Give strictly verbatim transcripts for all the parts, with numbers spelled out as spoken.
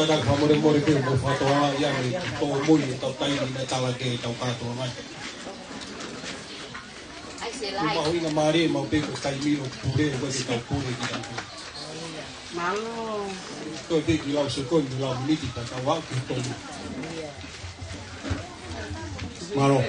Ka fakamolemole pē mo fakatoa ia me tō mui e tau taimi na tala ke tau kātoa mai. Ko e mahuʻinga mālie maʻu pē ko e taimi ʻo pule, ʻo ke tau pule ki tau pule. Mālō. Ko e pē ki lau se ko e lau miniti ta tau au ki tonu. Mālō.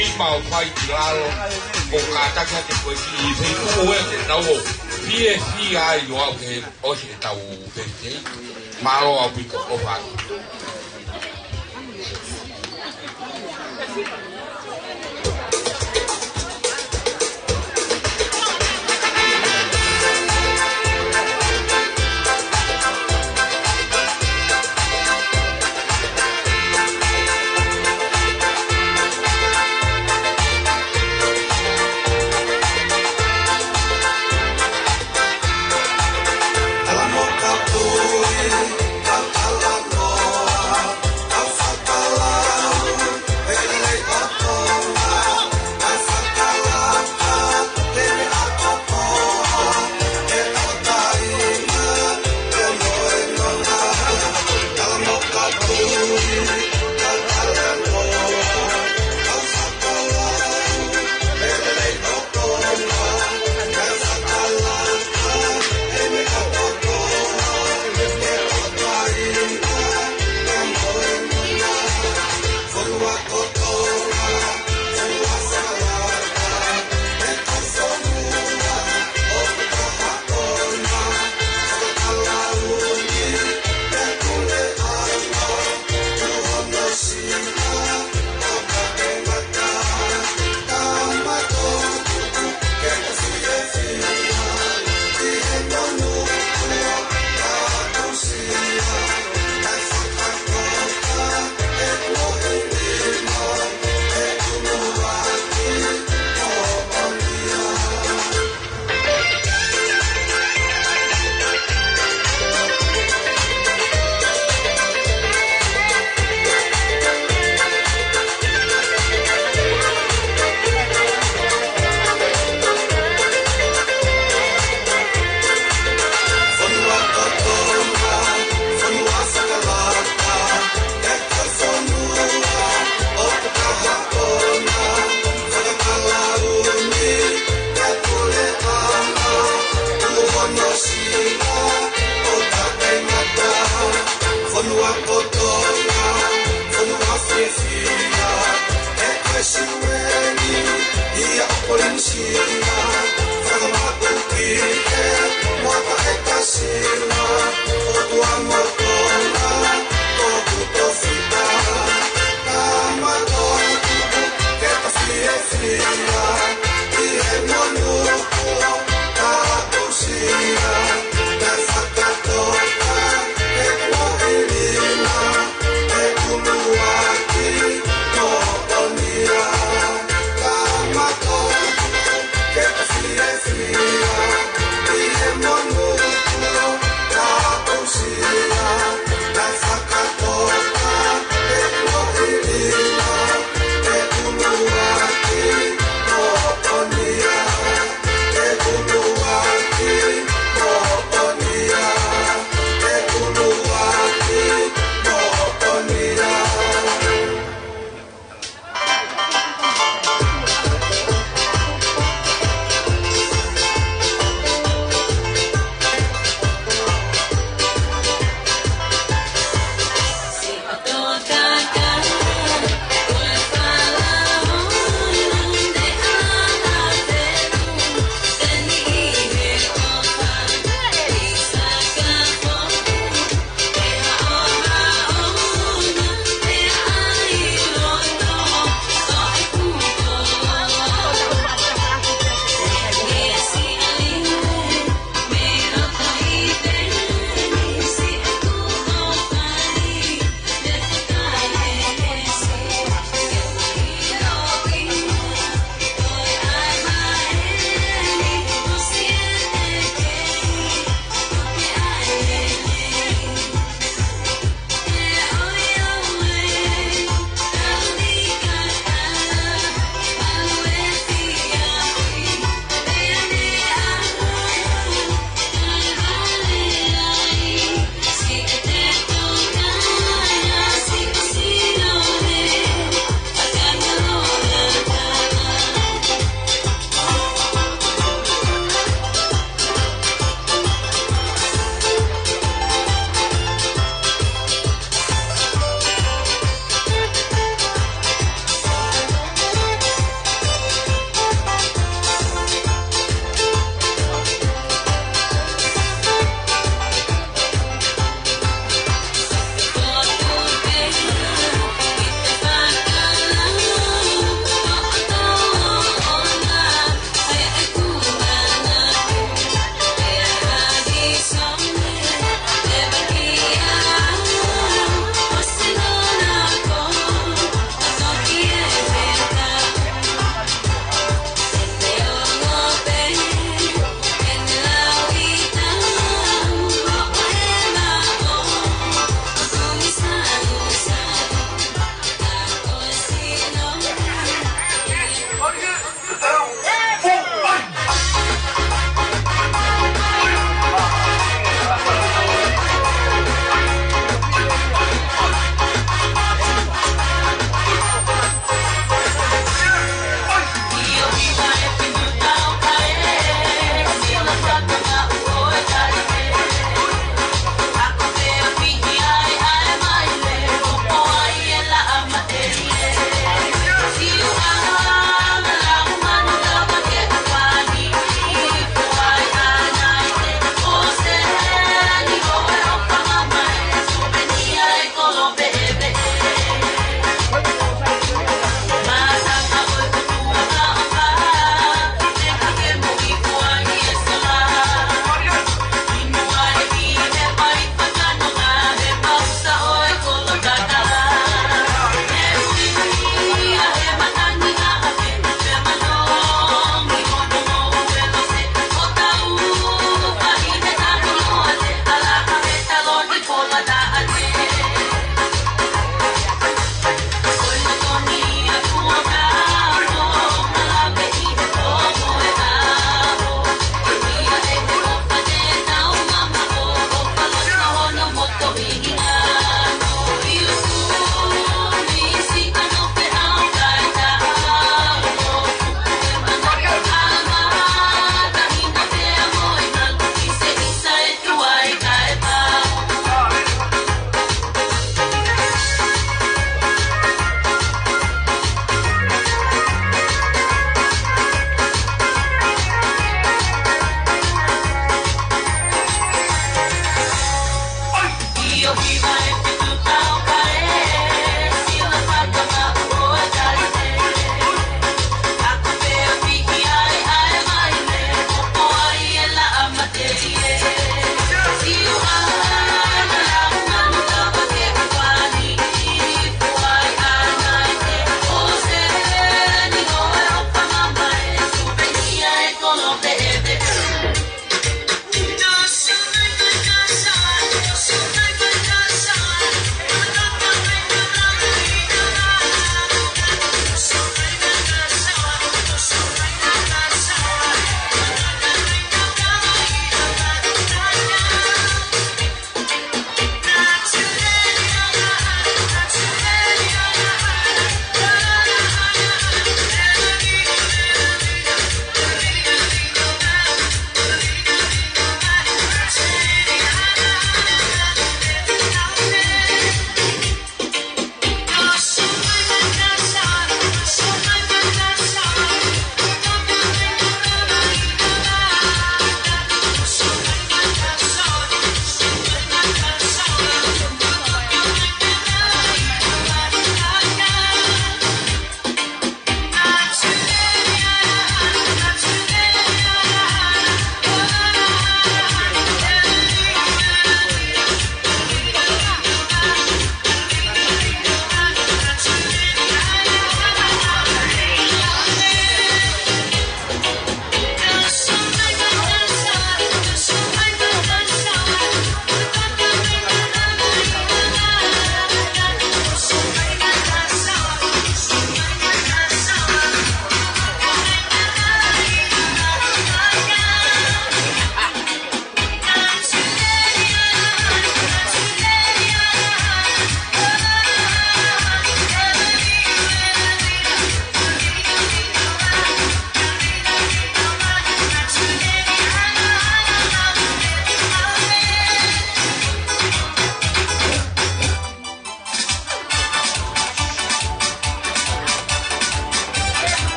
Mau fai ki lalo, ʻo kātaki atu ko e kiʻi feituʻu ē te nau ō fiefia ai ʻo aʻu ki he ʻosi ʻetau fefitei. Mālō ʻaupito, ʻofa atu.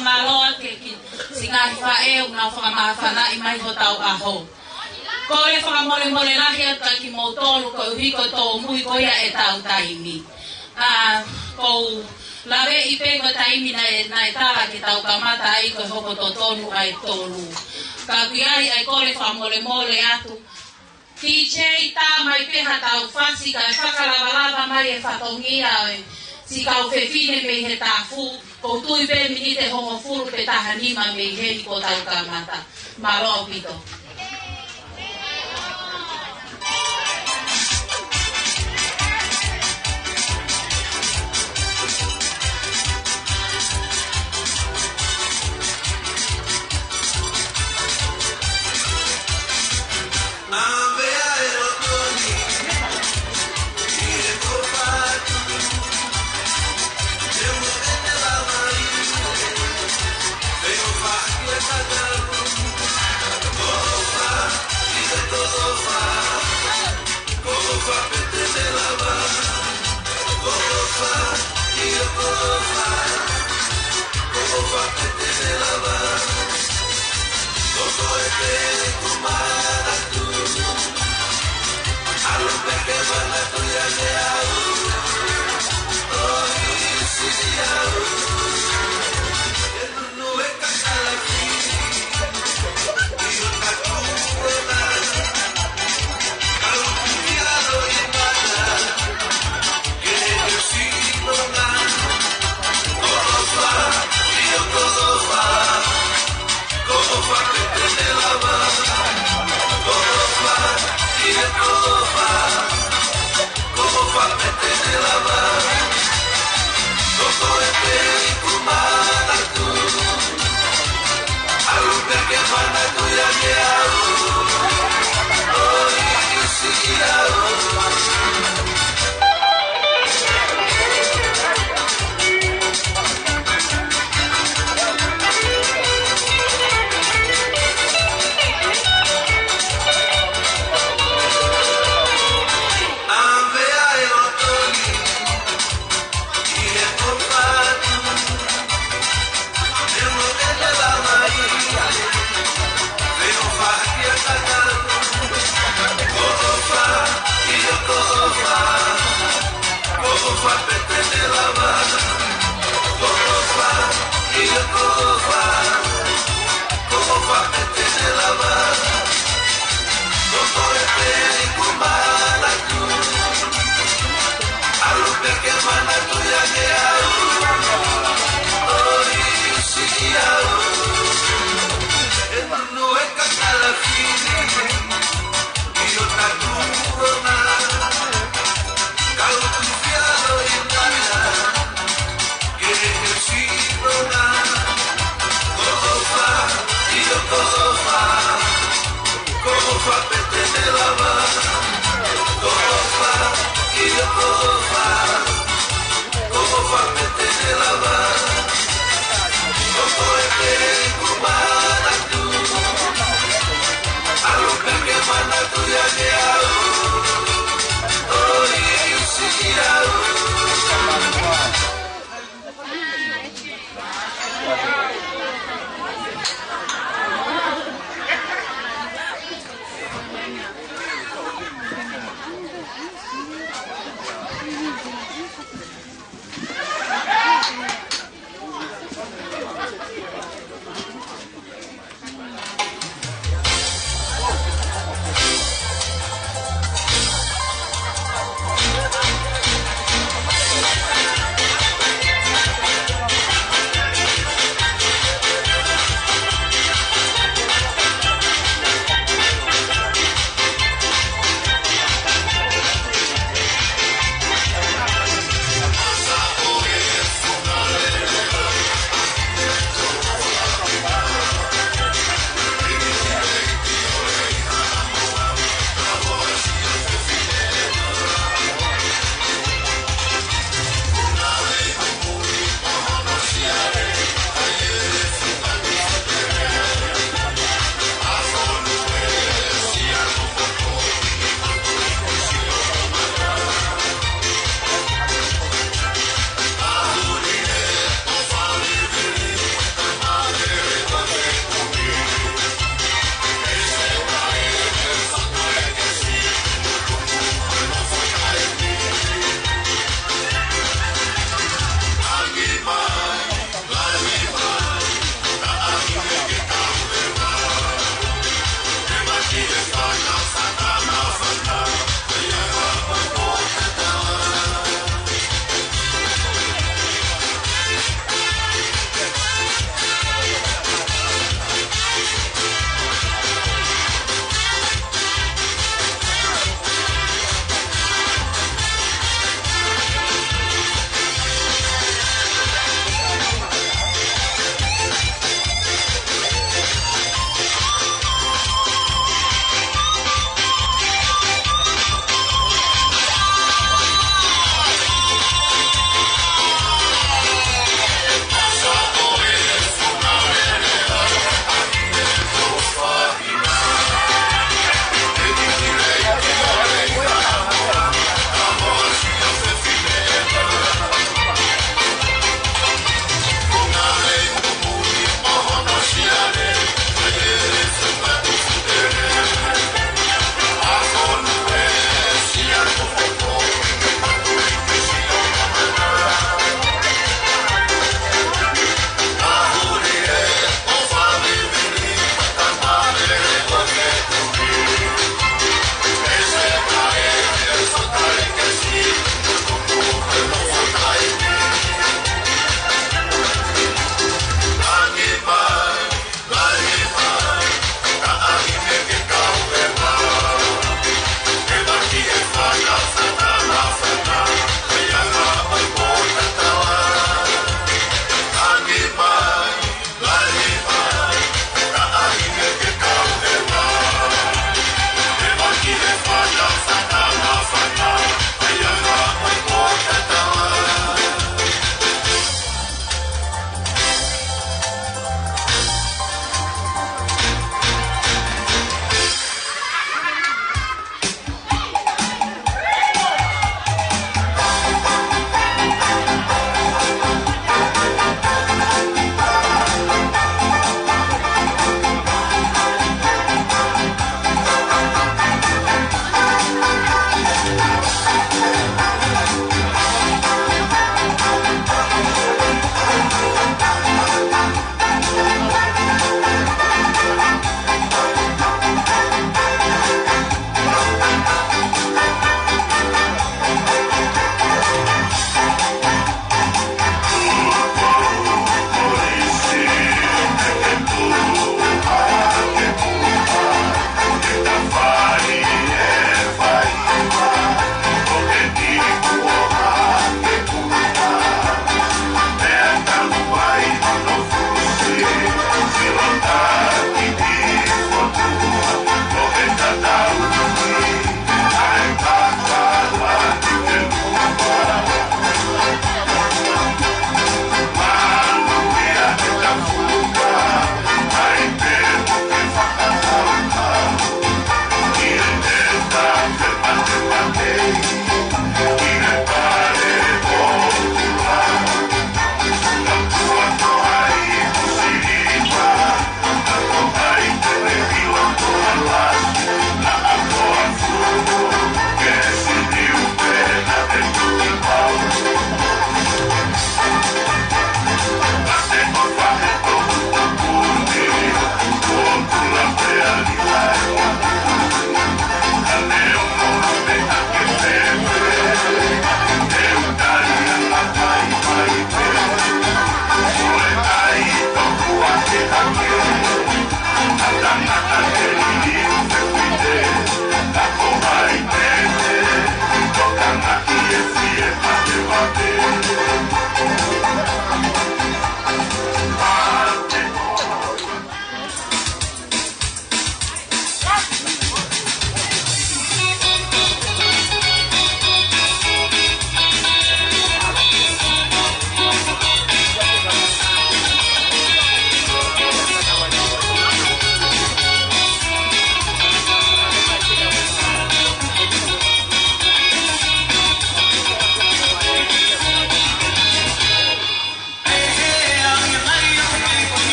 Mālō atu ki he siʻi ngaahi faʻē ʻoku nau fakamāfanaʻi mai hotau ʻaho. Kole fakamolemole lahi atu kiate kimoutolu koeʻuhi ko e tōmui ko ia ʻetau taimi. ʻA, ʻoku ou laveʻi pē ko e taimi naʻe, naʻe tala ke tau kamata ai ko e hoko totonu ʻa e tolu. Ka ʻoku ʻi ai ʻa e kole fakamolemole atu. Kiʻi tā mai pē haʻatau fasi kae fakalavalava mai e fatongia ʻo e siʻi kau fefine mei he tafu. ʻOku ou tui pē miniti ʻe hongofulu pe taha nima mei heni kuo tau kamata. Mālō ʻaupito.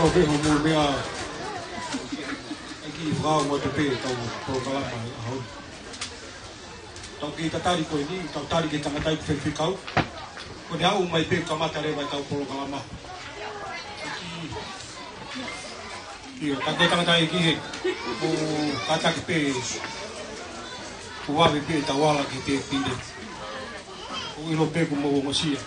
Ko e pē hoʻomou meʻa, ʻai ke fakaongo atu pē ʻetau polokalama ʻo e ʻaho ni. Tau kei tatali ko eni, tau tali ki he tangataʻeiki faifekau. Ko ʻene haʻu mai pē kamata leva ʻetau polokalama. ʻIo, tau kei tangataʻeiki he, mou kātaki pē, ʻo vave pē ʻetau ala ki he tēpile. ʻOku ʻilo pē kuo mou ongosia.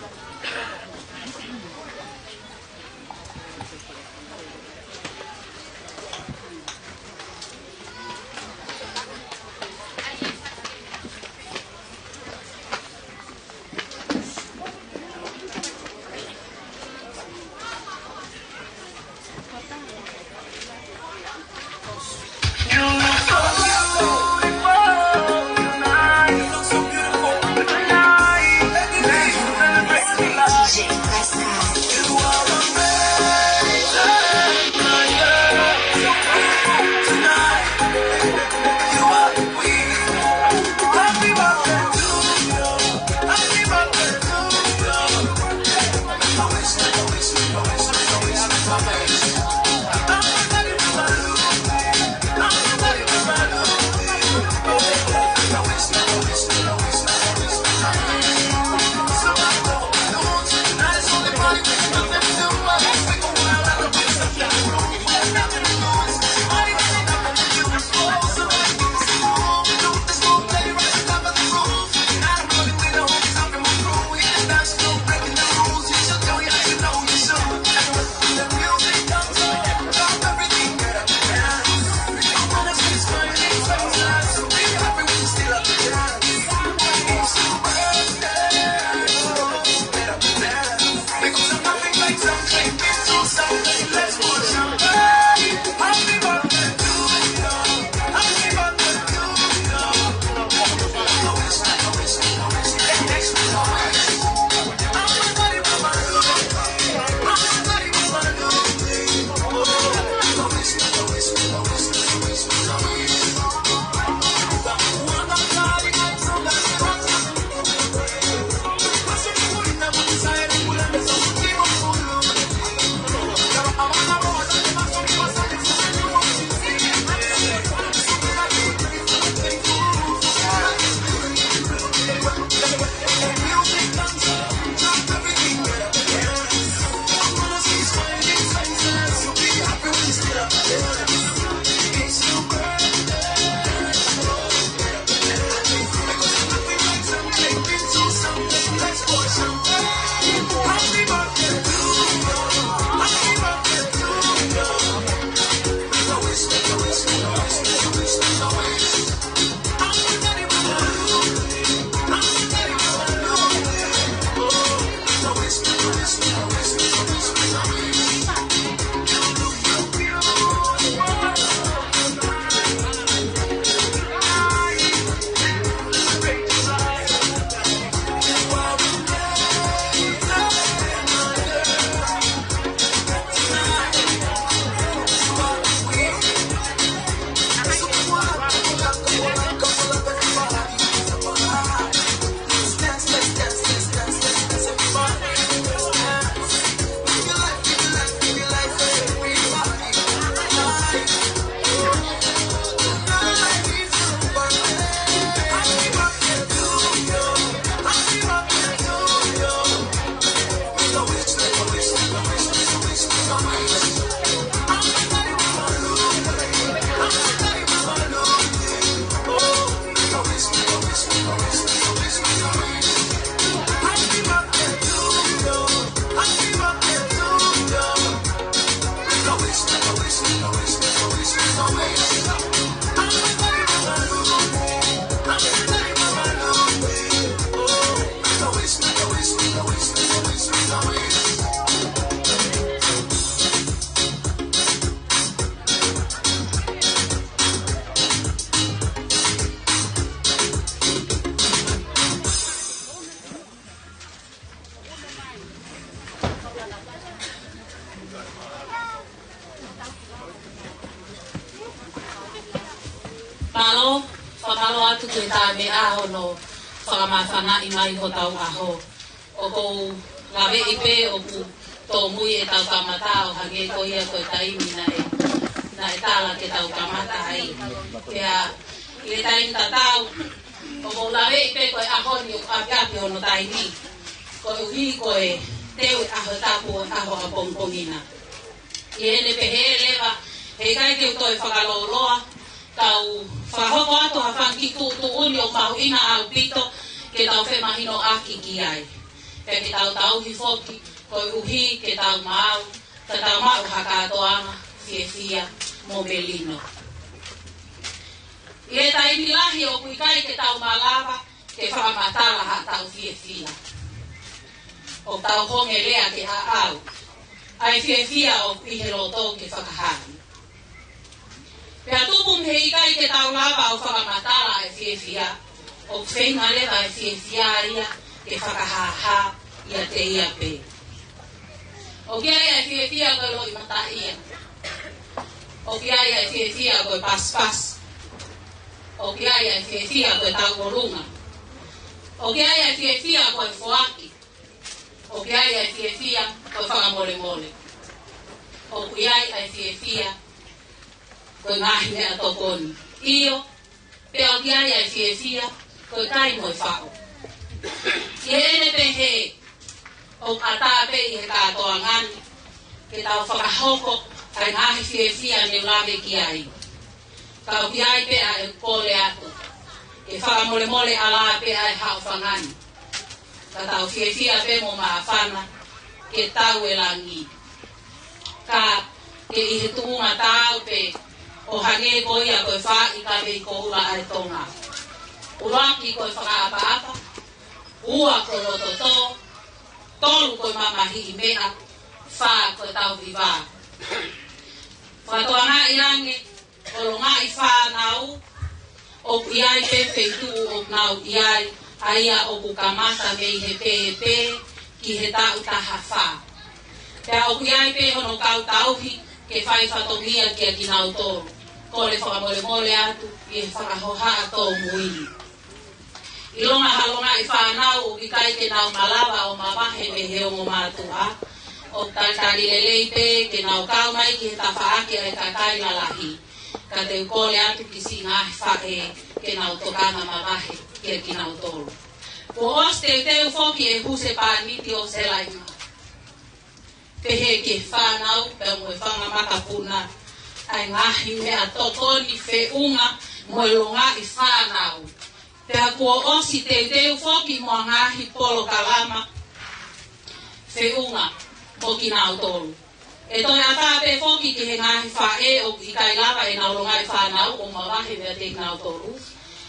Mālō, fakamālō atu ki he Taʻemeʻa hono fakamāfanaʻi mai hotau ʻaho. ʻOku ou laveʻi pē ʻoku tōmui ʻetau kamata ʻo hangē ko ia ko e taimi naʻe, naʻe tala ke tau kamata ai. Pea, ʻi he taimi tatau, ʻoku ou laveʻi pē ko e ʻaho ni ʻoku ʻapiʻapi hono taimi, koeʻuhi ko e teu ʻe ʻaho tapu ʻo e ʻaho ʻapongipongi na. ʻI heʻene pehē leva, heʻikai te u toe fakalōloa, kau fakahoko atu ha fanga kiʻi tuʻutuʻuni ʻoku mahuʻinga ʻaupito ke tau femahinoʻaki ki ai. Pea ke tau tauhi foki, koeʻuhi ke tau maʻu, ka tau maʻu ha kātoanga fiefia mo melino. ʻI he taimi lahi ʻoku ʻikai ke tau malava ke fakamatala haʻatau fiefia. ʻOku tau honge lea ke ʻaʻau, ʻa e fiefia ʻoku ʻi he loto ke fakahā. Pea tupu mei he ʻikai ke tau lava ʻo fakamatala ʻa e fiefia, ʻoku feinga leva ʻa e fiefia ia ke fakahāhā ʻiate ia pē. ʻOku ʻi ai ʻa e fiefia ko e loʻimataʻia. ʻOku ʻi ai ʻa e fiefia ko e pasipasi. ʻOku ʻi ai ʻa e fiefia ko e tauʻolunga. ʻOku ʻi ai ʻa e fiefia ko e foaki. ʻOku ʻi ai ʻa e fiefia ko e fakamolemole. ʻOku ʻi ai ʻa e fiefia ko e ngaahi meʻatokoni. ʻIo, pea ʻoku ʻi ai ʻa e fiefia ko e kai mo e faʻu. ʻI heʻene pehē, ʻoku ʻatā pē ʻi he kātoanga ni ke tau fakahoko ʻa e ngaahi fiefia ne u lave ki ai. Ka ʻoku ʻi ai pē ʻa e kole atu, ke fakamolemole ʻalā pē ʻa e haʻofanga ni. Ka tau fiefia pē mo māfana ke tau ʻi langi. Ka ke ʻi he tuʻunga taau pē ʻo hangē ko ia ko e fā ʻi ka vei ko ula ʻa e Tonga. ʻUluaki ko e fakaʻapaʻapa, ua ko e loto tō, tolu ko e mamahiʻi meʻa, fā ko e tauhi vā. Fakatokangaʻi ange, ʻo longaʻi fānau, ʻoku ʻi ai pē feituʻu ʻoku nau ʻi ai, ʻa ia ʻoku kamata mei he pēpē ki he taʻu taha fā. Pea ʻoku ʻi ai pē hono kau tauhi ke fai fatongia kia kinautolu. Kole fakamolemole atu ʻi he fakahohaʻa tōmui. ʻIlonga ha longaʻi fānau ʻoku ʻikai ke nau malava ʻo mavahe mei he ongo mātuʻa, ʻoku talitali lelei pē ke nau kau mai ki he tafaʻaki ʻa e kakai lalahi. Ka te u kole atu ki siʻi ngaahi faʻē ke nau tokanga mavahe kia kinautolu. Kuo ʻosi teuteu foki ʻe he husepāniti ʻo Selaima, pehē ki he fānau pea mo e fanga makapuna, ʻa e ngaahi meʻatokoni feʻunga mo e longaʻi fānau. Pea kuo ʻosi teuteu foki mo e ngaahi polokalama feʻunga mo kinautolu. ʻE toe ʻatā pē foki ki he ngaahi faʻē ʻoku ʻikai lava ʻenau longaʻi fānau ʻo mavahe meiate kinautolu,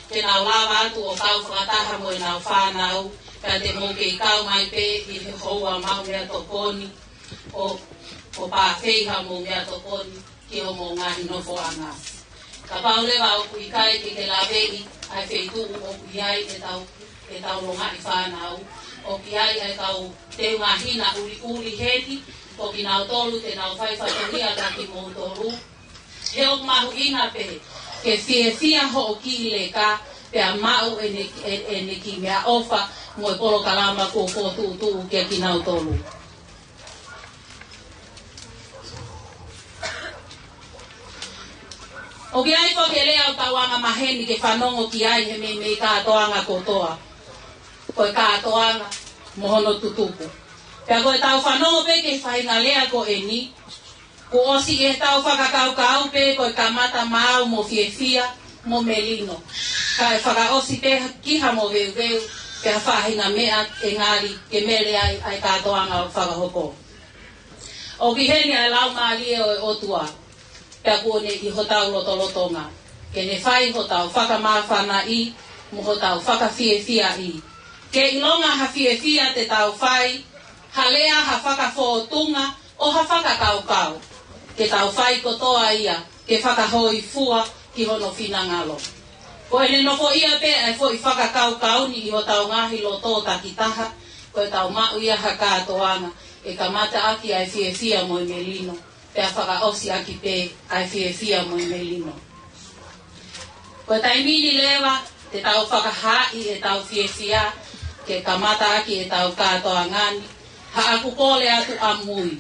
ke nau lava atu ʻo kau fakataha mo ʻenau fānau, pea te mou kei kau mai pē ʻi he houa maʻu meʻatokoni, ʻo, ʻo pāfeihā mo meʻatokoni ki hoʻomou ngaahi nofoʻanga. Kapau leva ʻoku ʻikai ke ke laveʻi ʻa e feituʻu ʻoku ʻi ai ʻetau, ʻetau longaʻi fānau, ʻoku ʻi ai ʻa e kau teunga hina ʻuliʻuli heni, ko kinautolu te nau fai fatongia kia kimoutolu. He ʻoku mahuʻinga pē ke fiefia hoʻo kiʻi leka, pea maʻu ʻene, ʻe-, ʻene kiʻi meʻaʻofa mo e polokalama kuo fokotuʻutuʻu kia kinautolu. ʻOku ʻi ai foki e lea ʻoku tau angamaheni ke fanongo ki ai he meimei kātoanga kotoa. Ko e kātoanga mo hono tutuku. Pea ko ʻetau fanongo pē ki he faʻahinga lea ko eni, kuo ʻosi ʻi heʻetau fakakaukau pē ko e kamata maau mo fiefia mo melino. Kae fakaʻosi pē ki ha moveuveu, pea faʻahinga meʻa ʻe ngali ke mele ai ʻa e kātoanga ʻoku fakahoko. ʻOku ʻi heni ʻa e Laumālie ʻo e ʻOtua, pea kuo ne ʻi hotau lotolotonga, ke ne fai hotau fakamāfanaʻi mo hotau fakafiefiaʻi. Ke ʻilonga ha fiefia te tau fai, ha lea ha fakafōtunga ʻo ha fakakaukau, ke tau fai kotoa ia ke fakahōifua ki hono finangalo. Ko ʻene nofoʻia pē ʻa e foʻi fakakaukau ni ʻi hotau ngaahi loto takitaha, ko ʻetau maʻu ia ha kātoanga ʻe kamata ʻaki ʻa e fiefia mo e melino, pea fakaʻosi ʻaki pē ʻa e fiefia mo e melino. Ko e taimi ni leva te tau fakahaaʻi ʻetau fiefia ke kamata ʻaki ʻetau kātoanga ni, Haʻaku kole atu ʻamui,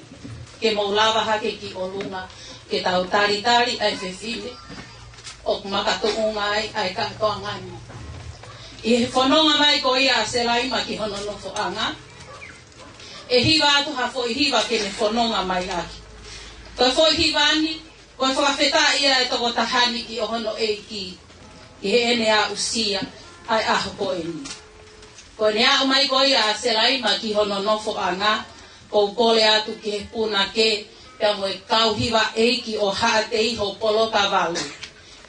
ke mou lava hake ki ʻolunga, ke tau talitali ʻa e fefine ʻoku makatuʻunga ai ʻa e kātoanga ni. ʻI he fononga mai ko ia ʻa Selaima ki hono nofoʻanga, ʻe hiva atu ha foʻi hiva ke ne fononga mai ʻaki. Ko e foʻi hiva ni, ko e fakafetaʻi ia ʻa e tokotaha ni ki hono ʻEiki, ʻi heʻene aʻusia ʻa e ʻaho ko eni. Ko ʻene aʻu mai ko ia ʻa Selaima ki hono nofoʻanga, ʻoku ou kole atu ki he punake, pea mo e kau hiva ʻeiki ʻo Haʻateiho Polokavalu,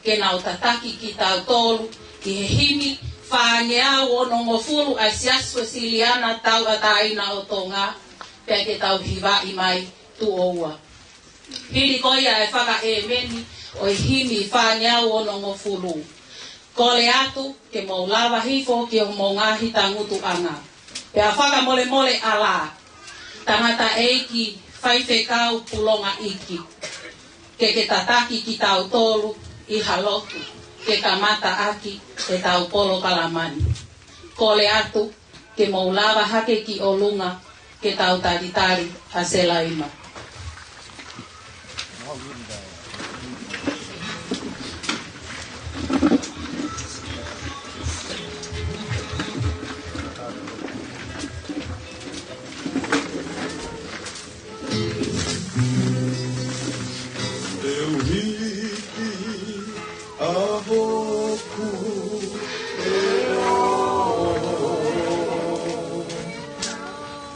ke nau tataki kitautolu ʻi he himi fāngeau onongofulu ʻa e Siasi Uēsiliana Tauʻatāina ʻo Tonga, pea ke tau hivaʻi mai tuʻo ua. Hili ko ia ʻa e fakaʻēmeni ʻo e himi fāngeau onongofulu. Kole atu ke mou lava hifo ki homou ngaahi tangutuʻanga. Pea fakamolemole ʻalā, tangataʻeiki faifekau pulonga iiki, ke ke tataki kitautolu ʻi ha lotu, ke kamata ʻaki ʻetau polokalama ni. Kole atu ke mou lava hake ki ʻolunga, ke tau talitali ʻa Selaima. ʻE uhiki ʻa hoku ʻEiki,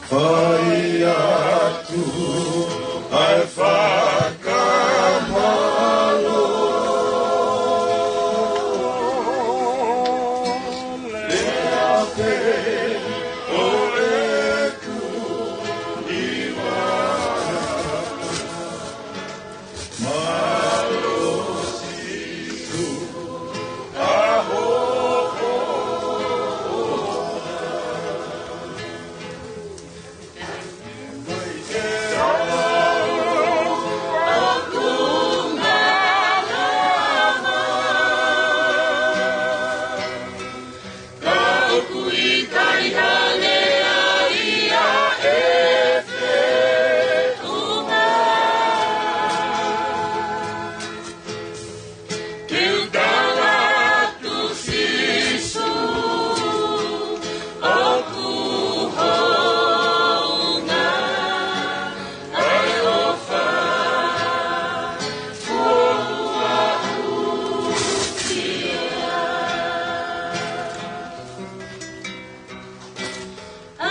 fai atu ʻa e fakamālō. Lea pē ʻo ʻeku hiva.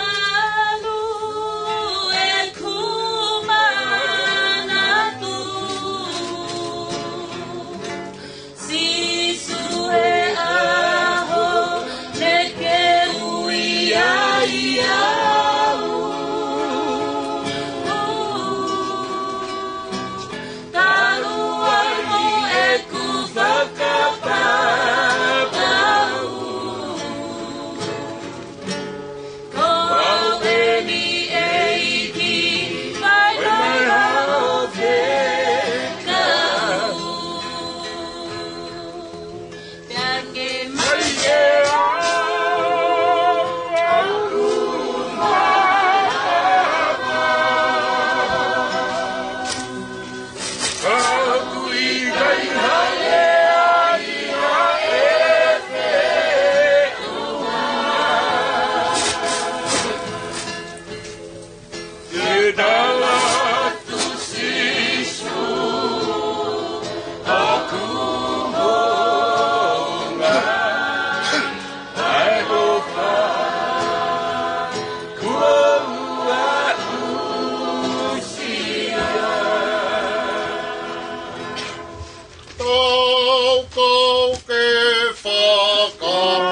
ʻAlu ʻeku manatu, Sīsū, he ʻaho naʻa ke ui ai au. Talu ai mo ʻeku fakapapau. Ko au eni ʻEiki, mai mai au fekau. Tangi mai ke au, au lumala. Tau kau ke fakamālō.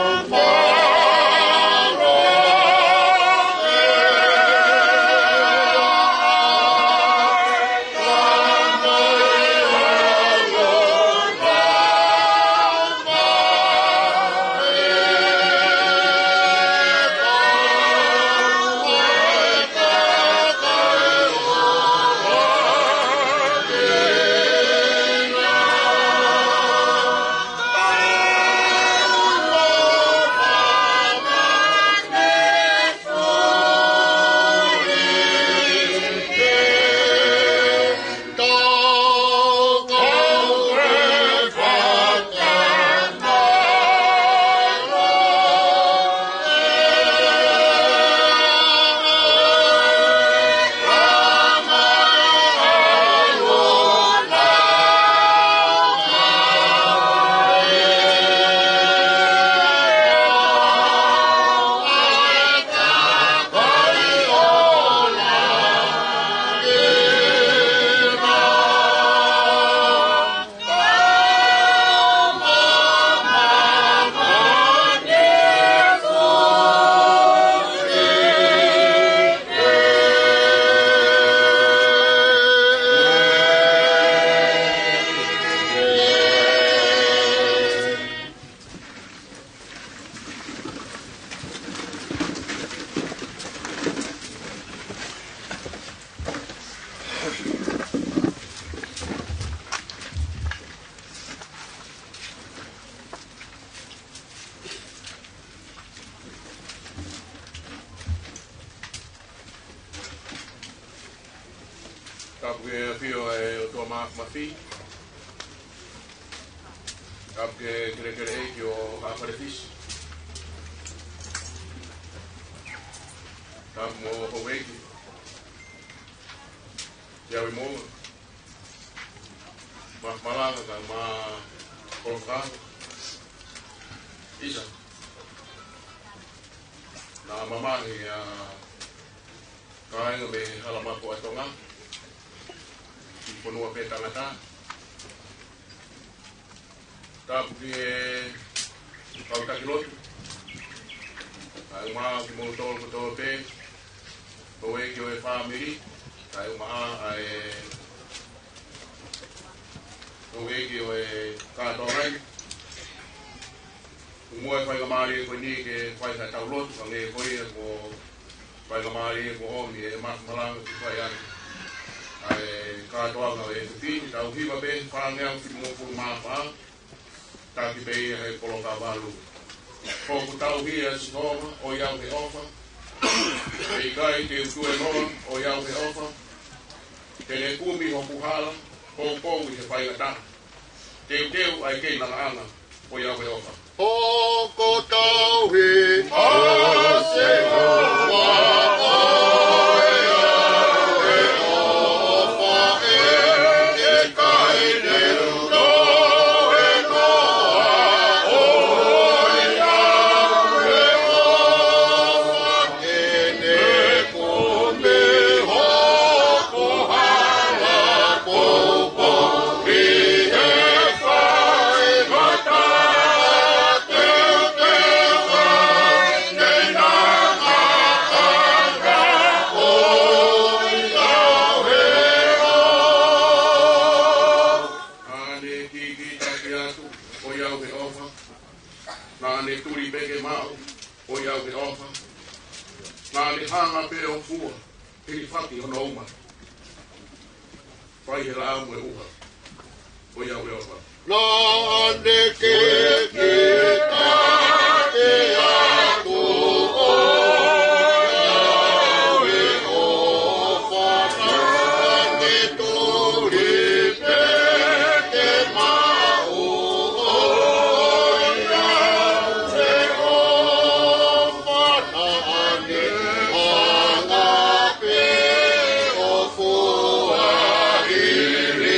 ʻOku ke ʻafio ʻa e ʻOtua Mā-, Māfimafi. ʻOku ke kelekele ʻEiki ʻo ʻAfalefisi. Tapu mo houʻeiki. Siawe mo. Mā Malanga ka mā Koloka. ʻIsa. Naʻa mamahi ʻa kāinga mei he hala mapu ʻa Tonga, ki fonua pē tangata. Tapu ki he kau taki lotu. Kae ʻumaʻā kimoutolu kotoa pē, houʻeiki ʻo e fāmili, kae ʻumaʻā ʻa e houʻeiki ʻo e kātoanga ni. ʻOku muʻa e faingamālie ko eni ke fai haʻatau lotu, hangē ko ia ko e faingamālie kuo ʻomi ʻe Mā Malanga ke fai ʻaki ʻa e kātoanga ʻo e efiafi ni, tau hiva pē, fāngeau fitungofulu mā fā, taki pē ia he koloka valu. Ko hoku tauhi ʻa Sihova, ʻoiauē he ʻofa. ʻE ʻikai te u tuēnoa, ʻoiauē he ʻofa. Te ne kumi hoku hala, poupou ʻi he faingataʻa. Teuteu ʻa e kei nalaʻanga, ʻoiauē he ʻofa. ʻOku tauhi ʻa Sihova, ʻoiauē he ʻofa, ʻe ʻikai te u tuēnoa, ʻoiauē he ʻofa. Te ne kumi hoku hala, poupou ʻi he faingataʻa. Teuteu ʻa e kei nalaʻanga, ʻoiauē he ʻofa. Naʻa ne kikite atu, ʻoiauē he ʻofa. Naʻa ne tuli pē ke maʻu, ʻoiauē he ʻofa. Naʻa ne hanga pē ʻo fua, hilifaki hono uma. Fai he laʻā mo e ʻuha, ʻoiauē he ʻofa. Naʻa ne kikite atu, ʻoiauē he ʻofa. Naʻa ne tuli pē ke maʻu, ʻoiauē he ʻofa. Naʻa ne hanga pē ʻo fua,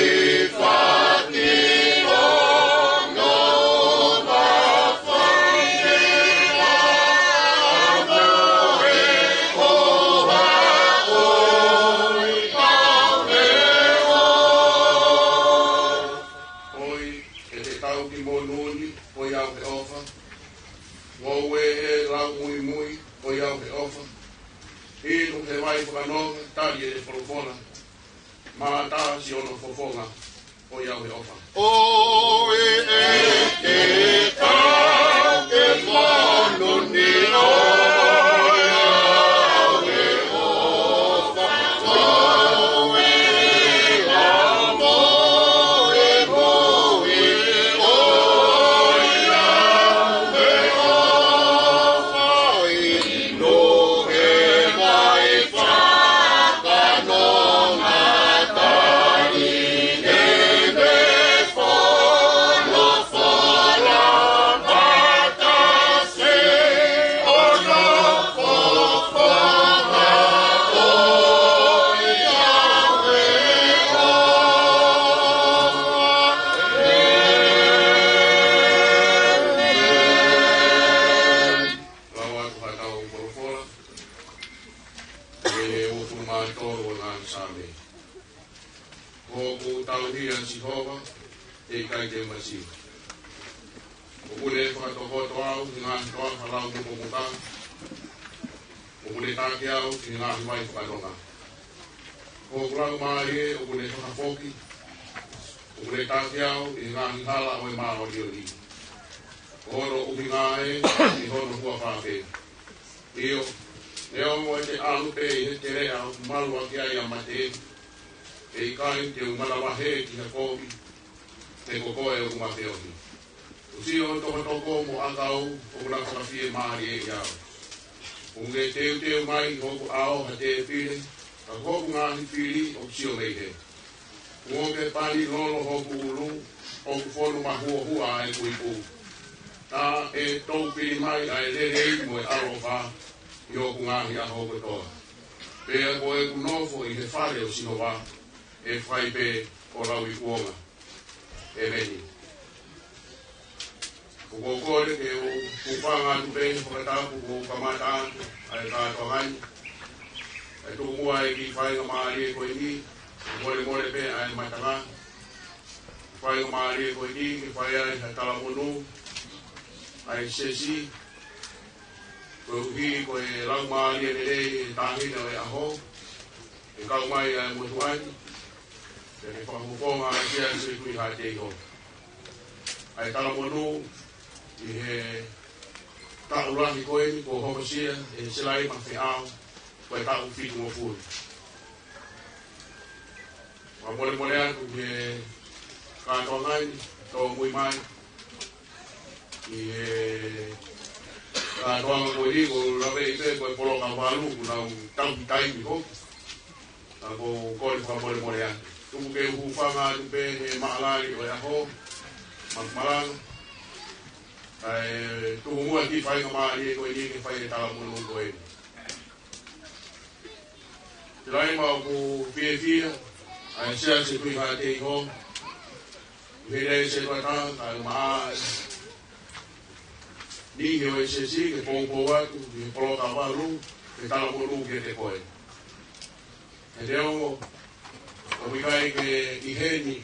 hilifaki hono uma. Fai he laʻā mo e ʻuha, ʻoiauē he ʻofa. ʻOi, ʻe te tau ki monū ni, ʻoiauē he ʻofa. Ngoue ʻe lau muimui, ʻoiauē he ʻofa. Inu he vai fakanonga, tali ʻene folofola. Mātā siʻono fofonga, ʻoiauē he ʻofa. ʻOi, ʻe te tau ki monū ni, ʻoiauē he ʻofa. Ngoue ʻe lau muimui, ʻoiauē he ʻofa. Inu he vai fakanonga, tali ʻene folofola. Mātā siʻono fofonga, ʻoiauē he ʻofa. ʻĒmeni. Lau atu haʻatau folofola mei he uofulu mā tolu ʻo e ngaahi Saame. Ko hoku tauhi ʻa Sihova, ʻe ʻikai te u masiva. ʻOku ne fakatokoto au ʻi he ngaahi toafa lau mukomuka. ʻOku ne taki au ʻi he ngaahi vai fakanonga. Ko hoku laumālie ʻoku ne fakafoki. ʻOku ne taki au ʻi he ngaahi hala ʻo e māʻoniʻoni. Ko hono ʻuhinga ē ʻi hono huafa pē. ʻIo, neongo ʻete ʻalu pē ʻi he teleʻa ʻoku malu ʻaki ai ʻa mate, ʻe ʻikai te u manavahē ki ha kovi, he ko koe ʻoku ma feohi. ʻOku sio ho tokotoko mo e ʻakau ʻoku na fakafiemālieʻi au. ʻOku ke teuteu mai hoku ʻao ha tēpile, ka ko hoku ngaahi fili ʻoku sio mei hē. Kuo ke pani lolo hoku ʻulu, ʻoku fonu mahuohua ʻa e kuiku. Ka ʻe toupili mai ʻa e lelei mo e ʻaloʻofa ʻi hoku ngaahi ʻaho kotoa. Pea ko ʻeku nofo ʻi he fale ʻo Sihova, ʻe fai pē ʻo lauikuonga. ʻEmeni. ʻOku ou kole ke u hūfanga atu pē he fakatapu kuo kamata atu ʻa e kātoanga ni. ʻE tuku muʻa e kiʻi faingamālie ko eni, molemole pē ʻa e matanga. Faingamālie ko eni ke fai ai ha talamonū ʻa e siasi, koeʻuhi ko e laumālie lelei e Taʻahine ʻo e ʻAho, ʻe kau mai ʻa e motuʻa ni, pea ke fakafofonga ʻa e siasi ʻo e Tuʻi Haʻateiho. ʻA e talamonū ʻi he taʻu lahi ko eni kuo hokosia ʻe Silaima Feʻao, ko e taʻu fitungofulu. Fakamolemole atu ki he kātoanga ni, tōmui mai ʻi he kātoanga ko eni, ʻoku ou laveʻi pē ko e poloka valu, kuo nau tauhi taimi hoko. Ka ʻoku ou kole fakamolemole atu. Tuku ke u hūfanga atu pē he maʻalali ʻo e ʻaho, ma-, malanga. Kae tuku muʻa e kiʻi faingamālie ko eni ke fai e talamonū ko eni. Silaima, ʻoku fiefia ʻa e siasi Tuʻi Haʻateiho. He lei se kua tā, ka ma ni he ʻo e siasi ke poupou atu ʻi he poloka valu, ke talamonū kiate koe. He te ongo, ʻoku ʻikai ke ʻi heni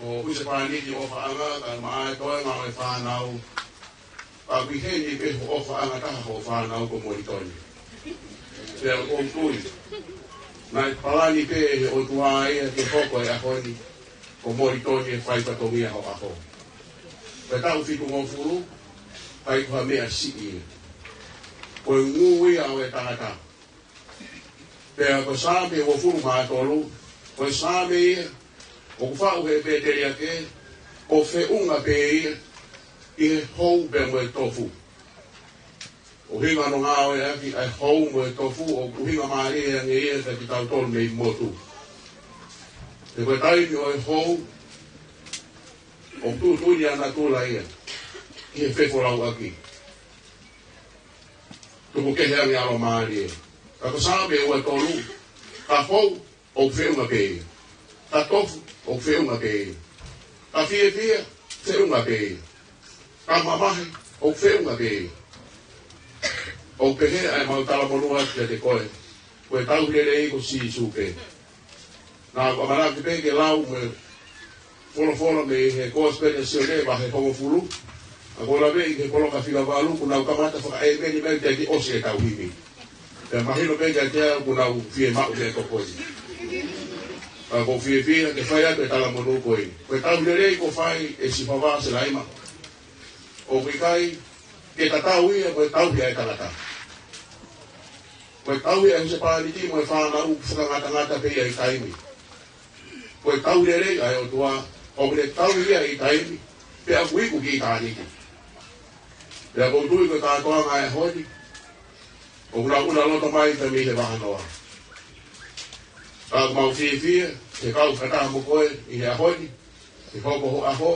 ʻo husepāniti ʻofaʻanga, ka ma ʻai toenga ʻo e fānau. Ka ʻoku ʻi heni pē hoʻo ʻofaʻanga taha, hoʻo fānau ko Molitoni. Pea ʻoku ou tui, naʻe palani pē ʻe he ʻOtua ia ke hoko e ʻaho ni, ko Molitoni e fai fatongia hoʻo ʻaho. Ko e taʻu fitungofulu, ʻikai ko ha meʻa siʻi ia. Ko e ngū ia ʻo e tangata. Pea ko e Saame uofulu mā tolu, ko e Saame ia ʻoku faʻu ʻe he pēteliake, ʻoku feʻunga pē ia ʻi he hou pea mo e tofu. ʻUhinga hono ngāueʻaki ʻa e hou mo e tofu, ʻoku ʻuhinga mālie ange ia kiate kitautolu mei motu. He ko e taimi ʻo e hou, ʻoku tuʻutuʻuni ʻa natula ia ki he fefolauʻaki. Tuku kehe ange ʻa e laumālie. Ka ko e Saame ua tolu, ka hou, ʻoku feʻunga pē ia. Ka tofu, ʻoku feʻunga pē ia. Ka fiefia, feʻunga pē ia. Ka mamahi, ʻoku feʻunga pē ia. ʻOku pehē ʻa e mau talamonū atu kiate koe, ko e tauhi lelei ko Sīsū pē. Naʻa ku ʻamanaki pē ke lau mo e folofola mei he Kosipeli ʻa Sione vahe hongofulu. Ka ʻoku ou laveʻi ki he poloka fika valu, kuo nau kamata fakaʻēmeni mai teʻeki ʻosi ʻetau himi. Pea mahino pē kiate au kuo nau fiemaʻu mei he tokoni. Ka ʻoku ou fiefia ke fai atu e talamonū ko eni. Ko e tauhi lelei kuo fai ʻe Sihova, Silaima, ʻoku ʻikai ke tatau ia mo e tauhi ʻa e tangata. Ko e tauhi ʻa e husepāniti mo e fānau ʻoku fakangatangata pē ia ʻi taimi. Ko e tauhi lelei ʻa e ʻOtua, ʻoku ne tauhi ia ʻi taimi, pea ʻoku iku ki ʻitāniti. Pea ʻoku ou tui ko e kātoanga ʻo e ʻaho ni, ʻoku nau ʻuna loto mai pē mei he vahanoa. Ka ʻoku mau fiefia ke kau fakataha mo koe ʻi he ʻaho ni, ʻi hoʻo ʻaho,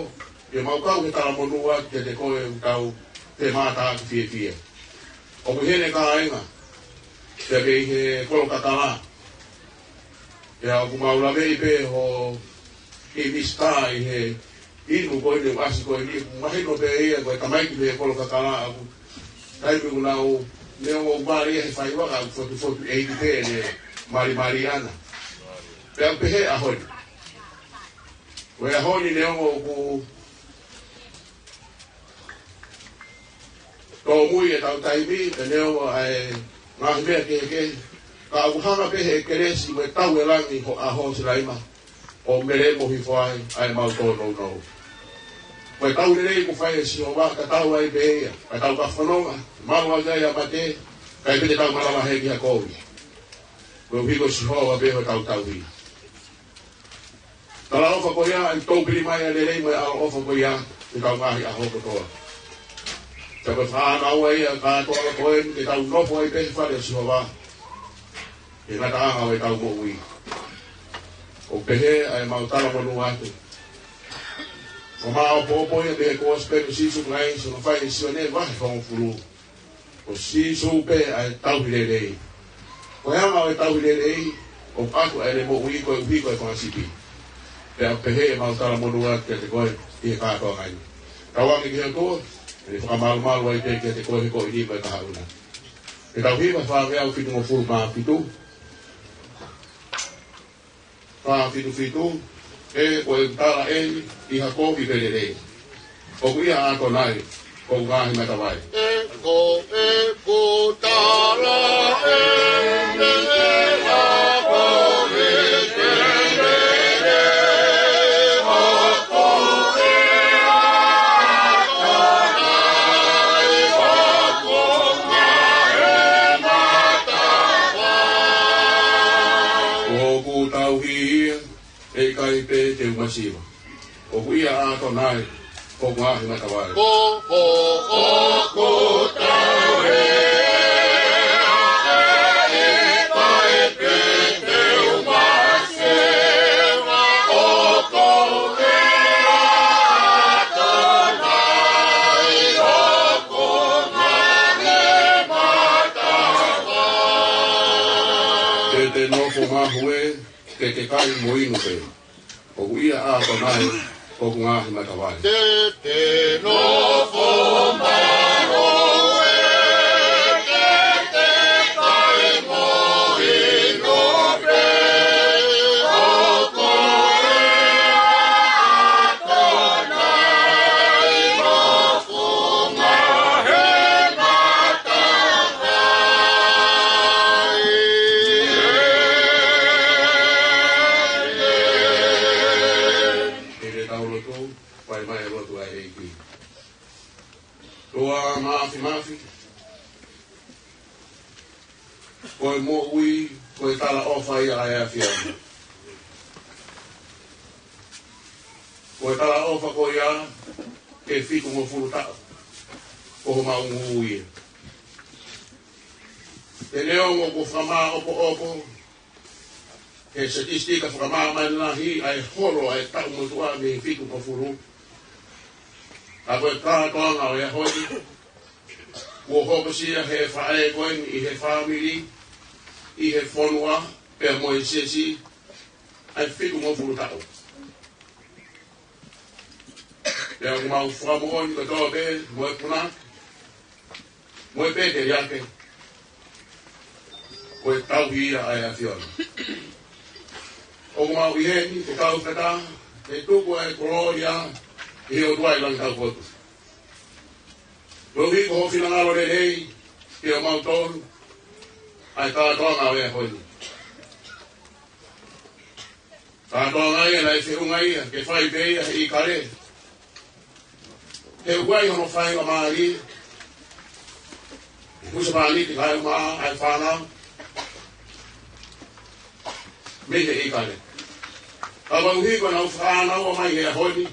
ke mau kau he talamonū atu kiate koe ʻoku tau femātaaki fiefia. ʻOku ʻi heni e kāinga, pea mei he kolo kakala. Pea ʻoku mau laveʻi pē hoʻo kiʻi misitā ʻi he inu ko eni ʻoku ʻasi ko eni, ʻoku mahino pē ia ko e tamaiki mei he kolo kakala ʻoku taimi ʻoku nau, neongo ʻoku vale ia he faivaka, ʻoku fotufotu ʻeiki pē ʻene malimali ʻana. Pea ʻoku pehē ʻaho ni. Ko e ʻaho ni neongo ʻoku tōmui ʻetau taimi, pea neongo ʻa e ngaahi meʻa kehekehe, ka ʻoku hanga pē ʻe he kelesi mo e tauhi ʻa e langi hoʻo ʻaho, Silaima, ʻo melemo hifo ai ʻa e mau tōnounou. Ko e tauhi lelei kuo fai ʻe Sihova, ka tau ai pē ia, ka tau ka fononga, malu ai ʻa e mate, kae pehē te tau malava hē ki ha kovi. Koeʻuhi ko Sihova pē hotau tauhi. Talaʻofa ko ia, ʻe toupili mai ʻa e lelei mo e ʻaloʻofa ko ia, ʻi he kau ngaahi ʻaho kotoa. Pea ko e fānau ia kātoa ko eni, ke tau nofo ai pē he fale ʻo Sihova, ʻi he ngataʻanga ʻo ʻetau moʻui. ʻOku pehē ʻa ʻemau talamonū atu. ʻOku māʻopoʻopo ia mei he Kosipeli ʻo Sīsū Kalaisi ʻoku hā ʻi Sione vahe hongofulu. Ko Sīsū pē ʻa e tauhi lelei. Ko e anga ʻo e tauhi lelei, ʻoku ʻoatu ʻa ʻene moʻui koeʻuhi ko e fanga sipi. Pea pehē ʻemau talamonū atu kiate koe ʻi he kātoanga ni. Tauange ki he ʻOtua, ʻe fakamalumalu ai pē kiate koe he ko eni mo e kahaʻu na. Ke tau hiva fā ngeau fitungofulu mā fitu. Fā fitu fitu, ʻE, ko e tala eni ʻi ha kovi pē lelei. ʻOku ʻia ʻAtonai, ko hoku ngaahi matavai. ʻE, ko e tala eni ʻi ha kovi pē lelei. ʻOku ʻia ʻAtonai, ko hoku ngaahi matavai. ʻOku tauhi ia, ʻe ʻikai pē te u masiva. ʻOku ʻia ʻAtonai, ko hoku ngaahi matavai. Ko, ko, ʻoku tauhi ia, ʻe ʻikai pē te u masiva. ʻOku ʻia ʻAtonai, ko hoku ngaahi matavai. Te te nofo mahuʻi, te te kai mo inu pē. ʻOku ʻia ʻAtonai, ko hoku ngaahi matavai. Te te nofo mahuʻi, te te kai mo inu pē. ʻOku ʻia ʻAtonai, ko hoku ngaahi matavai. Ke tau lotu, fai mai e lotu ʻa e ʻEiki. ʻOtua Māfimafi, ko e moʻui, ko e talaʻofa ia ʻa e ʻAfiona. Ko e talaʻofa ko ia, ke fitungofulu taʻu, ko homau ngū ia. He neongo ʻoku fakamāʻopoʻopo he sitisitiki fakamāmani lahi ʻa e holo ʻa e taʻu motuʻa mei he fitungofulu. Ka ko e kātoanga ʻo e ʻaho ni, kuo hokosia ʻe he faʻē ko eni ʻi he fāmili, ʻi he fonua, pea mo e siasi, ʻa e fitungofulu taʻu. Pea ʻoku mau fakamoʻoni kotoa pē, mo e punake, mo e pēteliake, ko e tauhi ia ʻa e ʻAfiona. ʻOku mau ʻi heni, ko e kau feta, ke tuku ʻa e kolōlia ki he ʻOtua ʻi langi taupotu. Koeʻuhi ko hoʻo finangalo lelei, kiate kimautolu, ʻa e kātoanga ʻo e ʻaho ni. Kātoanga ia naʻe feʻunga ia, ke fai pē ia he ʻīkale. He ʻoku ʻi ai hono faingamālie, husepāniti kae ʻumaʻā ʻa e fānau, mei he ʻīkale. Ka koeʻuhi ko ʻenau fānau mai he ʻaho ni,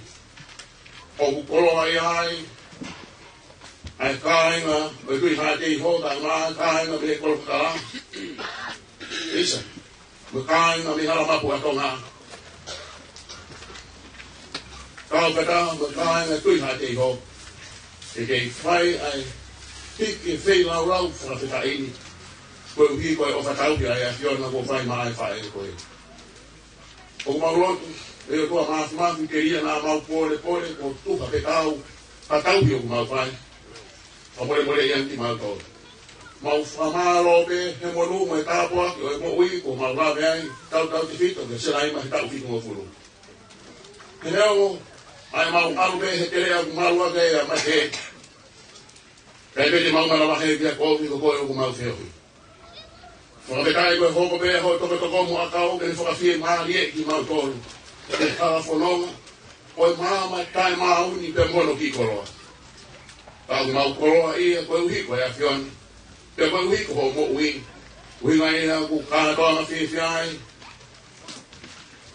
ʻoku koloaʻia ai ʻa e kāinga ʻo e Tui Haʻateiho, kae ʻumaʻā ʻa e kāinga mei Kolokakala. ʻIsa, mo e kāinga mei Halamapu ʻa Tonga. Kau feta mo e kāinga Tui Haʻateiho. ʻE kei fai ʻa e hiki e feilaulau fakafetaʻi ni. Koeʻuhi ko e ʻofa tauhi ʻa e ʻAfiona kuo fai maʻa e faʻē ko ē. ʻOku mau lotu, ʻe ʻOtua Māfimafi, telia naʻa mau pōlepole, ko e tuha pē kau, ka tauhi ʻoku mau fai. Fakamolemoleʻi ange kimautolu. Mau fakamālō pē he monū mo e tāpuaki ʻo e moʻui kuo mau lave ai, tautautefito ki he Selaima he taʻu fitungofulu. He neongo ʻa ʻemau ʻalu pē he teleʻa ʻoku malu ake ia mai he. Kae pehē te mau manavahē kia koe, ko koe ʻoku mau feohi. Fakafetaʻi ko e hoko pē hoʻo tokotoko mo e ʻakau ke ne fakafiemālieʻi kimautolu. Ke fakafononga, ko e maama taʻemaau ni pea mo hono kiʻi koloa. Ka ʻoku mau koloaʻia koeʻuhi ko e ʻAfiona. Pea koeʻuhi ko hoʻo moʻui. ʻUhinga ia ʻoku kātoanga fiefia ai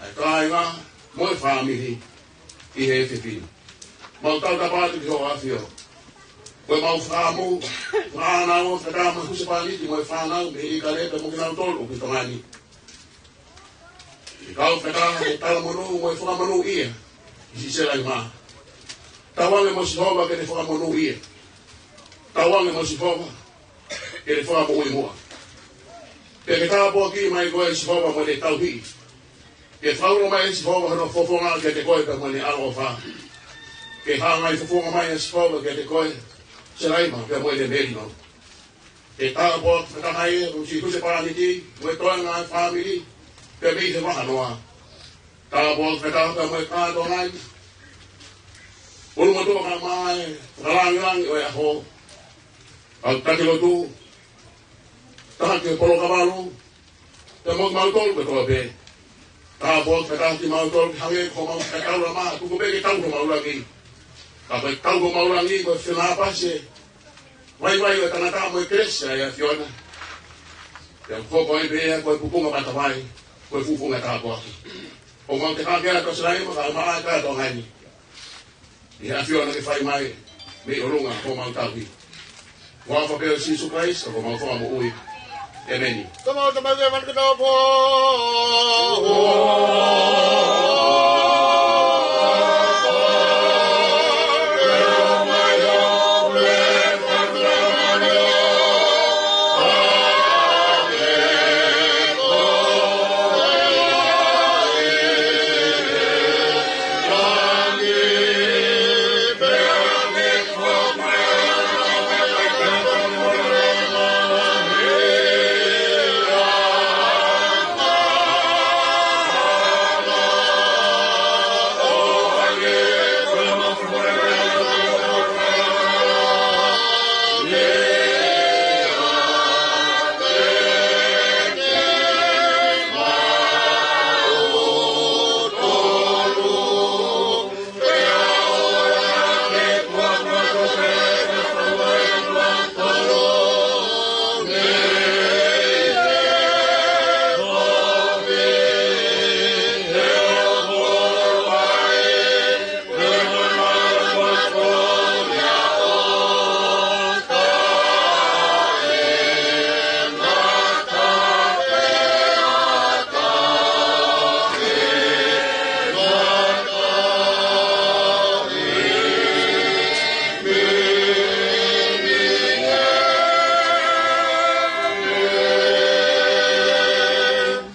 ʻa e kāinga mo e fāmili ʻi he efiafi ni. Mau tautapa atu ki hoʻo ʻAfio. Ko ʻemau fāmili, fānau, fātama, husepāniti mo e fānau mei ʻIkalepe mo kinautolu ʻoku ʻi Tonga ni. Kau fakataha he talamonū mo e fakamonūʻia ʻi Selaima. Tauange mo Sihova ke ne fakamonūʻia. Tauange mo Sihova ke ne fakamoʻui muʻa. Pea ke tāpuakiʻi mai koe ʻe Sihova mo ʻene tauhi. Ke fakaulo mai ʻe Sihova hono fofonga kiate koe pea mo ʻene ʻaloʻofa. Ke hāngai fofonga mai ʻa Sihova kiate koe, Selaima, pea mo ʻene melino. Ke tāpuakiʻi fakataha ia, ʻo si huse palaniti, mo e toenga e fāmili, pea mei he vahanoa. Tāpuakiʻi fakataha pea mo e kātoanga ni. Ulu motuʻa ka mai, fakalangilangi ʻo e ʻaho. Kau taki lotu, taha ki he polo kavalu, pea mo kimautolu kotoa pē. Tāpuakiʻi fakataha kimautolu, hangē ko homau fakataulama, tuku pē ke tau homau langi. Ka ko e tau homau langi, ko e fenāpasi, vaivai ʻo e tangata mo e kelesi ʻa e ʻAfiona. Pea hoko ai pē ia ko e pupunga matavai, ko e fufunga tāpuaki. ʻOku mau teka ke atu Selaima, ka mau ʻai kātoanga ni. ʻI he ʻAfiona ke fai mai, mei ʻolunga homau tauhi. Huafa pē ʻo Sīsū Kalaisi, ko homau Fakamoʻui. ʻĒmeni. Tama, tama, ia, man, kita, po.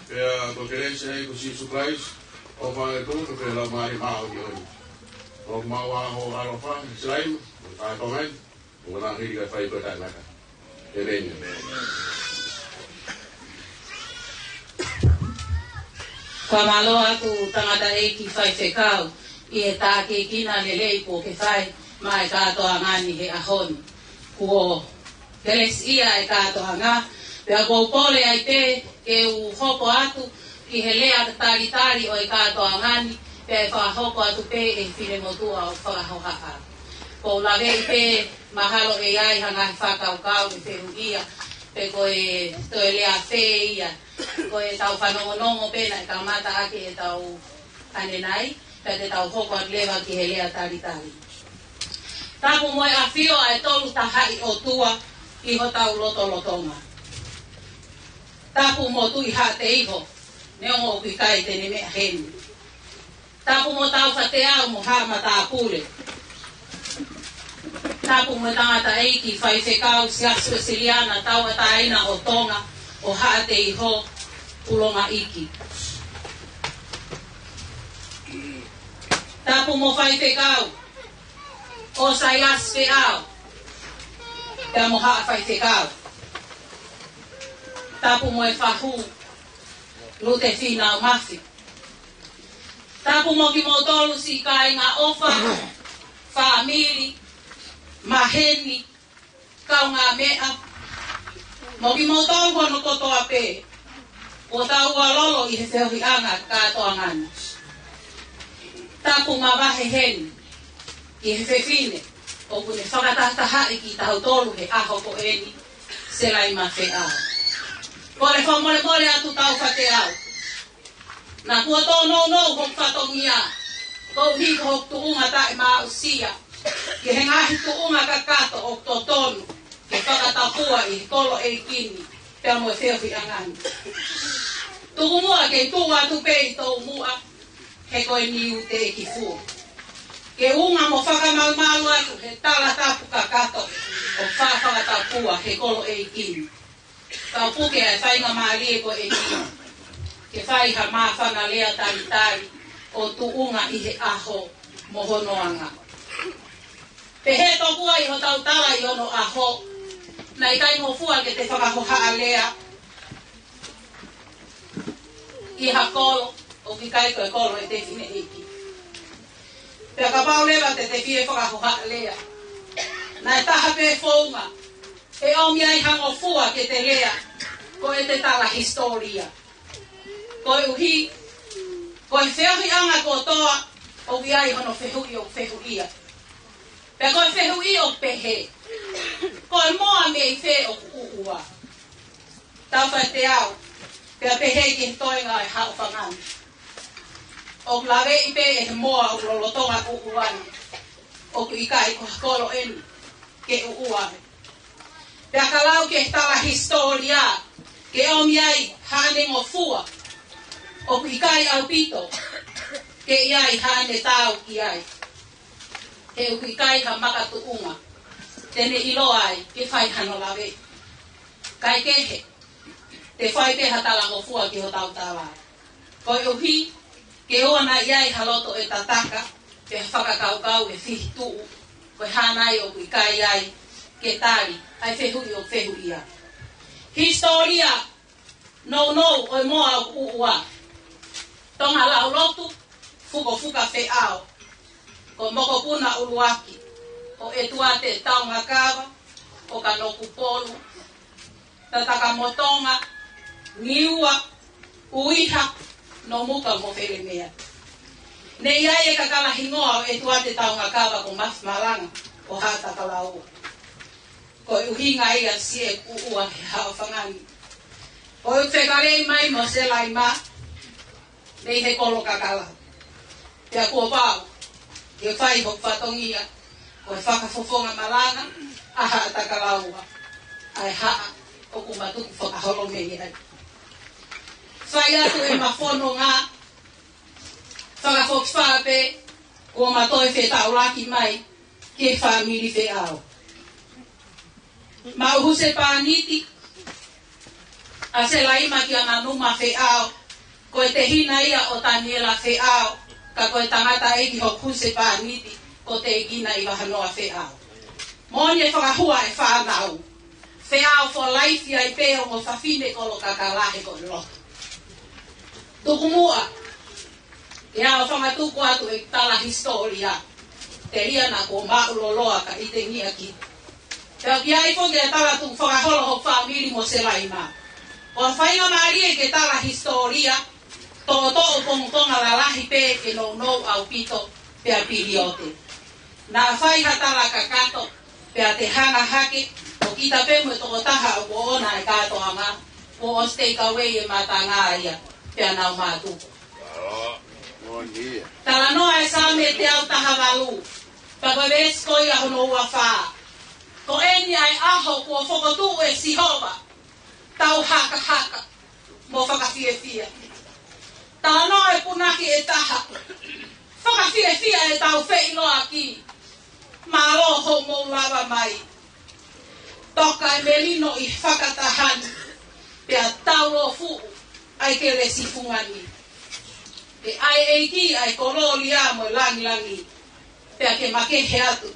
Pea ko e kelesi ʻa e ʻEiki ko Sīsū Kalaisi, ʻofa ʻa e ʻOtua, pea mo e Laumālie Māʻoniʻoni. ʻOku mau ʻa hoʻo ʻaloʻofa, Selaima, mo e kātoanga ni, ʻo na hili ka fai ko e taʻengata. ʻĒmeni. Fakamālō atu tangataʻeiki faifekau ʻi he tākiekina lelei kuo ke fai maʻa e kātoanga ni he ʻaho ni. Kuo kelesiʻia e kātoanga, pea ʻoku ou kole ai pē ke u hoko atu ki he lea talitali ʻo e kātoanga ni, pea ʻe fakahoko atu pē ʻe he finemotuʻa ʻoku fakahohaʻa. ʻOku ou laveʻi pē mahalo ʻe ʻi ai ha ngaahi fakakaukau ʻe fehuʻia, pe ko e toe lea fē ia, ko ʻetau fanongonongo pē naʻe kamata ʻaki ʻetau ʻanenai, pea te tau hoko atu leva ki he lea talitali. Tapu mo e ʻafio ʻa e Tolu Tahaʻi ʻOtua ʻi hotau lotolotonga. Tapu mo Tuʻi Haʻateiho, neongo ʻoku ʻikai te ne meʻa heni. Tapu mo Taufateau mo Haʻa Matāpule. Tapu mo e tangataʻeiki faifekau Siasi Uēsiliana Tauʻatāina ʻo Tonga ʻo Haʻateiho Pulonga Iiki. Tapu mo faifekau ʻo Saiasi Feʻao pea mo Haʻa Faifekau. Tapu mo e fahu Lute Fīnau Mafi. Tapu mo kimoutolu siʻi kāinga ʻofa, fāmili, maheni, kaungāmeʻa, mo kimoutolu hono kotoa pē kuo tau ʻalu ʻi he feohiʻanga kātoanga ni. Tapu mavahe heni ki he fefine ʻoku ne fakatahatahaʻi kitautolu he ʻaho ko eni, Selaima Feʻao. Kole fakamolemole atu Taufateau. Naʻa kuo tōnounou hoku fatongia, koeʻuhi ko hoku tuʻunga taʻemāʻusia, ki he ngaahi tuʻunga kakato ʻoku totonu ke fakatapua ʻi he kolo ʻeiki ni, pea mo e feohiʻanga ni. Tuku muʻa ke tuʻu atu pē ʻi tomuʻa, he ko e niu teʻeki fua. Ke unga mo fakamalumalu atu he tala tapu kakato ʻoku fakatapua he kolo ʻeiki ni. Kau puke ʻa e faingamālie ko eni ke fai ha māfana lea talitali ʻo tuʻunga ʻi he ʻaho mo hono anga. Pehē tokua ʻi hotau tala ʻi onoʻaho, naʻe ʻikai ngofua ke te fakahohaʻa lea ʻi ha kolo ʻoku ʻikai ko e kolo ʻete fineʻeiki. Pea kapau leva te te fie fakahohaʻa lea, naʻe taha pē founga ʻe ʻomi ai ha ngofua ke te lea, ko ʻete tala hisitōlia. Koeʻuhi ko e feohiʻanga kotoa ʻoku ʻi ai hono fehuʻi ʻoku fehuʻia. Pea ko e fehuʻi ʻoku pehē, ko e moa mei fē ʻoku ʻuʻua? Tau fai teau, pea pehē ki he toenga ʻo e haʻofanga ni. ʻOku laveʻi pē ʻe he moa ʻoku lolotonga ʻuʻua ni, ʻoku ʻikai ko ha kolo eni ke ʻuʻua ai. Pea ka lau ki he tala hisitōlia, ke ʻomi ai haʻane ngofua, ʻoku ʻikai ʻaupito ke ʻi ai haʻane taau ki ai. He ʻoku ʻikai ha makatuʻunga te ne ʻiloa ai ke fai hano lave. Kae kehe, te fai pē ha tala ngofua ki hotau tala. Koeʻuhi ke ʻoua naʻa ʻi ai ha loto ʻe tataka, pe ha fakakaukau ʻe fihituʻu, ko e hā nai ʻoku ʻikai ai ke tali ʻa e fehuʻi ʻoku fehuʻia. Hisitōlia nounou ʻo e moa ʻoku ʻuʻua. Tonga Laulotu, Fukofuka Feʻao, ko Mokopuna ʻUluaki, ʻo ʻEtuate Taungakava, ʻo Kanokupolu, Tatakamotonga, Niua, ʻUiha, Nomuka mo Felemea. Ne ʻi ai e kakala hingoa ʻo ʻEtuate Taungakava ko Mafi Malanga ʻo Haʻatakalaua. Ko e ʻuhinga ia siʻeku ʻuʻua he haʻofanga ni. Ko e fekauʻi mai mo Selaima, mei he kolo kakala. Pea kuo pau ke fai hoku fatongia ko e fakafofonga malanga ʻa Haʻatakalaua, ʻa e haʻa ʻoku ma tuku fakaholo mei ai. Fai atu ʻema fononga, fakafokifā pē kuo ma toe fetaulaki mai ki he fāmili Feʻao. Maʻu husepāniti ʻa Selaima kia Nanuma Feʻao, ko e tehina ia ʻo Taniela Feʻao, ka ko e tangataʻeiki hoku husepāniti ko Tekina ʻi Vahanoa Feʻao. Moʻoni e fakahua e fānau, Feʻao for life ai pē ongo fafine kolo kakala he ko e loto. Tuku muʻa ke u fangatuku atu e tala hisitōlia, telia naʻa kuo maʻu loloa ka ʻi tengia ki. Pea ʻoku ʻi ai foki e tala tukufakaholo hoku fāmili mo Selaima. Ko e faingamālie ke tala hisitōlia, toʻotoʻo pongipongi lalahi pē ke nounou ʻaupito pea piliote. Naʻa fai ha tala kakato, pea te hanga hake ʻo kita pē mo e tokotaha ʻoku ʻoʻona e kātoanga, kuo ʻosi take away e matanga ia, pea nau mātuku. Talanoa e Saame teau taha valu, pea ko e veesi ko ia hono ua fā. Ko eni ʻa e ʻaho kuo fokotuʻu ʻe Sihova, tau hakahaka mo fakafiefia. Talanoa e punake ʻe taha, fakafiefia ʻetau feʻiloaki. Mālō hoʻomou lava mai. Toka e melino ʻi he fakataha ni, pea tau lōfuʻu ʻa e kelesi fungani. Ke ʻai ʻe he ʻEiki ʻa e kolōlia mo e langilangi, pea ke makehe atu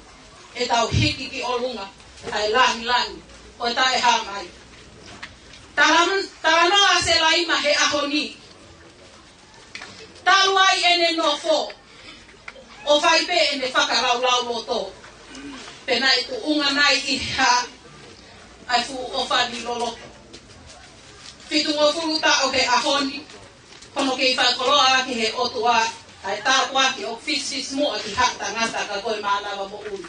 ʻetau hiki ki ʻolunga ʻa e langilangi ʻo e taʻehāmai. Talan-, talanoa ʻa Selaima he ʻaho ni. Talu ai ʻene nofo ʻo fai pē ʻene fakalaulauloto, pe naʻe tuʻunga nai ʻi he hā ʻa e fuʻu ʻofa ni loloto. Fitungofulu taʻu he ʻaho ni, ko hono kei fakakoloa ʻaki ʻe he ʻOtua ʻa e tāpuaki ʻoku fisifisimuʻa ki haʻa tangata ka ko e mānava moʻui.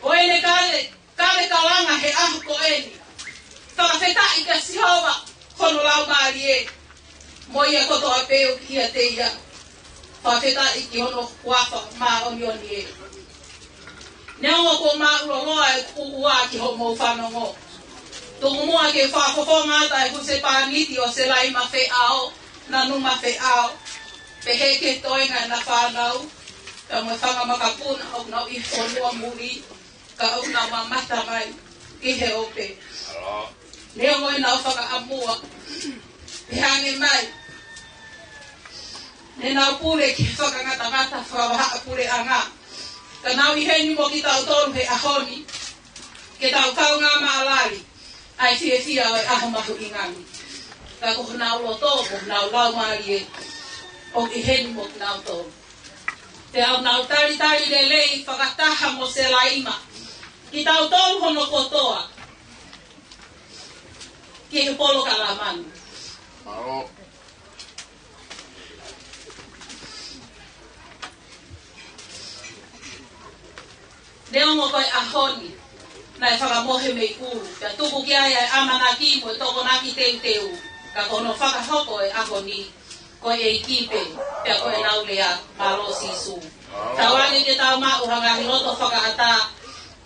Ko ʻene kale, kale kalanga he ʻaho ko eni. Fakafetaʻi kia Sihova, ko hono laumālie, mo ia kotoa pē ʻoku ʻiate ia. Fakafetaʻi ki hono huafa māʻoniʻoni ē. Neongo kuo maʻu loloa ʻeku ʻuʻua ki hoʻomou fanongo, Tuku muʻa ke fakafofonga atu ʻa e husepāniti ʻo Selaima Feʻao, Nanuma Feʻao, pehē ki he toenga ʻena fānau, pea mo e fanga makapuna ʻoku nau ʻi he fonua muli, ka ʻoku nau mamata mai ki he ope. Neongo ʻenau fakaʻamua, pehē ange mai, ne nau pule ki he fakangatangata fakavahaʻapuleʻanga. Ka nau ʻi heni mo kitautolu he ʻaho ni, ke tau kaungā maʻalali ʻa e fiefia ʻo e ʻaho mahuʻinga ni. Ka ko honau loto, ko honau laumālie, ʻoku ʻi heni mo kinautolu. Te nau talitali lelei fakataha mo Selaima, kitautolu hono kotoa, ki he polokalama ni. Neongo ko e ʻaho ni naʻe fakamohe mei ʻulu, pea tuku ki ai ʻa e ʻamanaki mo e tokonaki teuteu, ka ko hono fakahoko e ʻaho ni, ko e ʻEiki pē, pea ko ʻenau lea, mālō Sīsū. Tauange ke tau maʻu ha ngaahi loto fakaʻatā,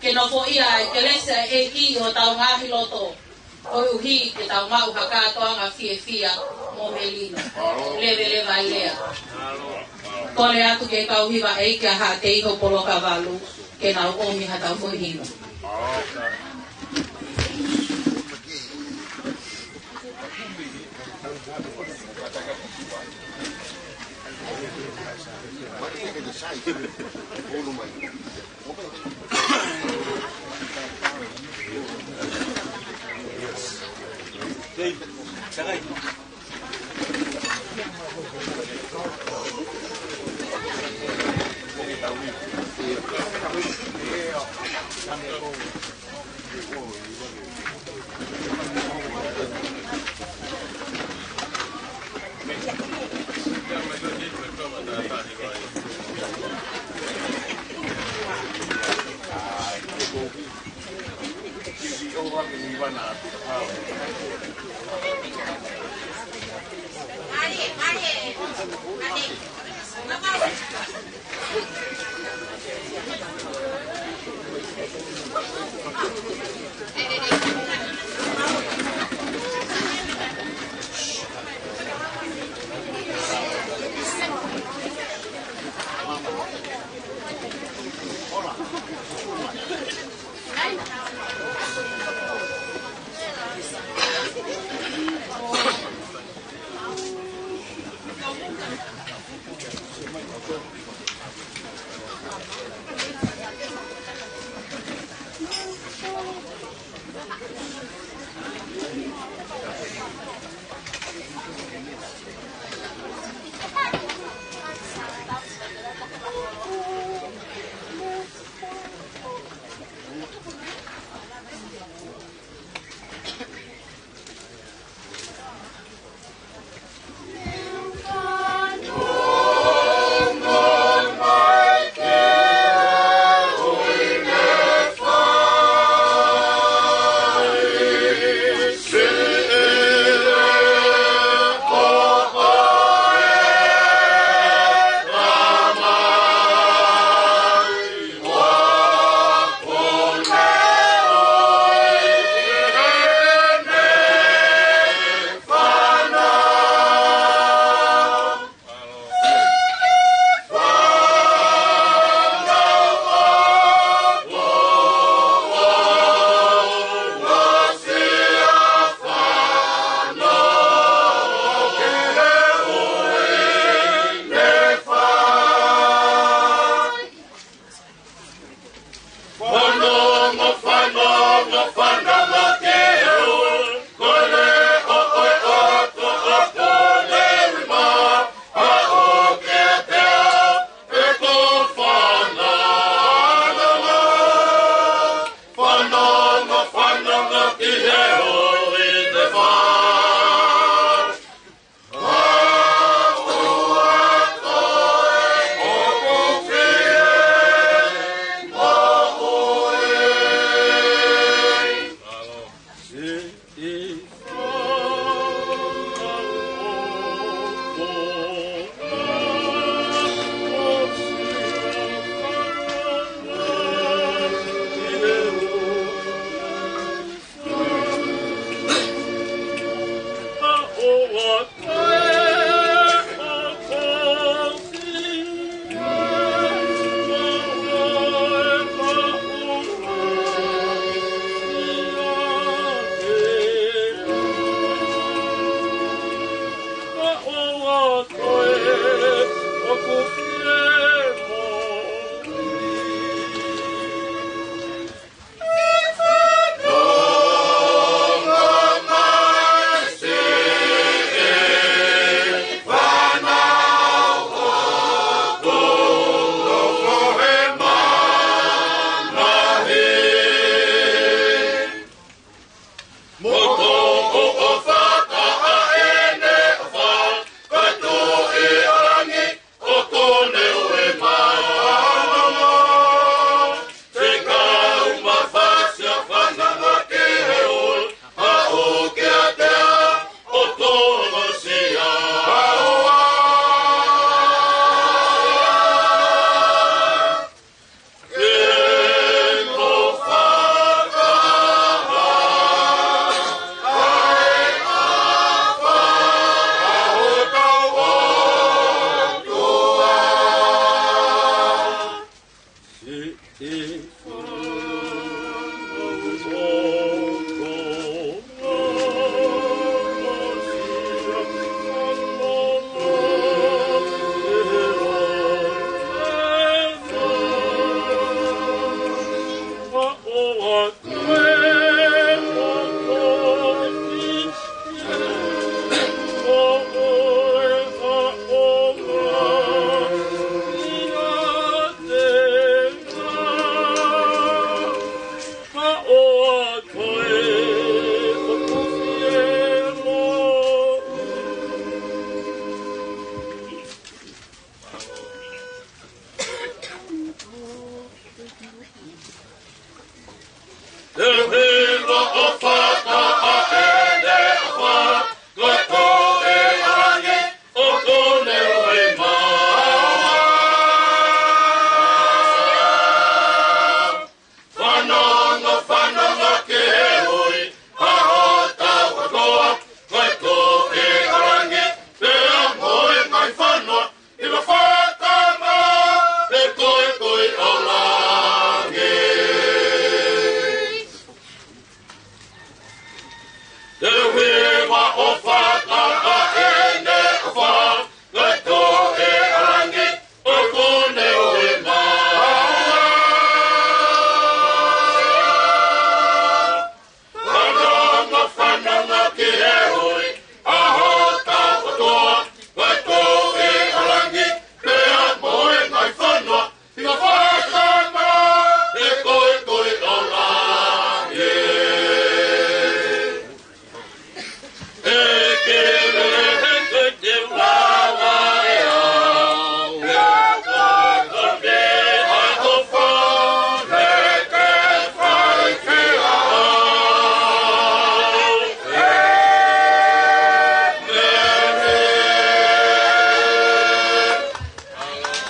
ke nofoʻia ʻa e kelesi ʻa e ʻEiki ʻi hotau ngaahi loto, koeʻuhi ke tau maʻu ha kātoanga fiefia mo melino. Leveleva e lea. Kole atu ki he kau hiva ʻeiki ʻa Haʻateiho Poloka Valu, ke nau ʻomi haʻatau foʻi hiva.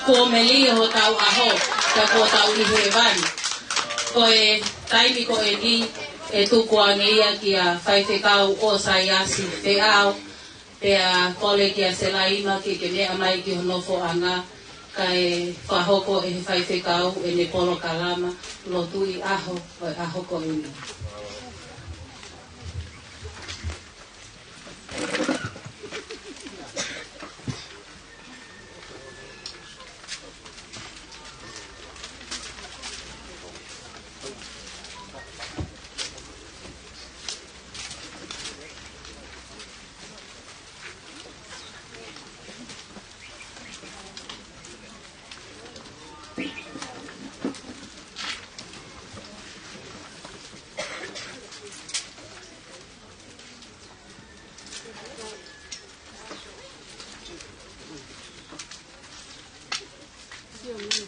Kuo melie hotau ʻaho, ka kuo tau ʻi hēvani. Ko e taimi ko eni ʻe tuku ange ia kia Faifekau ʻOsaiasi Feau, pea kole kia Selaima ke ke meʻa mai ki hono nofoʻanga, kae fakahoko ʻe he faifekau ʻene polokalama lotu ʻi he ʻaho, ʻo e ʻaho ko eni.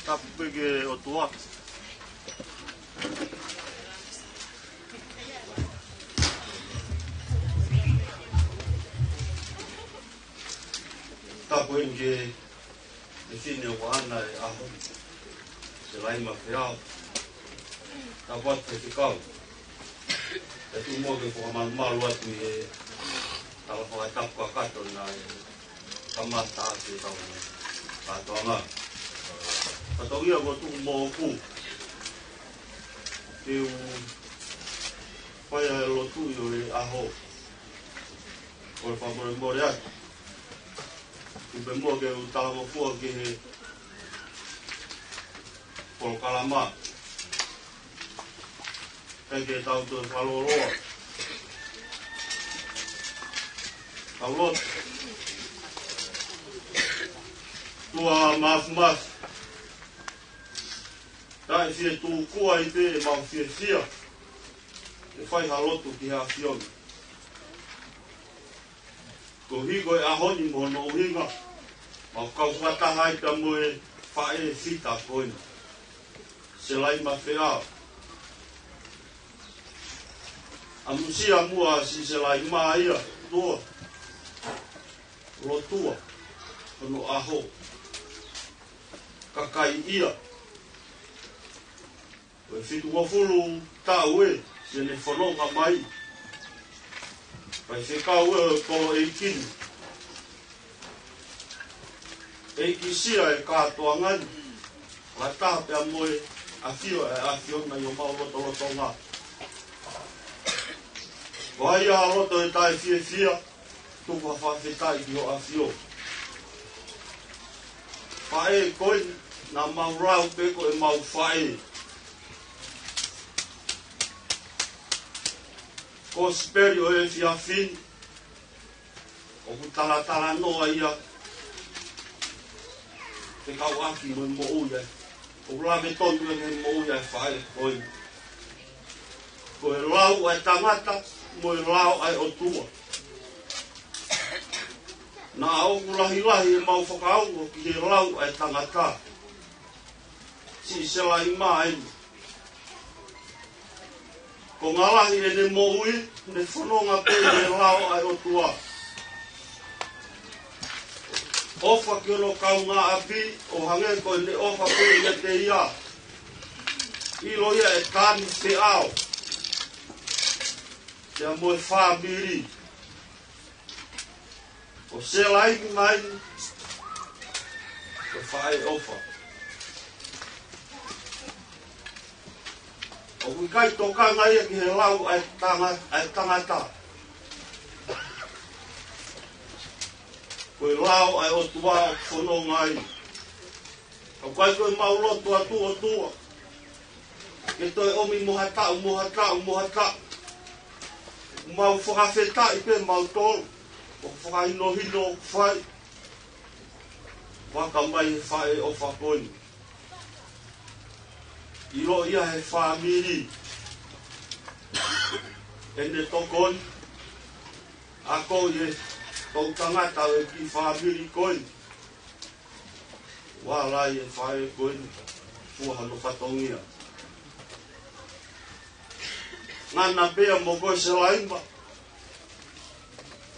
Tapu pē ki he ʻOtua. Tapu heni ki he fefine ʻoku ʻaʻana e ʻaho, Selaima Feau. Tapu atu ki he faifekau. ʻE tuku muʻa ke u fakamalumalu atu ʻi he tala fakatapu kakato naʻe kamata ʻaki ʻetau kātoanga. Fatongia kuo tuku moʻoku ke u fai ʻa e lotu ʻi he ʻaho. Kole fakamolemole atu. Tuku pē muʻa ke u talangofua ki he polokalama. Kae ke tau toe fakalōloa. Tau lotu. ʻOtua Māfimafi, taʻe fie tūkuaʻi pē ʻemau fiefia ʻi he fai ha lotu ki he ʻAfiona. Koeʻuhi ko e ʻaho ni mo hono ʻuhinga, mau kau fakataha ai pea mo e faʻē fita ko eni, Selaima Feau. ʻAmusia muʻa siʻi Selaima ia, ʻOtua. Lotua hono ʻaho. Kakai ia. Ko e fitungofulu taʻu ē, siʻene fononga mai. Faifekau ē ʻo e kolo ʻeiki ni. ʻEikisia e kātoanga ni. Fakataha pea mo e ʻAfio ʻa e ʻAfiona ʻi homau lotolotonga. Ko ia ʻa e loto ʻe taʻefiefia, tuku ha fakafetaʻi ki hoʻo ʻAfio. Faʻē ko eni naʻa mau lau pē ko ʻemau faʻē. Kosipeli ʻo e efiafi ni, ʻoku talatalanoa ia fekauʻaki mo e moʻui ʻa e, ʻoku lave tonu ia ki he moʻui ʻa e faʻē ko eni. Ko e lao ʻa e tangata mo e lao ʻa e ʻOtua. Naʻa ʻoku lahilahi ʻemau fakaongo ki he lao ʻa e tangata. Siʻi Selaima eni. Konga lahi ʻene moʻui, ne fononga pē ʻi he lao ʻa e ʻOtua. ʻOfa ki hono kaungāʻapi, ʻo hangē ko ʻene ʻofa pē ʻiate ia. ʻIlo ia ʻe taani feʻao. Pea mo e fāmili. Ko Selaima eni, ko e faʻē ʻofa. ʻOku ʻikai tokanga ia ki he lao ʻa e tanga-, ʻa e tangata. Ko e lao ʻa e ʻOtua ʻoku fononga ai. Ka ʻoku ʻikai ko ʻemau lotu atu ʻOtua ke toe ʻomi mo ha taʻu, mo ha taʻu, mo ha taʻu. Mau fakafetaʻi pē mautolu, ʻo fakahinohino ʻoku fai. Vaka mai he faʻē ʻofa ko eni. ʻIlo ia he fāmili. ʻEne tokoni. Ako ʻi he toʻutangata ʻo e kiʻi fāmili ko eni. Ua lai e faʻē ko eni, fua hono fatongia. Ngana pea mo koe Selaima,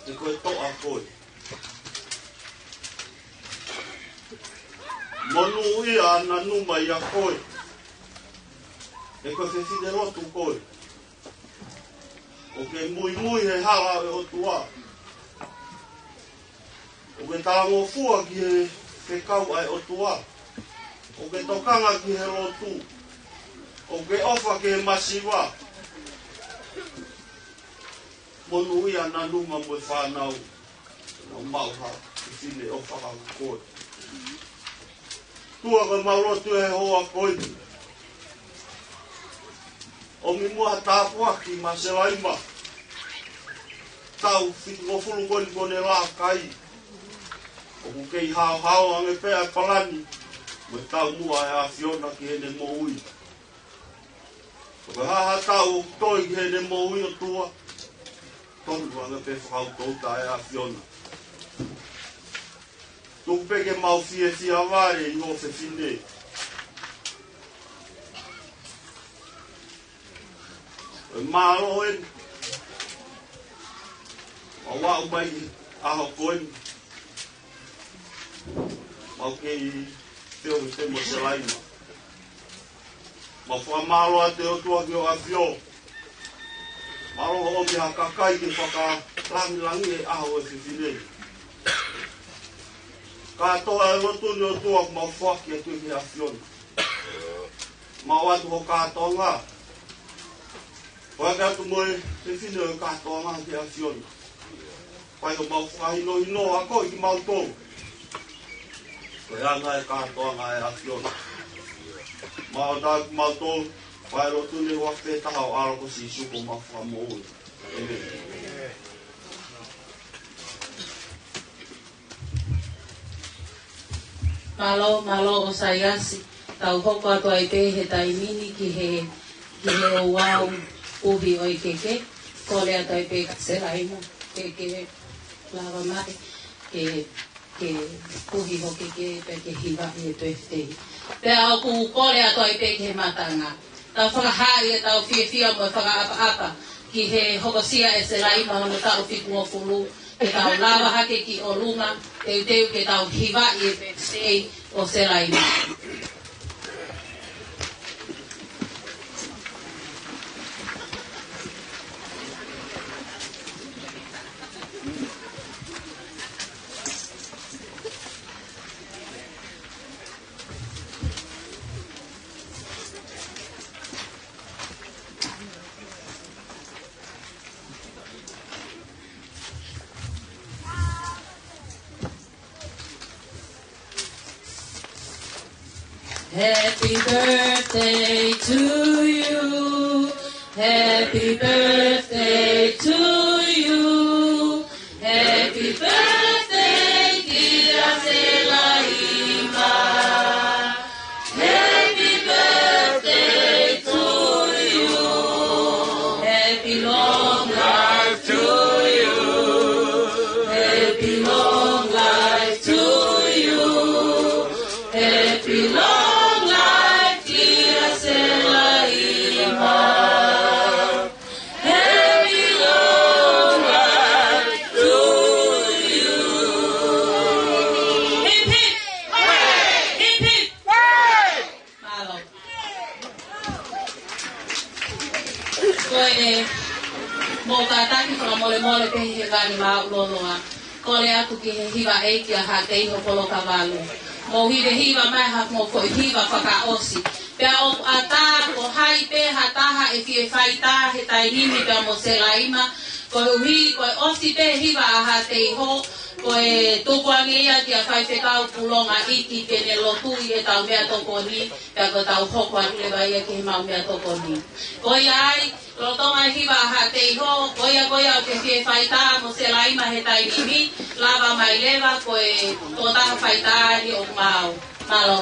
he ko e toʻa koe. Monūʻia ʻa Nanuma ʻia koe, he ko e fefine lotu koe. ʻOku ke muimui he hala ʻo e ʻOtua. ʻOku ke talangofua ki he fekau ʻa e ʻOtua. ʻOku ke tokanga ki he lotu. ʻOku ke ʻofa ki he masiva. Monūʻia Nanuma mo e fānau. Naʻa mau ha fefine ʻofa ʻa koe. ʻOtua, ko ʻemau lotu he houa ko eni. ʻOmi muʻa ha tāpuaki maʻa Selaima. Taʻu fitungofulu ko eni kuo ne laka ai. ʻOku kei haohaoa ange pē ʻa e palani mo e taumuʻa ʻa e ʻAfiona ki heʻene moʻui. Ko e hā ha taʻu ʻoku toe ki heʻene moʻui ʻOtua, tonu ange pē fakautouta ʻa e ʻAfiona. Tuku pē ke mau fiefia vale ʻi hoʻo fefine. ʻOi mālō eni. Mau aʻu mai ʻaho ko eni. Mau kei feohi pē mo Selaima. Mau fakamālō atu ʻe ʻOtua ki hoʻo ʻAfio. Mālō hoʻo ʻomi ha kakai ke fakalangilangiʻi e ʻaho ʻo e fefine. Kātoa e lotu ni ʻOtua ʻoku mau foaki atu ki he ʻAfiona. Mau ʻoatu ho kātoanga. Foaki atu mo e fefine ʻo e kātoanga ki he ʻAfiona. Fai ʻo mau fakahinohino ʻa koe kimautolu. Ko e anga e kātoanga ʻa e ʻAfiona. Mau ʻoatu kimautolu, fai lotu ni ʻoku ʻafio taha ʻo ʻAlo ko Sīsū ko homau Fakamoʻui. ʻĒmeni. Mālō, mālō ʻo Saiasi. Tau hoko atu ai pē he taimi ni ki he, ki he ouau puhi ʻo e keke. Kole atu ai pē kia Selaima ke, ke lava mai, ke, ke puhi ho keke pea ke hivaʻi e pēfitei. Pea ʻoku kole atu ai pē ki he mātanga. Tau fakahaaʻi ʻetau fiefia mo e fakaʻapaʻapa ki he hokosia ʻe Selaima hono taʻu fitungofulu, ke tau lava hake ki ʻolunga, teuteu ke tau hivaʻi e pēfitei ʻo Selaima. Happy birthday to you. Happy birthday to you. Happy birthday, dear Selaima. Happy birthday to you. Happy long life to you. Happy long life to you. Happy long life, dear Selaima. Happy long life to you. Hip, hip. Hip, hip. Mālō. Ko e, mou kātaki fakamolemole pē he ngaahi māʻuloloa. Kole atu ki he hiva ʻeiki ʻa Haʻateiho Polokavalu. Mou hivehiva mai ha mo ko e hiva fakaʻosi. Pea ʻoku ʻatā ko hai pē ha taha ʻe fie faitā he taimi ni pea mo Selaima. Koeʻuhi, ko e ʻosi pē hiva ʻa Haʻateiho, ko e tuku ange ia kia Faifekau Pulonga ʻIki ke ne lotu ʻi heʻetau meʻatokoni, pea ko ʻetau hoko atu leva ia ki he mau meʻatokoni. Ko ia ai, lolotonga e hiva ʻa Haʻateiho, ko ia, ko ia ʻoku ke fie faitā mo Selaima he taimi ni, lava mai leva ko e tokotaha faitā ni ʻoku maau. Mālō.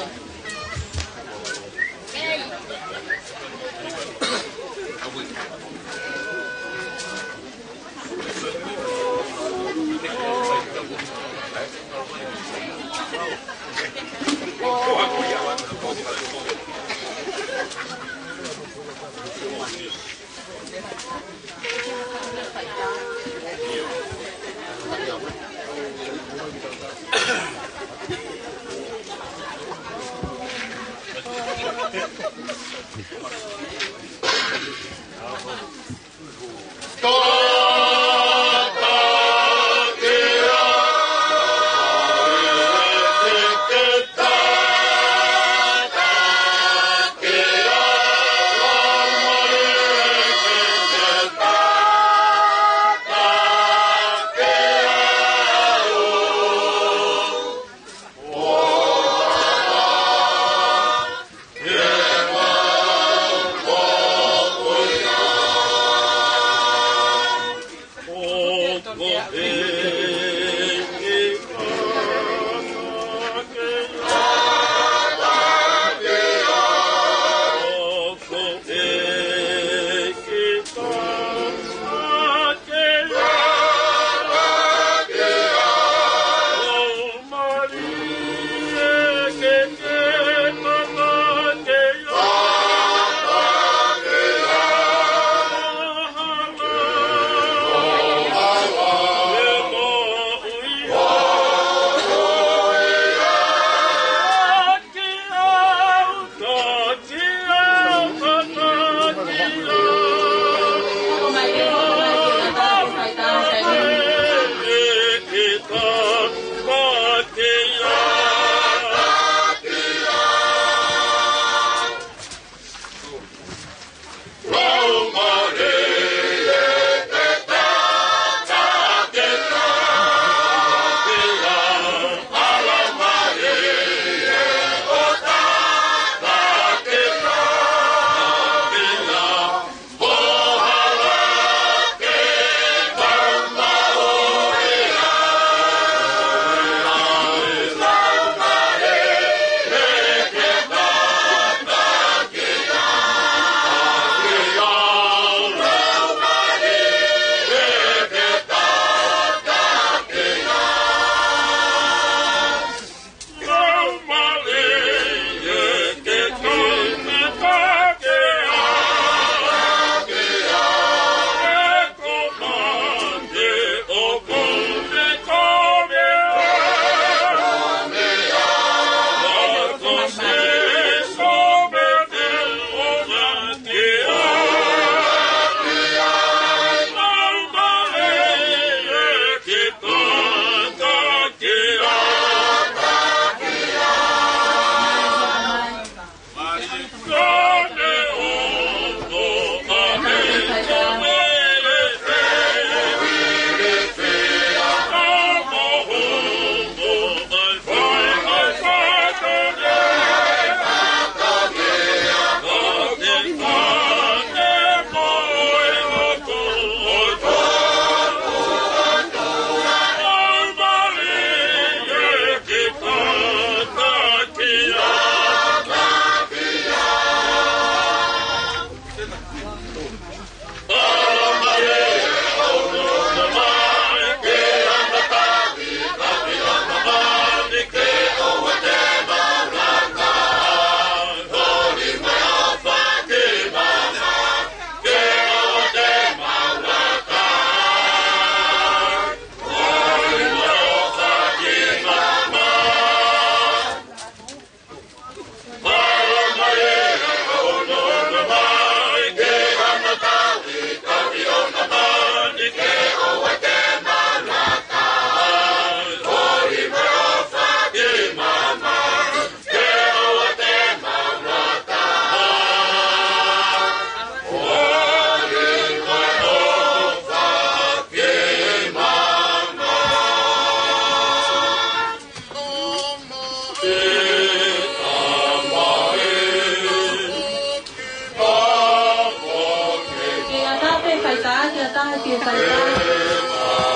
Taha ki ha taha ki he faifai.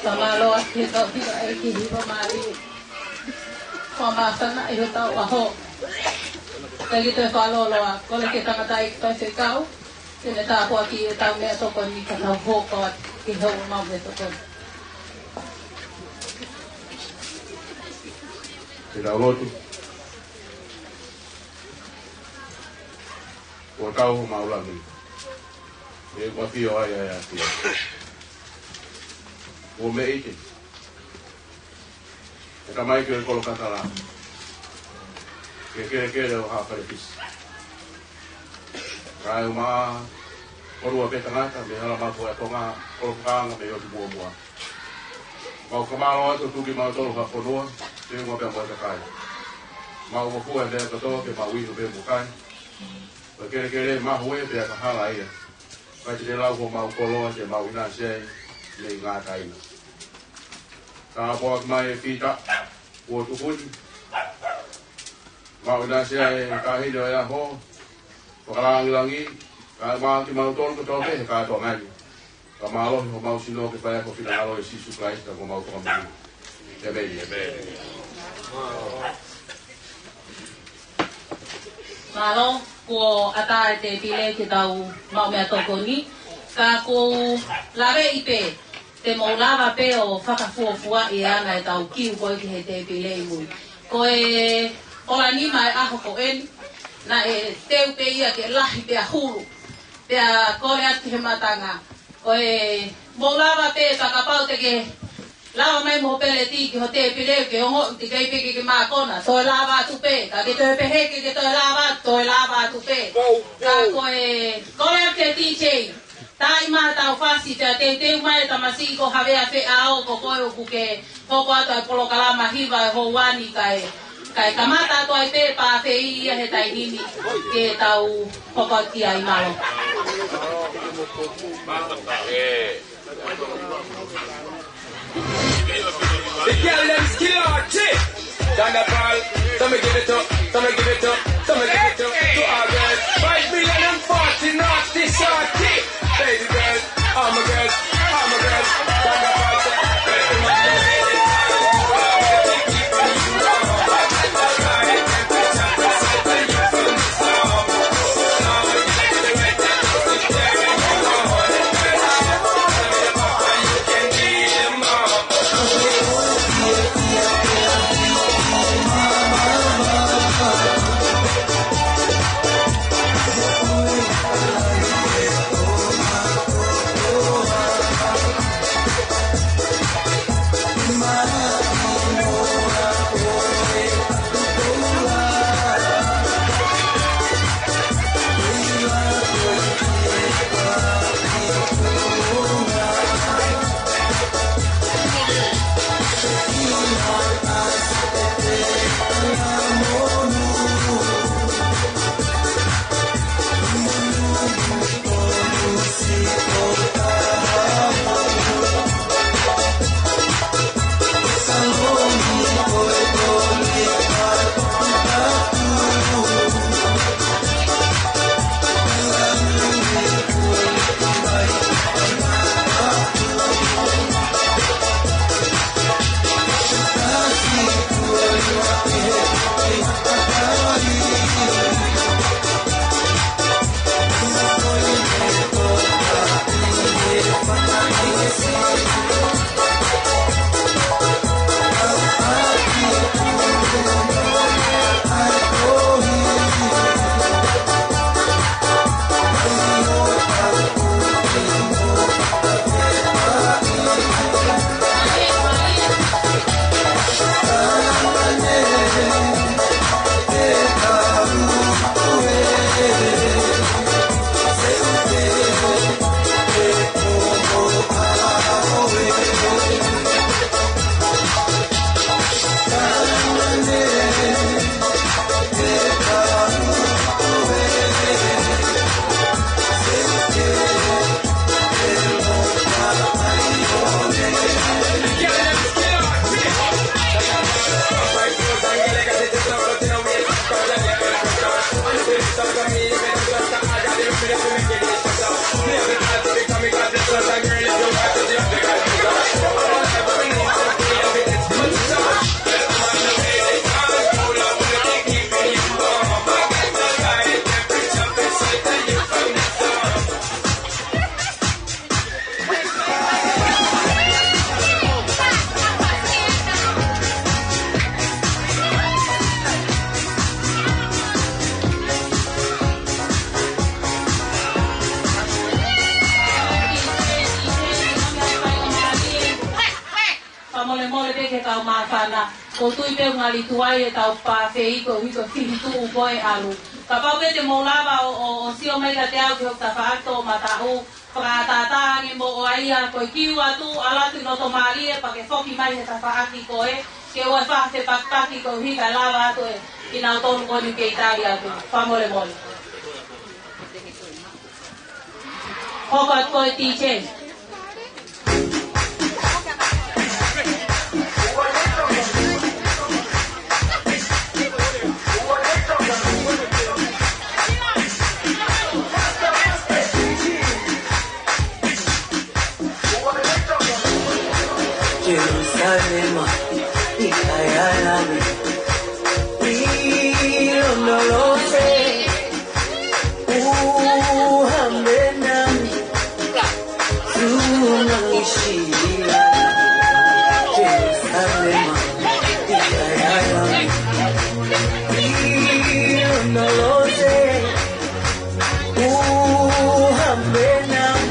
Fakamālō atu ki he kau hila ʻeiki hiva mālie. Fakamāfana ʻi hotau ʻaho. Kae ke toe fakalōloa, kole ki he tangataʻeiki faifekau ke ne tāpuakiʻi ʻetau meʻatokoni ka tau hoko atu ki he ʻomai meʻatokoni. Ke tau lotu. Kuo tau homau langi. ʻE kuo ʻafio ai ʻa e ʻAfio. Kuo meʻite ʻe tamaiki ʻo e kolo kakala, ke kelekele ʻo haʻa fale pisi. Kae ʻumaʻā ʻolunga pē tangata mei he hala mapu ʻa Tonga, kolo fakaanga mei ʻotu muʻomuʻa. Mau fakamālō atu tuki mautolu ha fonua, te unga pea mo e kakai. Mau ngofua e meʻa kotoa ke mau inu pē mo kai. Ko e kelekele mahu ē pea ka hala ia. Kae te lau homau koloa te mau ʻinasi ai mei ngā taina. Tāpuaki mai e fita kuo tuku ni. Mau ʻinasi ai e taʻahine ʻo e ʻaho. Fakalangilangi, kae ʻumaʻā kimautolu kotoa pē he kātoanga ni. Ka mālohi homau sino ke fai ʻaki ho finangalo ʻia Sīsū Kalaisi ko homau Fakamoʻui. ʻĒmeni. ʻĒmeni. Mālō, kuo ʻatā e tēpile ke tau maʻu meʻatokoni. Ka ʻoku ou laveʻi pē, te mou lava pē ʻo fakafuofuaʻi ʻa e anga ʻetau kiu ko ē ki he tēpile ʻi mui. Ko e ola nima e ʻaho ko eni, naʻe teu pē ia ke lahi pea hulu. Pea kole atu ki he matanga. Ko e mou lava pē ka kapau te ke lava mai mo ho peleti ki ho tēpile ke ongoʻi teʻeki ai pē ke ke mākona. Toe lava atu pē, ka ke toe pehē ke ke toe lava, toe lava atu pē. Ka ko e kole atu ki he D J. Tāʻi mai haʻatau fasi, pea teuteu mai e tamasiʻi ko Havea Feʻao, ko koe ʻoku ke hoko atu ʻa e polokalama hiva ʻi he houa ni kae, kae kamata atu ai pē pā fei ia he taimi ni ke tau hoko atu ki ai, mālō. The girl them still hot, chick. Thunderball, so me give it up, so me give it up, so me give it up to all girls. Five million and forty naughty shorty. Baby girl, all my girls, all my girls. Thunderball, say, baby, my girl. Fana, ʻoku ou tui pē ʻoku ngali tuai ʻetau pā feituʻu ko e fihituʻu ko e ʻalu. Kapau pē te mou lava ʻo, ʻo, ʻo sio mai kiate au ki hoku tafaʻaki toʻomataʻu, fakatātā ange mo ʻoua ia ko e kiu atu, ʻalu atu ʻi loto mālie pea ke foki mai he tafaʻaki ko ē, ke ʻoua ʻe fai ha fepakipaki koeʻuhi kae lava atu ʻe kinautolu ko eni ke tali atu. Fakamolemole. Hoko atu ko e D J. Jerusalema, ikayalame, ilonolose, uhambenami, tunangisila, Jerusalema, ikayalame, ilonolose, uhambenami,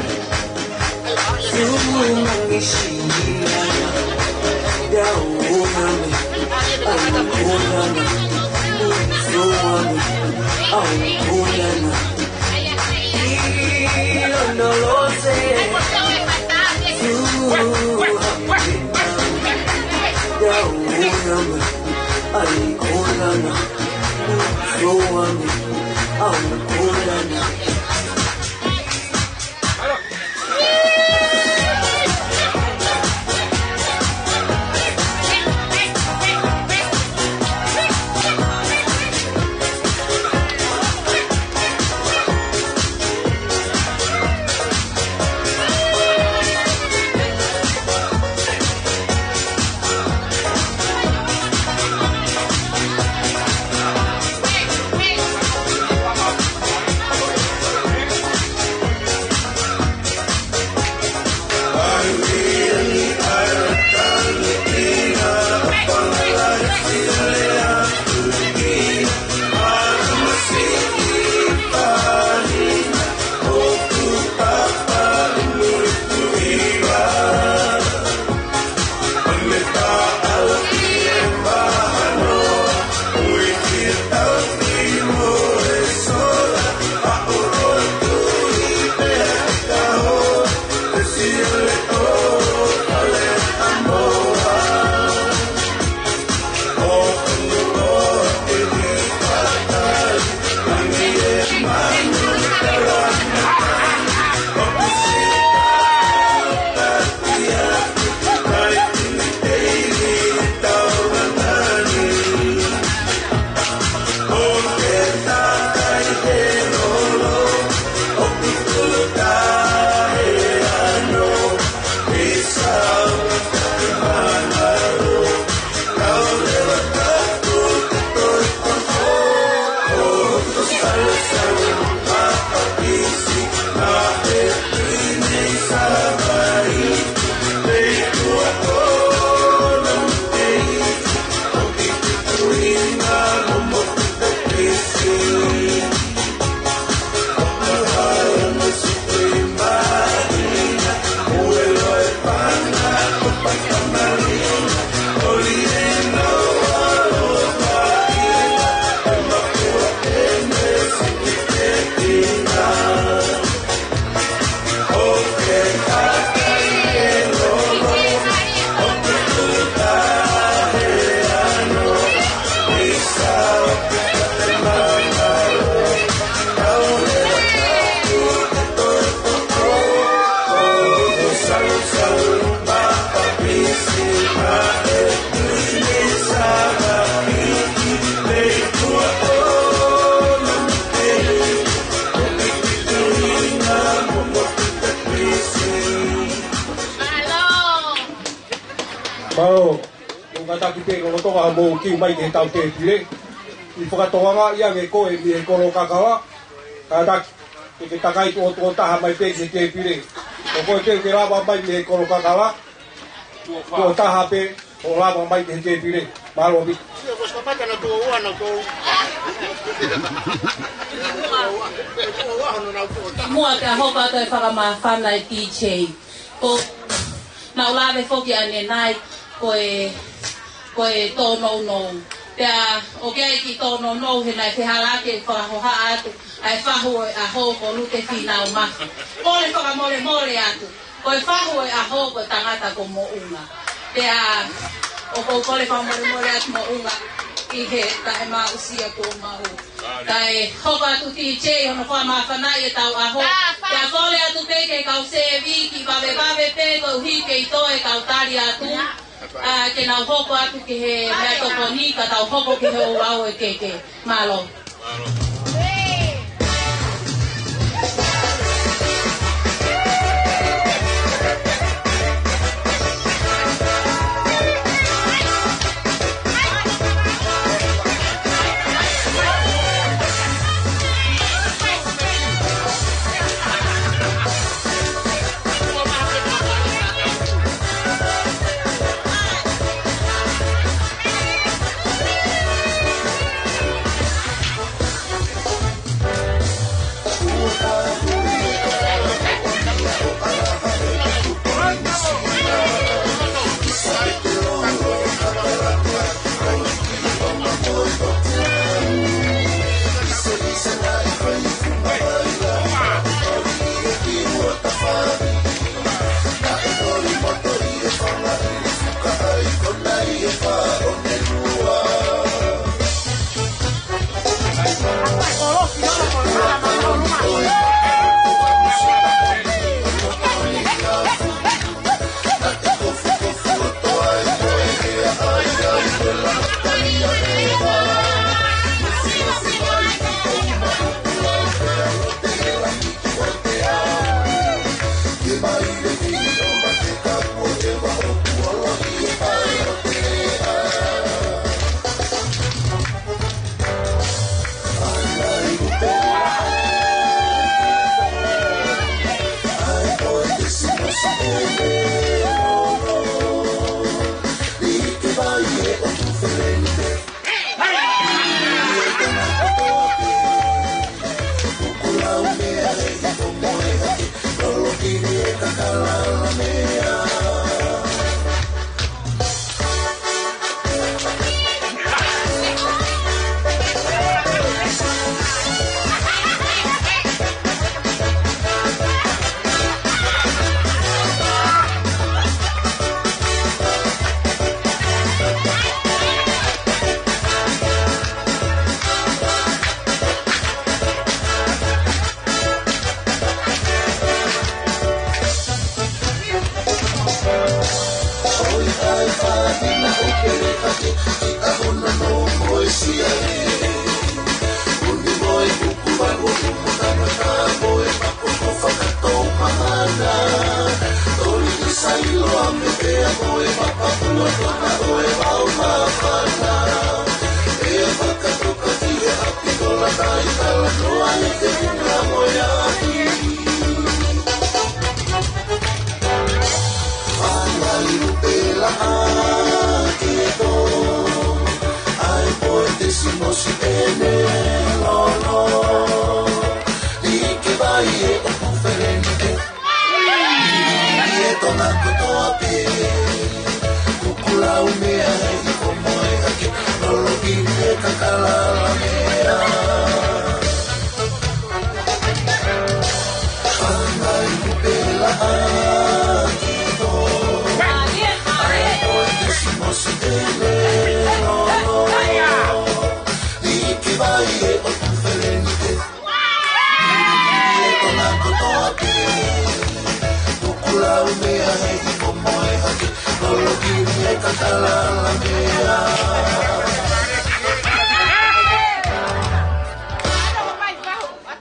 Mālō. Ko e kātaki pē lolotonga hoʻomou kiu mai ki heʻetau tēpile. ʻI he fakatokanga ia mei he kolo Kakava. Kātaki, ke ke takai tuʻo, tuʻo taha mai pē ki he tēpile. Ko koe pē ke lava mai mei he kolo Kakava, tuʻo taha pē ʻo lava mai ki he tēpile. Mālō ʻaupito. Muʻa pea hoko atu e fakamāfana ʻa e D J. Ko, naʻa ku lave foki ʻanenai, ko e, ko e tōnounou. Pea ʻoku ʻi ai e kiʻi tōnounou he naʻe fehālaaki e fakahohaʻa atu ʻa e fahu ʻo e ʻaho ko Lute Fīnau Mafi. Kole fakamolemole atu. Ko e fahu ʻo e ʻaho ko e tangata ko Moʻunga. Pea ʻoku ou kole fakamolemole atu Moʻunga ʻi he taʻemaʻusia kuo maʻu. Kae hoko atu T J hono fakamāfanaʻi ʻetau ʻaho. Pea kole atu pē ki he kau sēvī ke vavevave pē koeʻuhi ke ʻi ai e kau tali atu. ʻA, ke nau hoko atu ki he meʻatokoni ka tau hoko ki he ouau e keke. Mālō.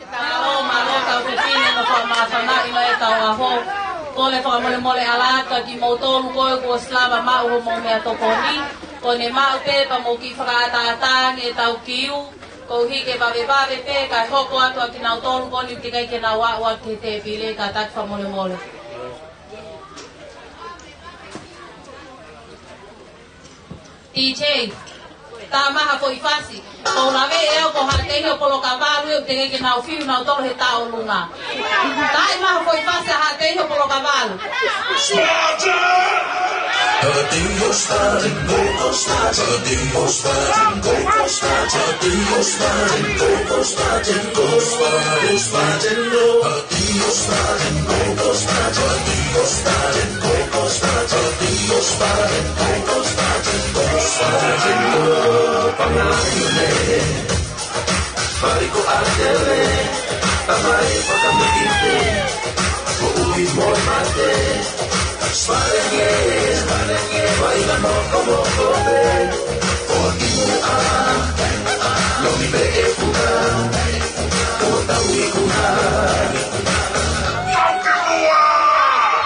Mālō, mālō kau fefine hono fakamāfanaʻi mai ʻetau ʻaho. Kole fakamolemole atu kiate kimoutolu ko ē kuo ʻosi lava maʻu hoʻomou meʻatokoni. Ko ʻene maʻu pē pea mou kiʻi fakaʻataʻatā ange ʻetau kiu. Koeʻuhi ke vavevave pē kae hoko atu ʻa kinautolu ko eni teʻeki ai ke nau aʻu atu ki he tēpile, kātaki fakamolemole. T J, tā mai ha foʻi fasi. Ko u lave ʻe au ko Haʻateiho Polokavalu ʻe teʻeki ai ke nau fiu nautolu he taʻolunga. Tā mai ha foʻi fasi ʻa Haʻateiho Polokavalu. Fale ko Atele, tamai fakamoʻui pē, moʻui mo e mate. Spalenge, spalenge, vaʻinga mokomoko pē. Foaki muʻa, lomi pē e fuka, ʻo tau ikuna.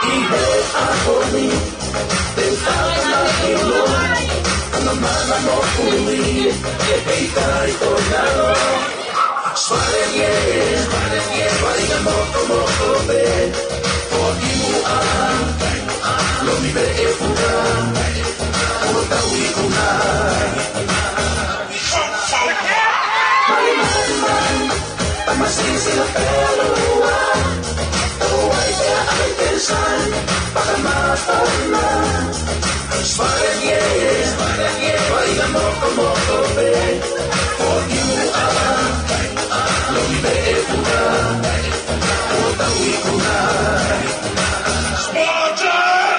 ʻI he ʻaho ni, te u tau na ilo, ana mana mo ui, e peitai o nalo. Spalenge, spalenge, vaʻinga mokomoko pē. Foaki muʻa, lomi pē e fuka, ʻo tau ikuna. Mai, mai, mai, tama sisila pē lua. Tau ai pē ai pē sai, paka mapana. Spalenge, spalenge, vaʻinga mokomoko pē. Foaki muʻa, lomi pē e fuka, ʻo tau ikuna. Spartan!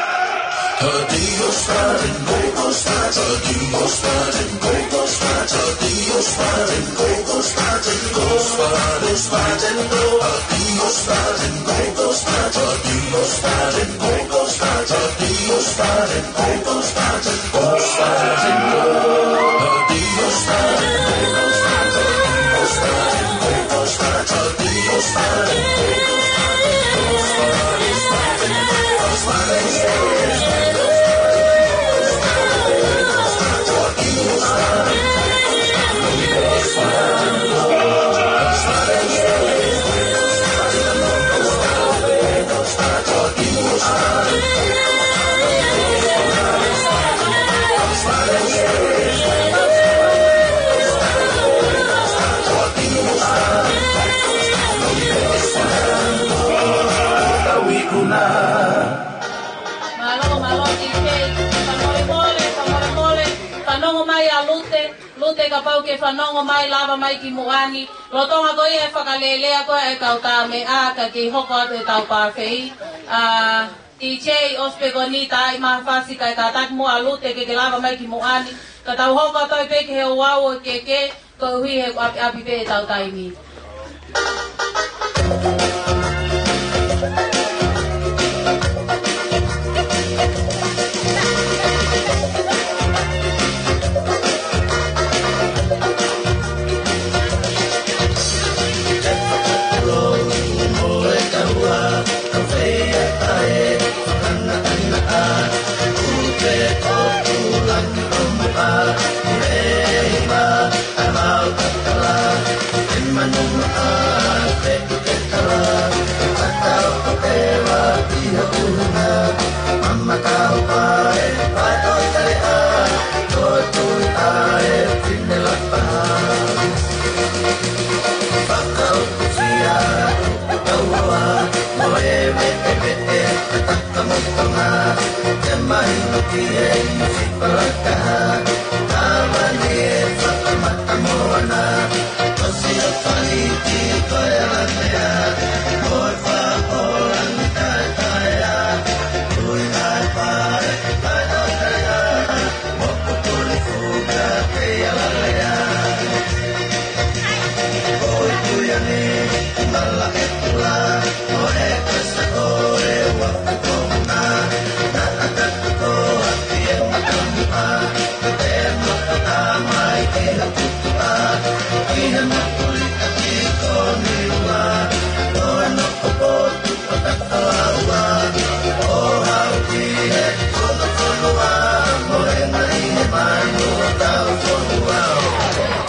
Adios, Spartan, go, go, Spartan. Adios, Spartan, go, go, Spartan. Adios, Spartan, go, go, Spartan. Go, Spartan, Spartan, go. Adios, Spartan, go, go, Spartan. Adios, Spartan, go, go, Spartan. Adios, Spartan, go, go, Spartan. Go, Spartan, go. Adios, Spartan, go, go, Spartan. Go, Spartan, go, go, Spartan. Mālō, mālō, T J. Fakamolemole, fakamolemole. Fanongo mai ʻa Lute. Lute, kapau ʻoku ke fanongo mai, lava mai ki muʻa ni. Lolotonga ko ia e fakalelea ko ē ʻa e kau tāmeʻa, ka ke hoko atu e tau pāfeʻi. ʻA, T J, ʻosi pē ko eni, tā ʻi maha fasi kae kātaki muʻa ʻa Lute ke ke lava mai ki muʻa ni. Ka tau hoko atu ai pē ki he ouau ʻo e keke, koeʻuhi he ʻapiʻapi pē e tau taimi.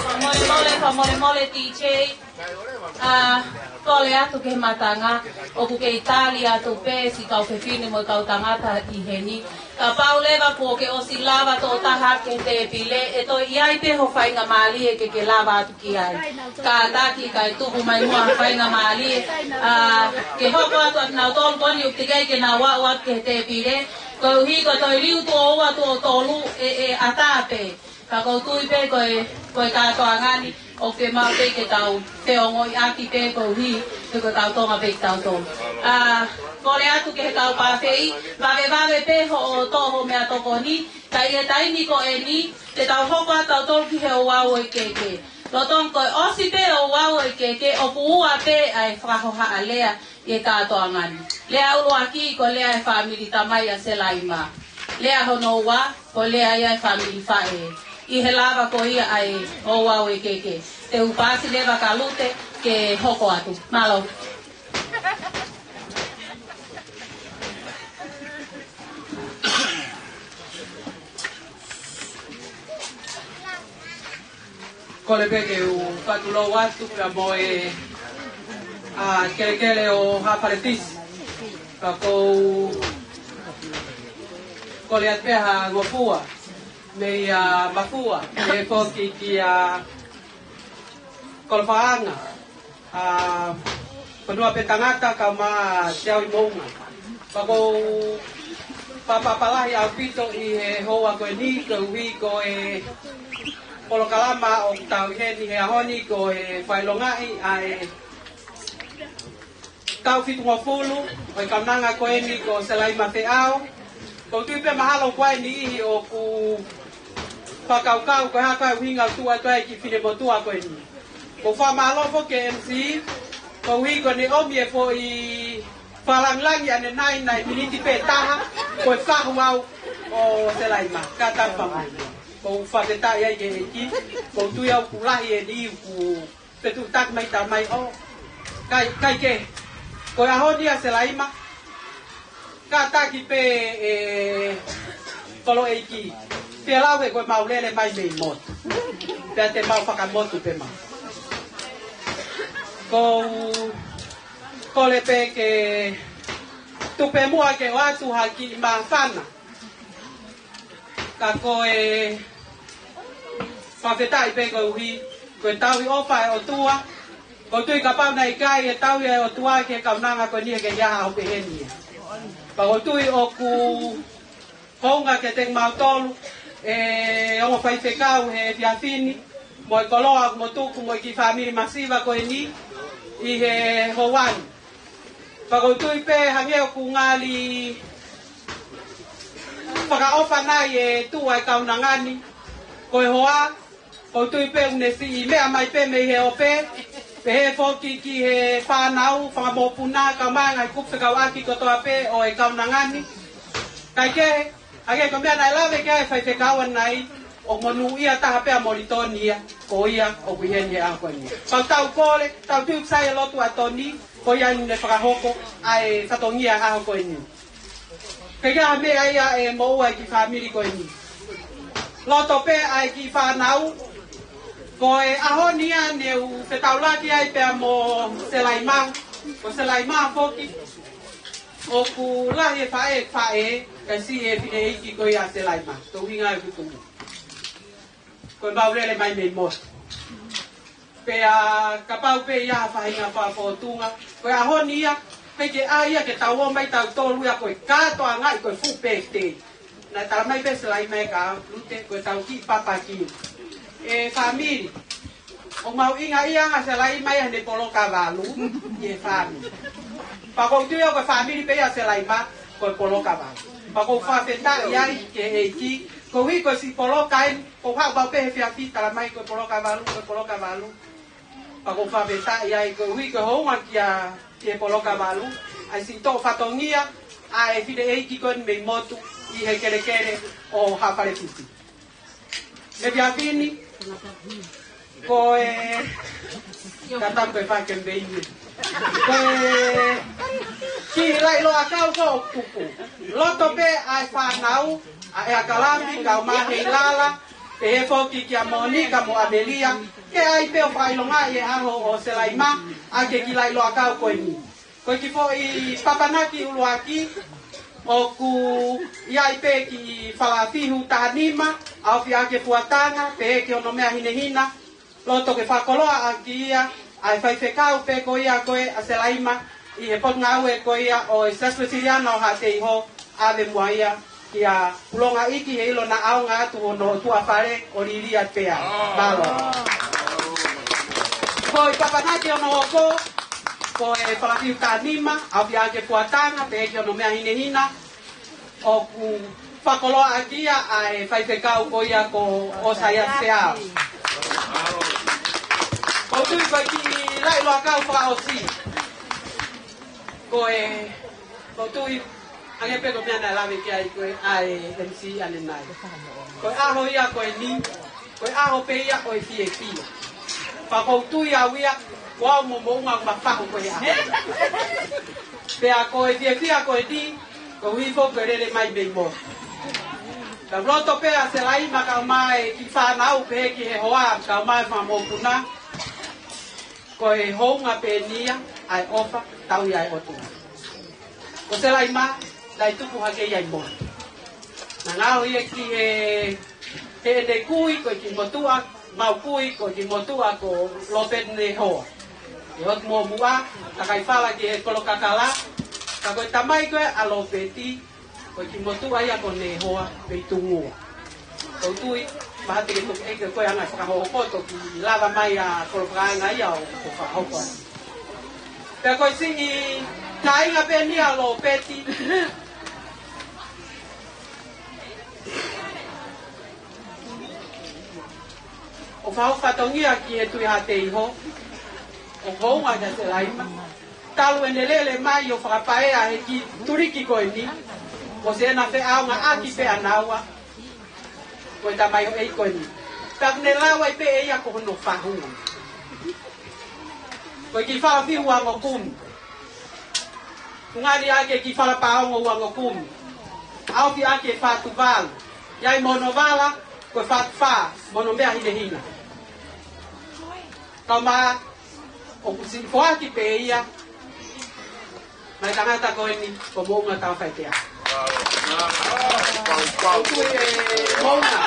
Fakamolemole, fakamolemole, T J. ʻA, kole atu ki he mātanga, ʻoku kei tali atu pē siʻi kau fefine mo e kau tangata ʻi heni. Kapau leva kuo ke ʻosi lava tokotaha ki he tēpile, ʻe toe ʻi ai pē ho faingamālie ke ke lava atu ki ai. Kātaki kae tuku mai muʻa ha faingamālie, ʻa, ke hoko atu ʻa kinautolu ko eni ʻoku teʻeki ai ke nau aʻu atu ki he tēpile. Koeʻuhi ko e toe liliu tuʻo ua tuʻo tolu ʻe, ʻe ʻatā pē. Ka ʻoku ou tui pē ko e, ko e kātoanga ni ʻoku fiemaʻu pē ke tau feongoʻiʻaki pē koeʻuhi he ko e kau Tonga pē kitautolu. ʻA, kole atu ki he kau pāfeʻi, vavevave pē hoʻo toʻo hoʻo meʻatokoni, ka ʻi he taimi ko eni, te tau hoko atu tautolu ki he ouau ʻo e keke. Lolotonga ko e ʻosi pē ouau ʻo e keke, ʻoku ua pē ʻa e fakahohaʻa lea ʻi he kātoanga ni. Lea ʻuluaki ko e lea ʻa e fāmili tamai ʻa Selaima. Lea hono ua ko e lea ia ʻa e fāmili faʻē. ʻI he lava ko ia ʻa e ouau ʻo e keke. Te u paasi leva kia Lute ke hoko atu. Mālō. Kole pē ke u fakatulou atu pea mo e, ʻa, kelekele ʻo Haʻafaletisi. Ka ʻoku ou kole atu pē ha ngofua meia Mafua, pehē foki kia Kolofaʻanga, ʻa, Fonua pē Tangata kae ʻumaʻā Teau ʻi Moʻunga. Pea ʻoku ou fakapapālangi ʻaupito ʻi he houa ko eni koeʻuhi ko e polokalama ʻoku tau ʻi heni he ʻaho ni ko e fakaʻilongaʻi ʻa e taʻu fitungofulu ʻo e kaunanga ko eni ko Selaima Feʻao. ʻOku ou tui pē mahalo ko e niʻihi ʻoku fakakaukau ko e hā e ʻuhinga ʻoku tuʻu atu ai e kiʻi finemotuʻa ko eni. ʻOku ou fakamālō foki ki he M C, koeʻuhi ko ʻene ʻomi e foʻi fakalāngilangi ʻanenai, naʻe miniti pē ʻe taha, ko e fahu au ʻo Selaima, ka tau fakamālō. ʻOku ou fakafetaʻi ai ki he ʻEiki, ʻoku ou tui au ʻoku lahi e niʻihi ʻoku fetuʻutaki mai, tā mai ʻo. Kai, kai ke. Ko e ʻaho ni ʻa Selaima. Kātaki pē ʻe koloʻeiki. Pea lau ē ko e mau lele mai mei motu. Pea te mau fakamotu pē mau. ʻOku ou kole pē ke tuku pē muʻa ke ʻoatu ha kiʻi māfana. Ka ko e fakafetaʻi pē koeʻuhi ko e tauhi ʻofa ʻa e ʻOtua. ʻOku ou tui kapau naʻe ʻikai e tauhi ʻa e ʻOtua ki he kaunanga ko eni he ʻikai ha ʻaho pehē ni. Pea ʻoku ou tui ʻoku hounga kiate kimautolu e ongo faifekau he efiafi ni, mo e koloa mo tuku mo e kiʻi fāmili masiva ko eni ʻi he houa ni. Pea ʻoku ou tui pē hangē ʻoku ngali fakaʻofa nai e tuʻu ʻa e kaunanga ni, ko e hoa, ʻoku ou tui pē ʻoku ne siʻi meʻa mai pē mei he ope, pehē foki ki he fānau, fanga mokopuna, kae ʻumaʻā e ngaahi kupu fekauʻaki kotoa pē ʻo e kaunanga ni. Kae kehe, hangē ko e meʻa naʻe lave ki ai e faifekau ʻanenai, ʻoku monūʻia taha pē ʻa Molitoni ia, ko ia ʻoku ʻi heni he ʻaho ko eni. Pea ʻoku tau kole, tau tui ʻoku sai e lotu ʻa Toni, ko ia ʻoku ne fakahoko ʻa e fatongia ʻo e ʻaho ko eni. Pea ʻi ai ha meʻa ia ʻe moʻua e kiʻi fāmili ko eni. Loto pē ʻa e kiʻi fānau, ko e ʻaho ni ia ne u fetaulaki ai pea mo Selaima, ko Selaima foki. ʻOku lahi e faʻē, faʻē, kae siʻi e fineʻeiki ko ia ʻa Selaima. Ko e ʻuhinga ʻeku tuʻu. Ko e mau lele mai mei motu. Pea kapau pē ʻe ʻi ai ha faʻahinga fakafōtunga. Ko e ʻaho ni ia, pea ke ʻai ia ke tau ō mai tautolu ia ko e kātoangaʻi ko e fuʻu pēkitei. Naʻe tala mai pē Selaima ē kia Lute, ko e tau kiʻi papakī. ʻE fāmili. ʻOku mahuʻinga ia ʻa Selaima ia ʻene poloka valu, ʻi he fāmili. Pea ʻoku ou tui au ko e fāmili pē ia ʻa Selaima, ko e poloka valu. Pea ʻoku ou fakafetaʻi ai ki he ʻEiki, koeʻuhi ko e siʻi poloka eni, ʻoku ou haʻu pē he efiafi tala mai ko e poloka valu, ko e poloka valu. Pea ʻoku ou fakafetaʻi ai koeʻuhi ko e hounga kia, ki he poloka valu, ʻa e siʻi toʻo fatongia ʻa e fineʻeiki ko eni mei motu ʻi he kelekele ʻo Haʻafaletisi. Mei he efiafi ni, ko e, ka tau ko e fake mei ni. Ko e kiʻi laʻiloʻakau ko ʻoku tuku. Loto pē ʻa e fānau, ʻa ʻEa Kalami, kae ʻumaʻā ʻEa Lala, pehē foki kia Monika mo ʻAmelia, ke ʻai pē ʻo fakaʻilongaʻi e ʻaho ʻo Selaima, ʻaki e kiʻi laʻiloʻakau ko eni. Ko e kiʻi foʻi papanaki ʻuluaki, ʻoku ʻi ai pē kiʻi falafihu taha nima, ʻaofi ʻaki e fuatanga, pehē ki hono meʻa hinehina, loto ke fakakoloa ʻaki ia, ʻa e faifekau pē ko ia ko ē ʻa Selaima, ʻi he potungāue ko ia ʻo e Siasi Uēsiliana ʻo Haʻateiho, ʻave muʻa ia Kia Pulonga ʻIki he ʻilo naʻa ʻaonga atu hono tuʻa fale ʻo Lilia pea. Mālō. Ko e papanga ki hono hoko, ko e fakafiu ka nima, ʻaupito ke fuatanga, pehē ki hono meʻa hinehina, ʻoku fakakoloa ʻaki ia ʻa e faifekau ko ia ko ʻOsaia Seao. Ko u tui ko e kiʻi laʻi loa kau fakaʻosi. Ko e, ko u tui, hangē pē ko e meʻa naʻe lave ki ai ko e ʻa e M C ʻanenai. Ko e ʻaho ia ko eni, ko e ʻaho pē ia ʻo e fiefia. Pea ko u tui au ia, ko au mo Moʻunga ʻoku ma faʻu ko e ʻaho. Pea ko e fiefia ko eni, ko u hifo ko e lele mai mei motu. Ka u loto pē ʻa Selaima kae ʻumaʻā e kiʻi fānau pehē ki he hoa, kae ʻumaʻā e fanga mokopuna. Ko e hounga pē eni ia ʻa e ʻofa, tauhi ʻa e ʻOtua. Ko Selaima, naʻe tupu hake ia ʻi motu. Naʻe ngaohi ia ki he, heʻene kui, ko e kiʻi motuʻa, mau kui, ko e kiʻi motuʻa ko Lopeti Nehoa. ʻI hoku moʻomuʻa, takai fala ki he Kolokakala, ka ko e tamai ko ē ʻa Lopeti, ko e kiʻi motuʻa ia ko Nehoa mei Tungua. Ko u tui, mahalo te ke toki ʻeke ko e anga fakahoko toki lava mai ʻa Kolokakala ia ʻo, ʻo fakahoko. Pea ko e siʻi kāinga pē eni ʻa Lopeti. ʻO fakahoko fatongia ki he Tui Haʻateiho, ʻo hounga kia Selaima. Talu ʻene lele mai ʻo fakapaea he kiʻi tuliki ko eni, ko ʻene feʻaongaʻaki pē ʻanaua mo e tamaioʻeiki ko eni. Pea kuo ne lau ai pē ʻe ia ko hono fahu. Ko e kiʻi fala fiu uangokumi. Tuʻunga ʻaki e kiʻi fala paongo uangokumi. ʻAofi ʻaki e fatu valu. ʻI ai mo hono vala, ko e fatu fā, mo hono meʻa hinehina. Kae ʻumaʻā, ʻoku siʻi foaki pē ia mei he tangata ko eni, ko Moʻunga Taufaʻetea. Ko u tui ē Moʻunga.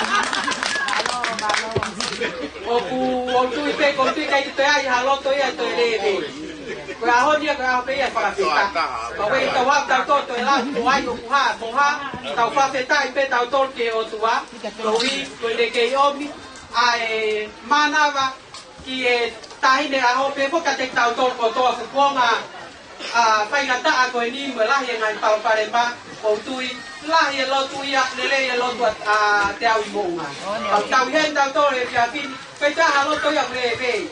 ʻOku, ko u tui pē, ko u tui ʻikai ke toe ʻi ai ha loto ia ʻe toe lele. Ko e ʻaho ni ia, ko e ʻaho pē ia ʻo e fakafetaʻi. Ka ʻoku ʻi ai ʻetau ʻaho ʻoku tau toe lau, ko hai, ʻoku hā, ko e hā, tau fakafetaʻi pē tautolu ki he ʻOtua. Koeʻuhi, ko ʻene kei ʻomi ʻa e mānava ki he taʻahine ʻaho pē foki kiate kitautolu kotoa, kuonga ʻa e faingataʻa ko eni mo e lahi e ngaahi palopalema, ko u tui, lahi e lotu ia, lelei e lotu ʻa, ʻa Teau ʻi Moʻunga. Ka tau ʻi heni tautolu he efiafi ni, pea ʻikai ha loto ia ʻoku lele.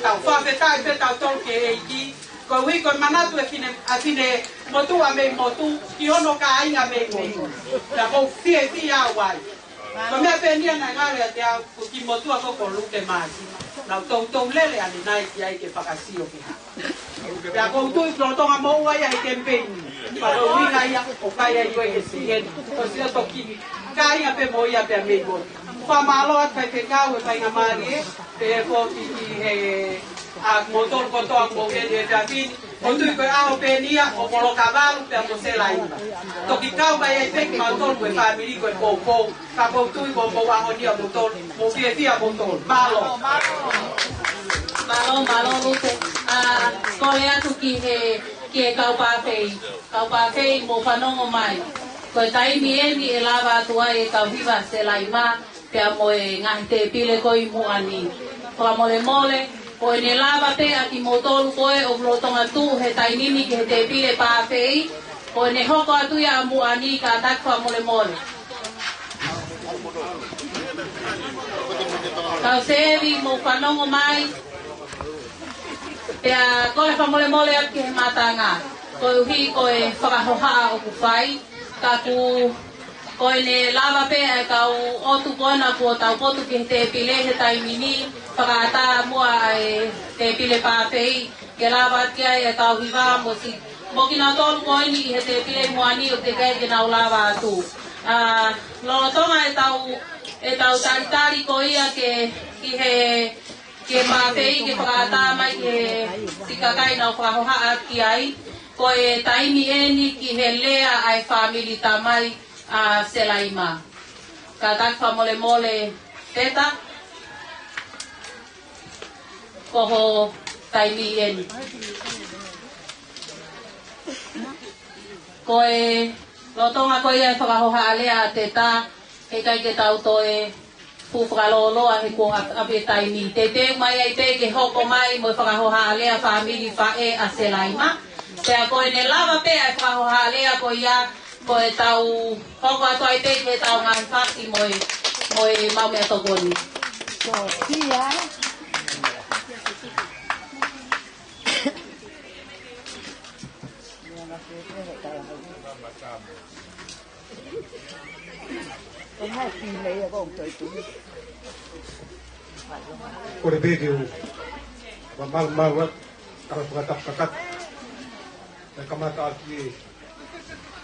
Tau fakafetaʻi pē tautolu ki he ʻEiki, koeʻuhi ko e manatu e fine, ʻa e finemotuʻa mei motu, ki hono kāinga mei motu. Pea ko u fiefia au ai. Ko e meʻa pē eni ia naʻe ngalo ʻiate au, ko e kiʻi motuʻa ko ē ko Luke Māsima. Naʻa ku toutou lele ʻanenai ki ai ke fakasio ki ha. Pea ko u tui ko e lolotonga moʻua ia he kemipeini. Pea ko e ʻuhinga ia ʻoku ʻikai ai ko e ke siʻi heni. Ko e siʻi toki kāinga pē mo ia pea mei motu. Fakamālō atu faifekau e faingamālie, pea foki ki he ʻa moutolu kotoa ʻoku mou ʻi heni he efiafi ni. Ko u tui ko e ʻaho pē eni ia ʻo Kolokavalu pea mo Selaima. Toki kau mai ai pē kimautolu ko e fāmili ko e poupou. Ka ko u tui ko hoʻomou ʻaho ni ia moutolu, mou fiefia moutolu. Mālō. Mālō, mālō Luke. ʻA, kole atu ki he, ki he kau pāfei. Kau pāfei mou fanongo mai. Ko e taimi eni ʻe lava atu ai e kau hiva Selaima pea mo e ngaahi tēpile ko ē ʻi muʻa ni. Fakamolemole, ko ʻene lava pē ʻa kimoutolu ko ē ʻoku lolotonga tuʻu he taimi ni ki he tēpile pāfei, ko ʻene hoko atu ia ʻa muʻa ni, kātaki fakamolemole. Kau sevi mou fanongo mai, pea kole fakamolemole atu ki he mātanga, koeʻuhi ko e fakahohaʻa ʻoku fai, ka ʻoku Ko ʻene lava pē ʻa e kau ʻotu ko ena kuo taupotu ki he tēpile he taimi ni, fakaʻatā muʻa ʻa e tēpile pāfei, ke lava atu ai e kau hiva mo si-, mo kinautolu ko eni ʻi he tēpile ʻi muʻa ni ʻoku teʻeki ai ke nau lava atu. ʻA, lolotonga ʻetau, ʻetau talitali ko ia ke, ki he, ki he pāfei ke fakaʻatā mai ki he siʻi kakai naʻa nau fakahohaʻa ki ai, ko e taimi eni ki he lea ʻa e fāmili tamai ʻa Selaima. Kātaki fakamolemole Peta, ko ho taimi eni. Ko e Lolotonga ko ia e fakahohaʻa lea ʻa Teta, heʻikai ke tau toe fuʻu fakalōloa he kuo ʻa-, ʻave taimi. Teuteu mai ai pē ke hoko mai mo e fakahohaʻa lea fāmili faʻē ʻa Selaima. Pea ko ʻene lava pē ʻa e fakahohaʻa lea ko ia, ko e tau hoko atu ai pē ke tau ngaahi fasi mo e, mo e maʻu meʻatokoni. Kole pē ke u fakamalumalu atu, kau fakatapu kakato. Naʻe kamata ʻaki e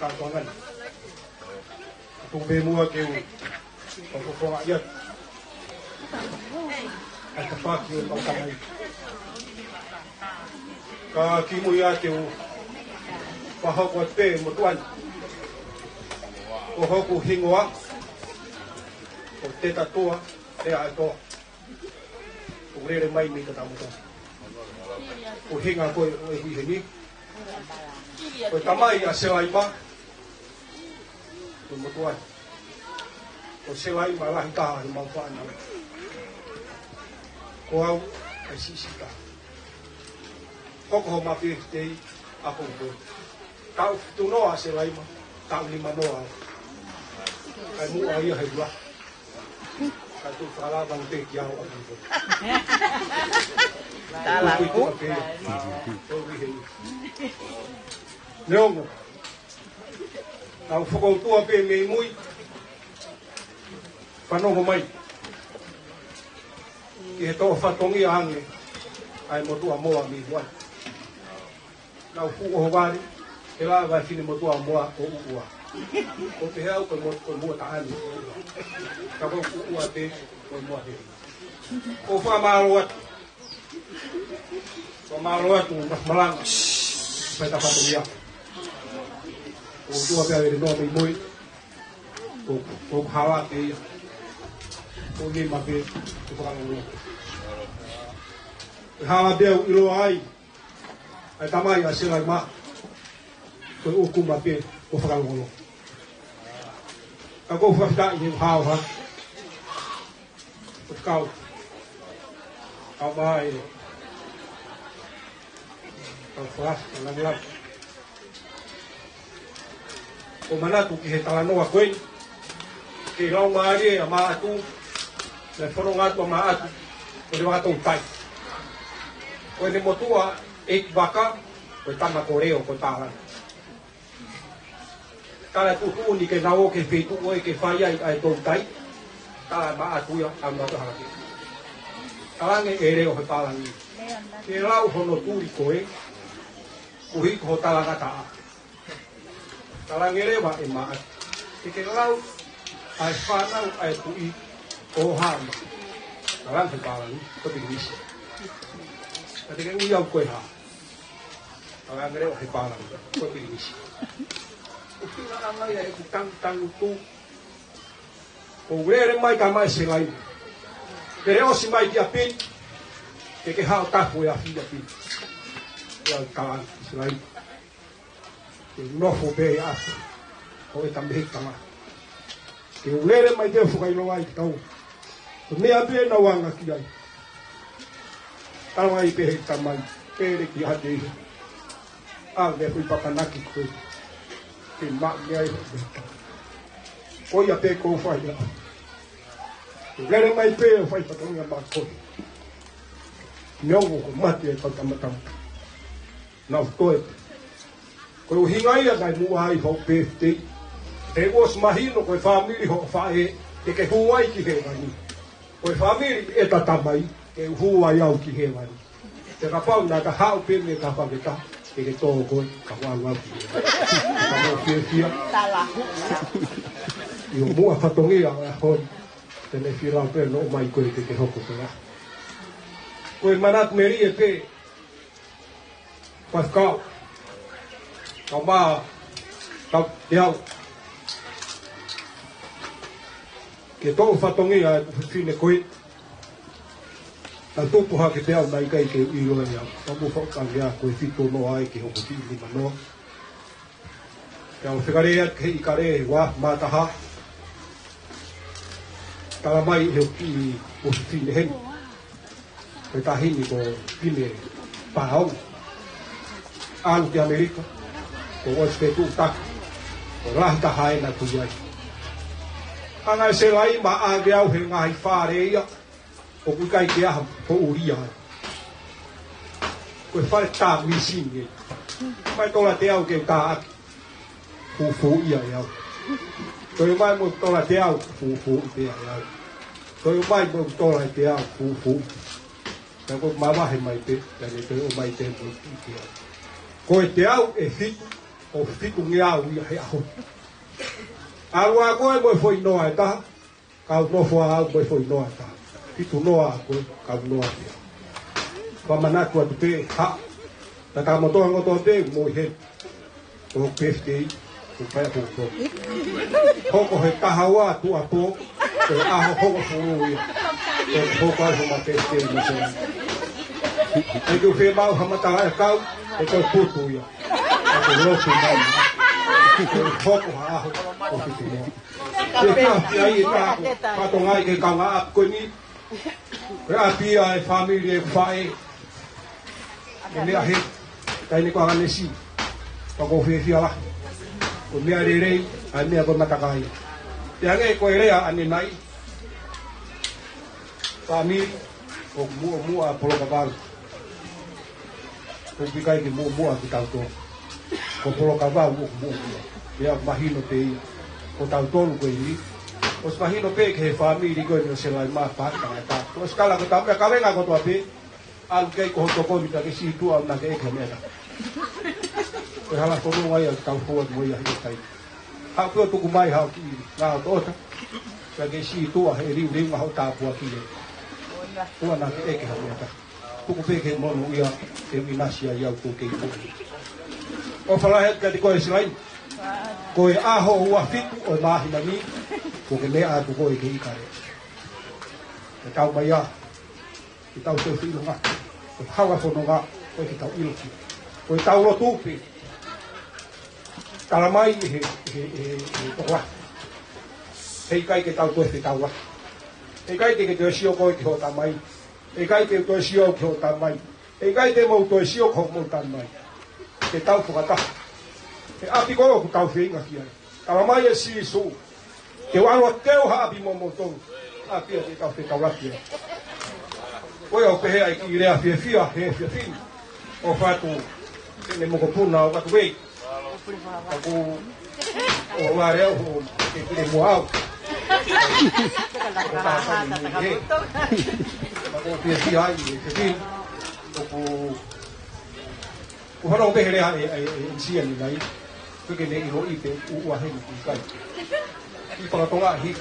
kātoanga ni. Ka tuku pē muʻa ke u fakafofongaʻi atu ʻa e tafaʻaki ʻo e kau tamai. Ka kimuʻa ke u fakahoko atu pē e motuʻa ni. Ko hoku hingoa ko Teta Tua Leaʻaetoa. ʻOku lele mai mei Tatamoto. Ko e hingoa ko ē ʻo e ʻuhinga ni, ko e tamai ʻa Selaima, ko e motuʻa ni. Ko Selaima lahi taha he mau fānau. Ko au ʻa e siʻisiʻi taha. Hoko hoʻo mape tei ako uko. Taʻu fitu noa ʻa Selaima, taʻu nima noa au. Kae muʻa ia he ua. Ka tuʻu fakalava pē ki au ʻa uko. Tala ku. Neongo. Naʻa ku fokoutua pē mei mui. Fanongo mai ki he toʻo fatongia ange ʻa e motuʻa moa mei muʻa. Naʻa ku fuʻu ʻohovale, he lava e fine motuʻa moa ʻo ʻuʻua. ʻO pehē au ko e mo-, ko e moa taʻane ʻo ʻuʻua. Ka ko e ʻuʻua pē, ko e moa he. ʻOku fakamālō atu. Fakamālō atu, mas malanga. Fai ta fatongia. ʻOtua pē ʻa e lele noa mei mui. ʻOku, ʻoku hala pē ia. ʻOku nima pē, ʻoku fakalongolongo. ʻE hala pē ʻoku ʻiloa ai ʻa e tamai ʻa Selaima. Ko e ʻū kuma pē ʻoku fakalongolongo. Ka ʻoku ou fakafetaʻi he ʻoku haohaoa. ʻOku kau. Kau mai. Kau fakalangilangi. ʻOku ou manatu ki he talanoa ko eni. Ke lau mālie ʻa Maʻatu. Naʻe fononga atu ʻa Maʻatu. Ko e vaka toutai. Ko ʻene motuʻa ʻeikivaka. Ko e tama ko Leo ko Tālanga. Tala tuʻutuʻuni ke nau ō ki he feituʻu ʻo ē ke fai ai ʻa e toutai. Tala ʻe Maʻatu ia ʻa Maʻatu Halake. Talaange ʻe Leo he pālangi. Ke lau hono tuli ko ē. Kuo hiki ho talangataʻa. Talaange leva ʻe Maʻatu. Ke ke lau ʻa e fānau ʻa e tuʻi ʻo hā mai. Talaange he pālangi. Ko e Pilinisi. Ka te ke ui au ko e hā. Talaange leva he pālangi, ko e Pilinisi. ʻOku hina ʻa ngai ʻa ʻeku tangutangutu. ʻOku lele mai ka mai Selaima. Ke lele ʻosi mai ki ʻapi ni. Ke ke haʻu tapu ʻi ʻapi ni. ʻIo, talaange Selaima. Ke nofo pē ʻi ʻapi. Ko e tamahiki tama. Ke u lele mai te u fakailoa ai ki tau. Ko e meʻa pē naʻa ku anga ki ai. Tala mai pē he tamai, pele ki hate ia. ʻA e meʻa ko e papanaki ko ē. Ke maʻu mei ai hoʻo meʻa. Ko ia pē ʻoku ou fai ia. Ke lele mai pē ʻo fai fatongia maʻa koe. Neongo ko e mate e kau tama tau. Naʻa ku toe. Ko e ʻuhinga ia naʻe muʻa ai hoʻo pēfitei. He ʻosi mahino ko e fāmili hoʻo faʻē, te ke hū ai ki hēvani. Ko e fāmili ʻeta tamai, te u hū ai au ki hēvani. Te kapau naʻa ta haʻu pē mei he tafaʻaki ʻe taha, te ke tō koe, ka u ʻalu au ki hēvani. Ka mou fiefia. ʻIo, muʻa fatongia ʻa e ʻaho ni, te ne filau pē ʻo nofo mai koe te ke hoko pē ā. Ko e manatu melie pē, Paskal. Kau mā, kau te au. Ke toʻo fatongia e fefine ko ē. Naʻe tupu hake te au naʻe ʻikai ke u ʻilo ʻe au. Ka mou faʻu tangia ko e fitu noa ai ke hoko ki he nima noa. Pea u fekalea ki he ʻIkale ua mā taha. Tala mai ʻe he kiʻi ʻofefine heni, ko e taʻahine ko Pine Paonga, ʻalu ki ʻAmelika, kuo ʻosi fetuʻutaki, kuo lahi taha ʻena kuo ʻi ai. Hanga ʻe Selaima ʻo ʻave au he ngaahi fale ia ʻoku ʻikai ke ʻi ai ha poʻuli ai. Ko e fale tā mīsini ē. Mai tola teau ke u tāʻaki, fufuuʻi ia ʻe au. Toe mai mo tola teau, fufuuʻi pē ia ʻe au. Toe mai mo tola teau, fufuuʻi. Pea ko e mavahe mai pē, pea ne toe ʻomai pē mo e kiʻi teau. Ko e teau ʻe fitu, ʻo fitungeau ia he ʻaho. ʻAlu ā koe mo e foʻi noa ʻe taha, kau nofo au mo e foʻi noa ʻe taha. Fitu noa ʻa koe, kau noa pē au. Fakamanatu atu pē, ha, tā ka motoa ngotoa pē mo e he, ko e birthday, ko e paia ko ko. Hoko he taha ua tuʻuapō, ko e ʻaho hongofulu ia. Ko e hoko ai homa birthday mo se. ʻE ke u fiemaʻu ha matala ʻakau, ʻe ko e putu ia. ʻE ko e lotu mai. Ko e hoko ha ʻaho, ko e fitu noa. Ke ka ki ai e tāku, fatongia ke kau ngā ʻapi ko eni. Ko e ʻapi ia e fāmili e faʻē. Ko e meʻa he, taʻahine ko Aganesi. Pea ʻoku ou fiefia lahi. Ko e meʻa lelei, ʻa e meʻa ko e matakau ia. Pea hangē ko e lea ʻanenai. Fāmili, ʻoku muʻomuʻa poloka valu. ʻOku ʻikai ke muʻomuʻa kitautolu. Ko poloka valu ʻoku muʻomuʻa. Pea mahino pē ia. Ko tautolu ko eni. ʻOsi mahino pē ki he fāmili ko eni ʻo Selaima pea tangata. ʻOsi kala ko tau meʻa kavenga kotoa pē. ʻAlu ki ai ko ho tokoni pea ke sītuʻa naʻa ke ʻeke ha meʻa. Ko e hala fononga ia ʻoku tau fou mo ia he taimi. Haʻu pē ʻo tuku mai haʻo kiʻi ngaahi ʻotoʻota. Pea ke sītuʻa he liuliunga hoʻo tāpuaki ē. Ua naʻa ke ʻeke ha meʻa. Tuku pē ke monūʻia, ke ʻinasi ai au ko e kei ko. ʻOfa lahi atu kiate koe Selaima. Ko e ʻaho ua fitu ʻo e māhina ni, kuo ke meʻa atu koe ki ʻIkale. Ke tau mai ā, ke tau teu ʻilonga. Ko e hala fononga, ko e ke tau ʻilo ki. Ko e tau lotu pē. Tala mai he, he, he, he tokolahi. Heʻikai ke tau toe fetaulaki. Heʻikai te ke toe sio koe ki hoʻo tamai. Heʻikai te u toe sio au ki hoʻo tamai. Heʻikai te mou toe sio ki hoʻomou tamai. Ke tau fakataha. He ʻapi ko ē ʻoku tau feinga ki ai. Tala mai ʻe Sīsū, te u ʻalu ʻo teu ha ʻapi mo moutolu. ʻApi ia te tau fetaulaki ai. Ko ia ʻoku pehē ai e kiʻi lea fiefia he efiafi ni. ʻOfa atu, ʻene mokopuna ʻo Vatuei. Ka ʻoku ou lea au, ʻoku ke pile mo au. ʻOku ou fiefia ai he efiafi ni. ʻOku, ʻoku fanongo pē he lea e, e, e, e sia ni mai. Ko e ke ne ʻiloʻi pē ʻuʻua heni ʻikai. ʻI Fakatonga ʻi.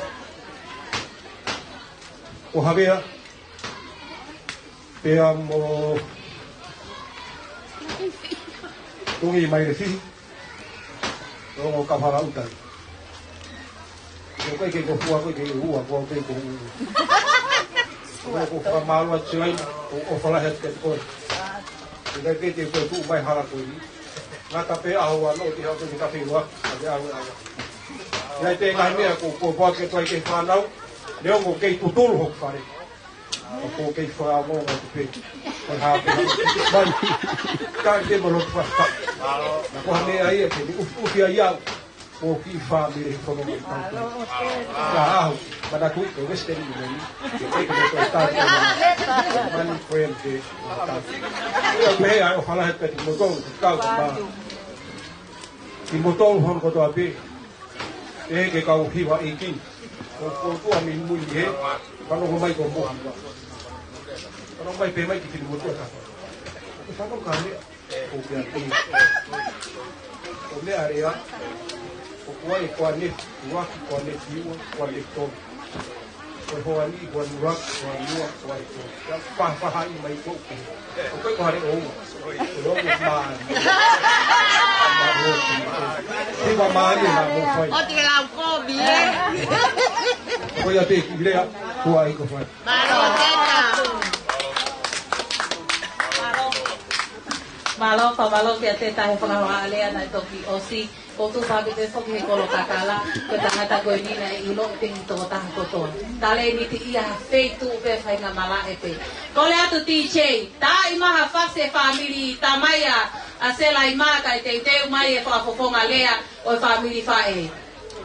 Ko Havea, pea mo Tungi mai le fihi, ʻo Kauhala ʻUta. Ko e ke ko fua ko e ke ua, ko e ke ko ua. Ko e ko fakamālō atu Selaima, ʻoku ou ʻofa lahi atu kiate koe. ʻIkai pē te u tuʻu mai hala ko eni. Ngata pē ʻaho ua noa te u haʻu ke ka feiwa, ka te ʻalu ʻalu. ʻIkai pē ngaahi meʻa ko, ko, ko ke toi ke fānau, neongo kei tutulu hoku fale. Ka ko kei fakaongo atu pē. Ko e hā pē. Mai. Ka ke mo lotu faka. Na ko ha meʻa ia ke ni ufi, ufi ai au. Ko ki fāmili he fononga ʻi tau. Ka au, manatu ko Western Union. Ke ke ke ko tau. Mani ko em ke. Ia pē ai ʻofa lahi atu kiate kimoutolu, kau ka. Kimoutolu hono kotoa pē. ʻE ke kau hiva ʻeiki. Ko, ko tua mi mui he. Kano ko mai ko mo hiva. Kano mai pē mai ki kini motua ka. Ko kano ka lea. Ko kia ki. Ko lea lea. Ko kua e kua ne, kua ki kua ne ki ua, kua ne tolu. Ko e hoa ni, kua ni ua, kua ni ua, kua e tolu. Ia pahapaha i mai ko. Ko koe ko hare o. Ko e o ko mā. Hiva mā ni na mo fai. O te lau kovi, ē? Ko ia te ki lea, kua i ko fai. Mālō, tēnā. Mālō, fakamālō kiate Tahi Fakahā Lea naʻe toki ʻosi, ʻoku ou tui pē foki he kolo kakala, ko e tangata ko eni naʻe ʻilo ʻe he tokotaha kotoa. Talēniti ia ha feituʻu pē faingamālie pē. Kole atu D J, tā ʻi maha fasi e fāmili tamai ʻa Selaima kae teuteu mai e fakafofonga lea ʻo e fāmili faʻē.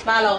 Mālō.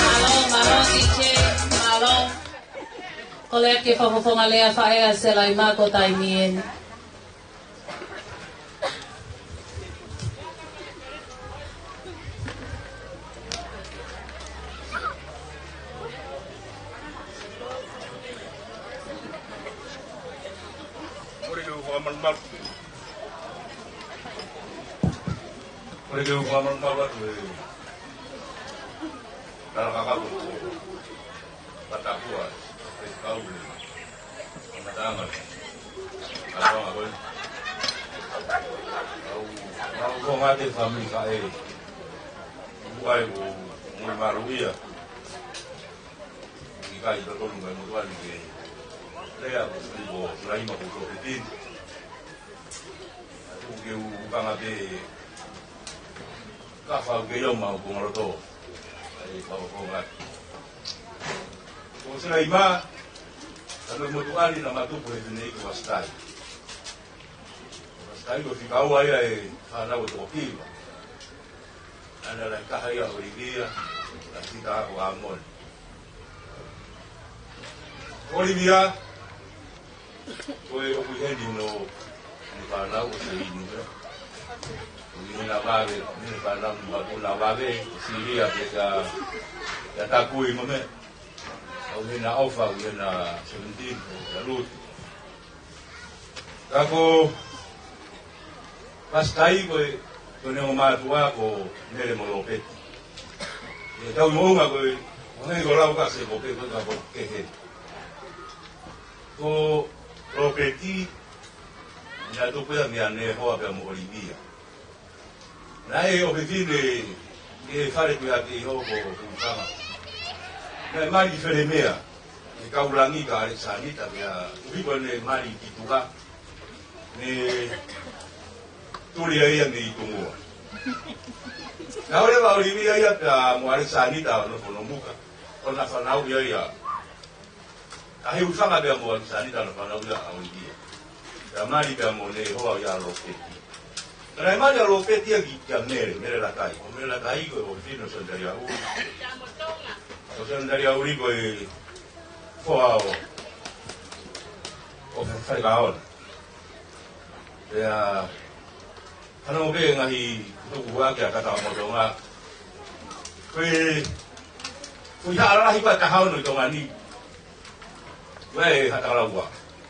Mālō, mālō, D J, mālō. Kole atu ki he fakafofonga lea faʻē ʻa Selaima ko e taimi eni. Kole ke u fakamalumalu. Kole ke u fakamalumalu atu he talakakau. Patapua, e kau le. Matanga. Matanga ko e. Au, au ko ngate fāmili faʻē. Uai ko mo malu ia. ʻIkai totonu mai mo tuani ke. Lea ko suli ko Selaima ko Toketini. Atu ke u kanga pē ka fau ke iau mau ko ngaloto. Ai, kau ko ngā. Ko Selaima, atu mo tuani naʻa ma tupu he tene i ko Vastai. Vastai ko fika ua ia e fānau ʻo Tokokiva. Ana la kaha ia ʻo Livia, la sita ko Amon. Ko Livia, ko e ʻoku ʻi heni hono fānau ʻo Seini, ē. ʻOku ʻi hena vave, ʻi hena fānau mo ʻapongia vave, ʻo Silia pē ka, ka takui mo meʻa. ʻOku ʻi hena ʻofa, ʻoku ʻi hena seventeen, ʻo ka lutu. Ka ko Vastai ko e, ko ʻene ongo mātuʻa ko Nele mo Lopeti. ʻI he tau moʻunga ko e, ʻo hangē ko lau ka se ko pe ko ka ko kehe. Ko Lopeti, naʻe tupu ia meia Nehoa pea mo Olivia. Naʻe ʻofefine ʻi he fale kuiaki ʻi hoʻo ko Hūfanga. Naʻe mali Felemea, ʻi he kau langi kia ʻAlekisānita, pea ʻuhi ko ʻene mali ki tuʻa, ne tuli ai ia mei Tungua. Naʻe ʻalu leva ʻo livi ai ia pea mo ʻAlekisānita ʻo nofo ʻi Nomuka, ʻo na fanauʻi ai ia. Ka ʻi Hūfanga pea mo ʻAlekisānita na fanauʻi ia ʻa ʻIlivia. Pea mali pea mo Nehoa ia Lofeti. Ka naʻe mali ʻa Lofeti ia ki, kia Mele, Mele Lakai. Ko Mele Lakai ko e ʻofefine ʻo Sione Taliaʻuli. Ko Sione Taliaʻuli ko e foha ʻo, ʻo Falekaona. Pea fanongo pē ngaahi kutukutuku ʻa Tatamotonga. Ko e, ko e haʻa lalahi pē ʻe taha ono ʻi Tonga ni. Ko e Haʻa Takalaua.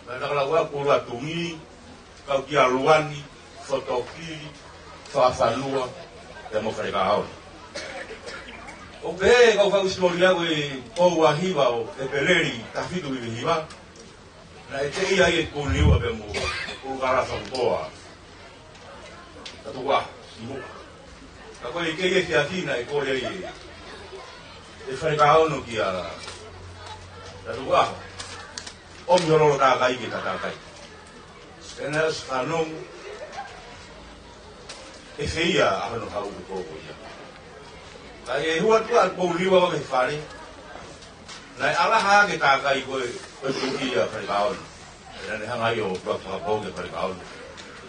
Haʻa Takalaua, Kuluatumi, kau kia Luani, Fotokili, Fafanua, pea mo Falekaona. ʻOku pehē ʻe he kau faʻu hisitōlia ko e pou ʻa Hiva ʻo ʻEpeleli taha fitu hiva hiva. Naʻe teʻia ai e Kuniua pea mo Kulukalasa Kupoa. Tatuʻa, ʻi muʻa. Ka ko e kei efiafi naʻe kole ai e, e Falekaono kia Tatuʻa. ʻOmi ho lolo tākai ke ta tākai. Pea naʻe ʻosi fanongo ʻe Feia ʻa hono haʻu ko ko ia. Ka ʻi he hua tuʻa Kuniua ʻo ke fale. Naʻe ʻalaha ke tākai ko e, ko e tuʻi ʻa Falekaono. Pea naʻa ne hanga ʻo tuʻa fakapō kia Falekaono.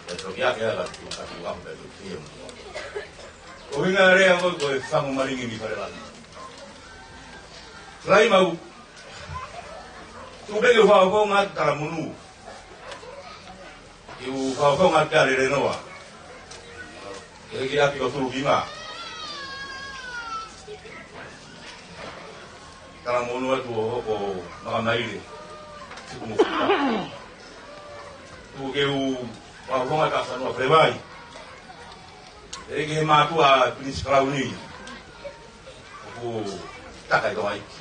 Pea toki ake ʻa Tatuʻa, Tatuʻa pea toki ia mo. ʻUhinga lea ko e, ko e fangu malingi ni Falelahi. Lahi mau. Tuku pē ke u fakafofonga atu Talamonū. Ke u fakafofonga atu Talelenoa. Ke ki ʻapi ko Tulukinga. Talamonū atu ʻo hoko makamaile. Siku mo. Tuku ke u fakafofonga atu Fanua Felevai. ʻEiki he mātuʻa Pilinisi Kalauni. ʻOku taka ʻi Tongaʻeiki.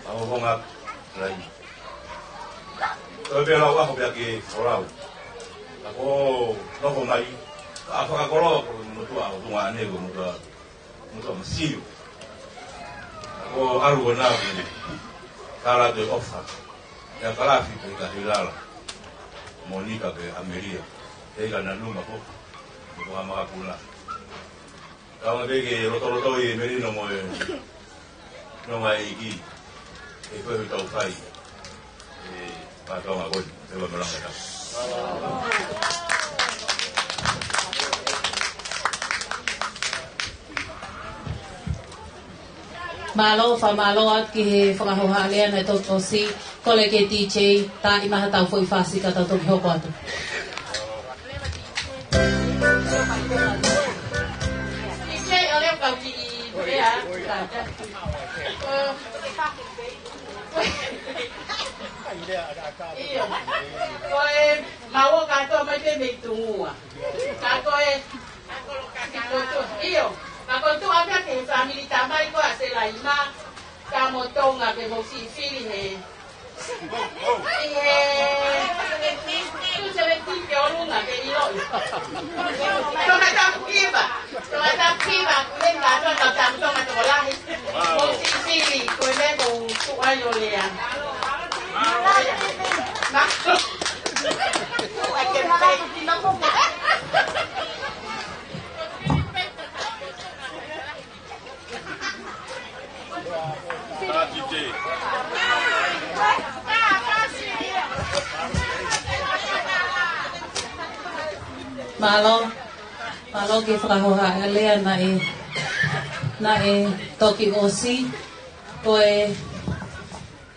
Fakafofonga atu Lahi. Toe pē lau ʻaho pea ke folau. Ka ko nofo mai. Ka fakakoloa ko e motuʻa ʻo Tonga ʻaneu motuʻa. Motuʻa masiu. Ka ko ʻalu ko nā ki. Kala te ʻofa. ʻIa Kalafi pē ka Hilala. Monika pē ʻAmelia. Pē ka Nanuma ko. Ko Hamakapuna. Kaunga pē ke lotoloto ʻi he melino mo e nonga ʻEiki. ʻE koe hui tau fai. ʻE pātonga koni. Te ua melanga tau. Mālō, fakamālō atu ki he fakahoha lea naʻe toki ʻosi, kole ke DJ, tā ʻi maha tau foʻi fasi ka tau toki hoko atu. DJ, ʻo leo kau ki i lea. ʻIo. Ko e mau ō kātoa mai pē mei Tungua. Ka ko e, ʻio. Ka ko e tuʻa pē ki he fāmili tamai ko ʻa Selaima. Ka mo Tonga pē mo Sisili he. ʻI he. Tuʻu seventeen ke ʻolunga pē ʻiloʻi. Tonga tapu kiva. Tonga tapu kiva. Kulenga Tonga tapu Tonga tokolahi. Mo Sisili. Ko e meʻa ko u tuʻu ai ʻo lea. Mālō, mālō ki he fakahoha lea naʻe, naʻe toki ʻosi, ko e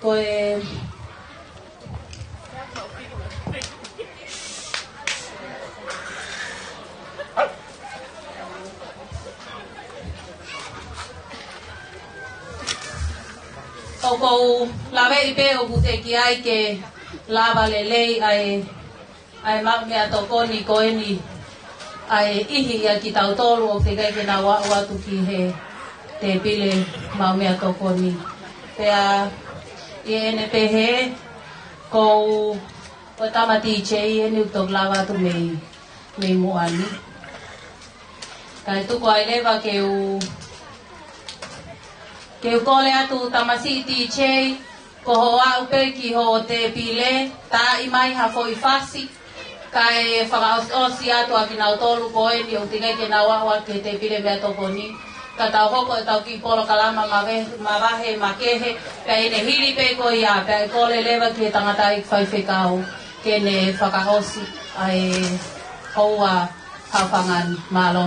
Ko e, ʻoku ou laveʻi pē ʻoku teʻeki ai ke lava lelei ʻa e ʻa e maʻu meʻatokoni ko eni, ʻa e ʻihi ia kitautolu ʻoku teʻeki ai ke nau aʻu atu ki he tēpile maʻu meʻatokoni. Pea ʻi heʻene pehē, ko u, ko e tama DJ eni ʻoku toki lava atu mei, mei muʻa ni. Kae tuku ai leva ke u, ke u kole atu tamasiʻi D J, ko hoʻo aʻu pē ki hoʻo tēpile, taaʻi mai ha foʻi fasi, kae fakaʻosiʻosi atu ʻa kinautolu ko eni ʻoku teʻeki ai ke nau aʻu atu ki he tēpile meʻatokoni. Ka tau hoko ʻetau kiʻi polokalama mave-, mavahe makehe, pea ʻi he hili pē ko ia, pea ʻe kole leva ki he tangataʻeiki faifekau ke ne fakaʻosi ʻa e houa Haʻofanga ni. Mālō.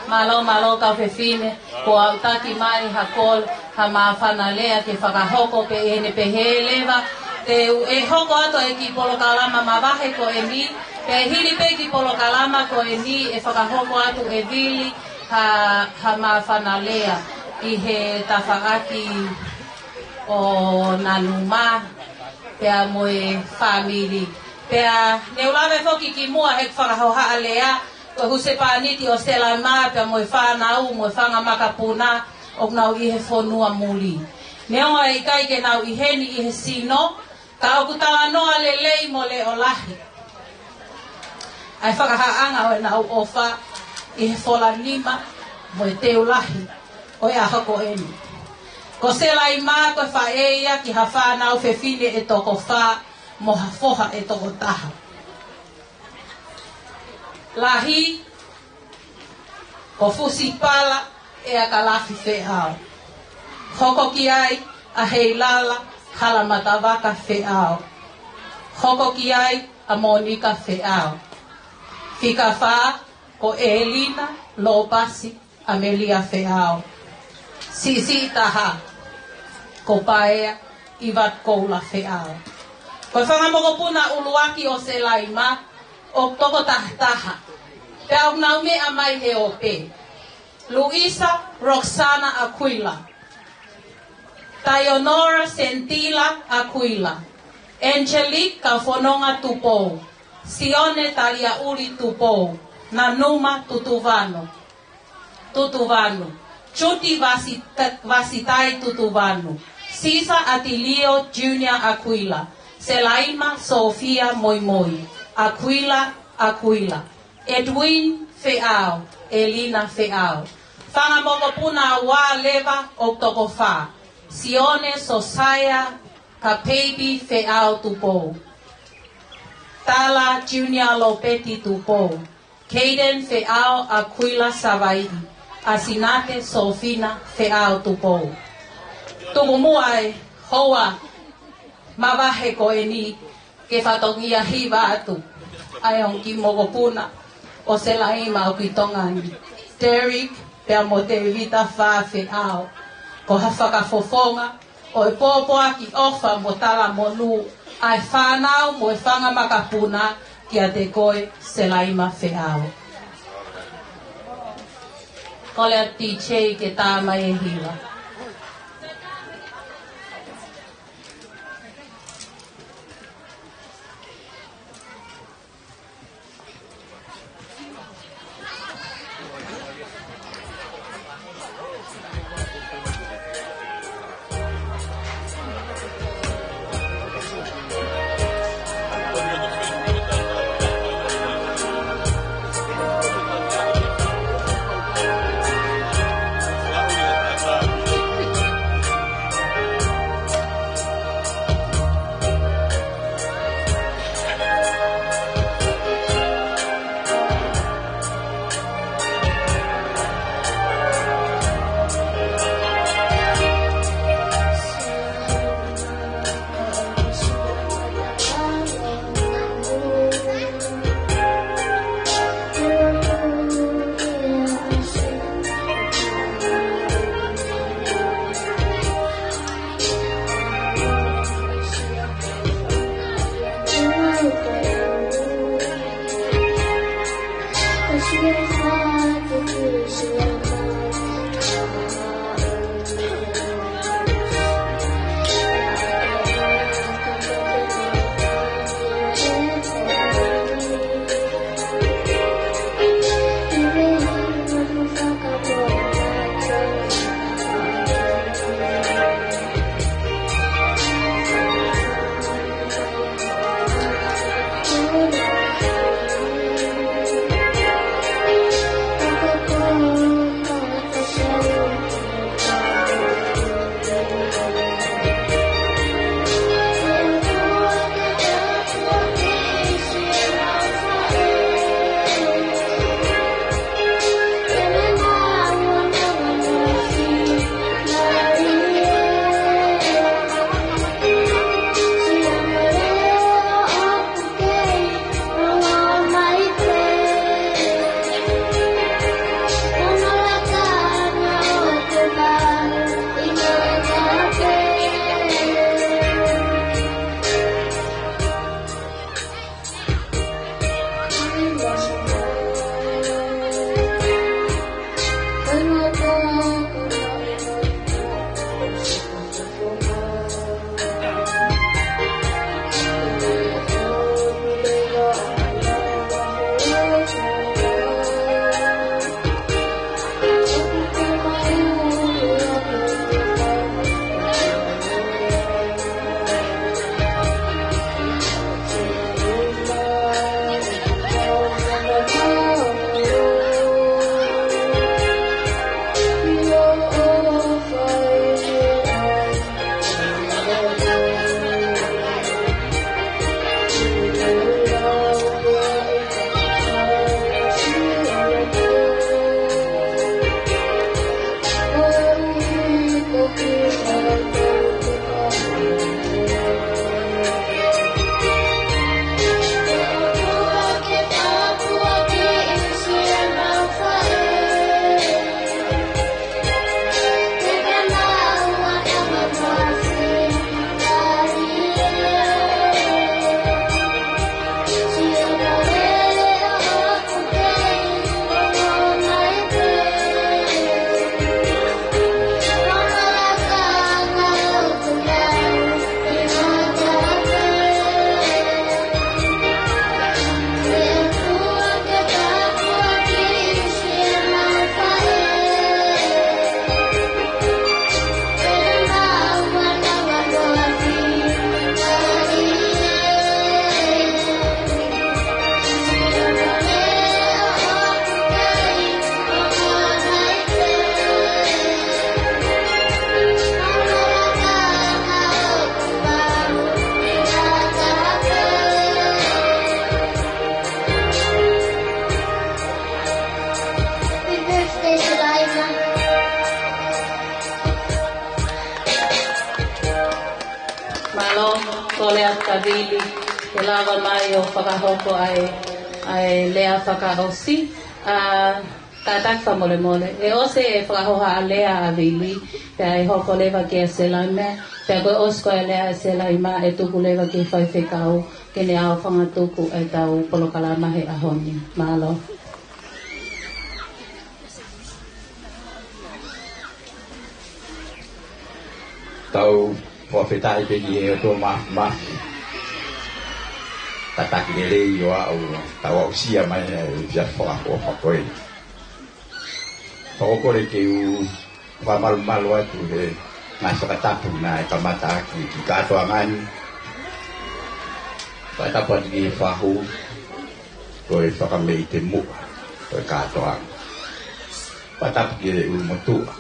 Mālō, mālō kau fefine, kuo aʻutaki mai ha kole, ha māfana lea ke fakahoko pē ʻene pehē leva, te u ʻe hoko atu e kiʻi polokalama mavahe ko eni, pea hili pē kiʻi polokalama ko eni ʻe fakahoko atu ʻe Vili ha, ha māfana lea ʻi he tafaʻaki ʻo Nanuma, pea mo e fāmili. Pea ne u lave foki kimuʻa he fakahohaʻa lea, ko e husepāniti ʻo Selaima, pea mo e fānau, mo e fanga makapuna, ʻoku nau ʻi he fonua muli. Neongo ʻe ʻikai ke nau ʻi heni ʻi he sino, ka ʻoku talanoa lelei mo leʻo lahi ʻa e fakahāʻanga ʻo ʻenau ʻofa ʻi he fola nima mo e teu lahi ʻo e ʻaho ko eni. Ko Selaima ko e faʻē ia ki ha fānau fefine ʻe toko fā mo ha foha ʻe toko taha. Lahi, ko Fusipala ʻEakalafi Feʻao. Hoko ki ai ʻa Heilala Halamatavaka Feʻao. Hoko ki ai ʻa Monika Feʻao. Fika fā, ko ʻElina Lopasi ʻAmelia Feʻao. Siʻisiʻi taha, ko Paea ʻIvati Koula Feʻao. Ko e fanga mokopuna ʻuluaki ʻo Selaima, ʻOku toko tahataha. Pea ʻoku nau meʻa mai he ope. Luisa Roxana Aquila. Taionora Sentila Aquila. Angelique Kafononga Tupou. Sione Taliaʻuli Tupou. Nanuma Tutuvano. Tutuvanu. Judy Vasita-, Vasitai Tutuvanu. Sisa Atilio Junior Aquila. Selaima Sofia Moimoi. Aquila, Aquila. Edwin Feʻao. Elina Feʻao. Fanga mokopuna ua leva ʻoku toko fā. Sione Sosaya Kapeipi Feʻao Tupou. Tala Junior Lopeti Tupou. Caden Feʻao Aquila Savaiʻi, ʻa Sinate Sofina Feʻao Tupou. Tuku muʻa e houa mavahe ko eni ke fatongia hiva atu ʻa e ongo kiʻi mokopuna ʻo Selaima ʻoku ʻi Tonga ni. Derek pea mo Tevita Fā Feʻao. Ko ha fakafofonga ʻo e pōpoaki ʻofa mo talamonū ʻa e fānau mo e fanga makapuna kiate koe Selaima Feʻao. Kole atu D J ke tā mai e hiva. Kole atu kia Vili ke lava mai ʻo fakahoko ʻa e, ʻa e lea fakaʻosi. ʻA, kātaki fakamolemole, ʻe ʻosi e fakahoha lea ʻa Vili, pea ʻe hoko leva kia Selaima, pea ko e ʻosi ko ē lea ʻa Selaima ʻe tuku leva ki he faifekau ke ne aofangatuku ʻetau polokalama he ʻaho ni. Mālō. Tau fakafetaʻi pē ki he ʻOtua Māfimafi. Tataki lelei ʻo aʻu, tau aʻusia mai ʻa e efiafi fakaʻofoʻofa ko ē. Fakakole ke u fakamalumalu atu he ngaahi fakatapu naʻe kamata ʻaki ki he kātoanga ni. Fakatapu atu ki he fahu, ko e fakameʻite muʻa ʻo e kātoanga. Fakatapu ki he ʻulumotuʻa,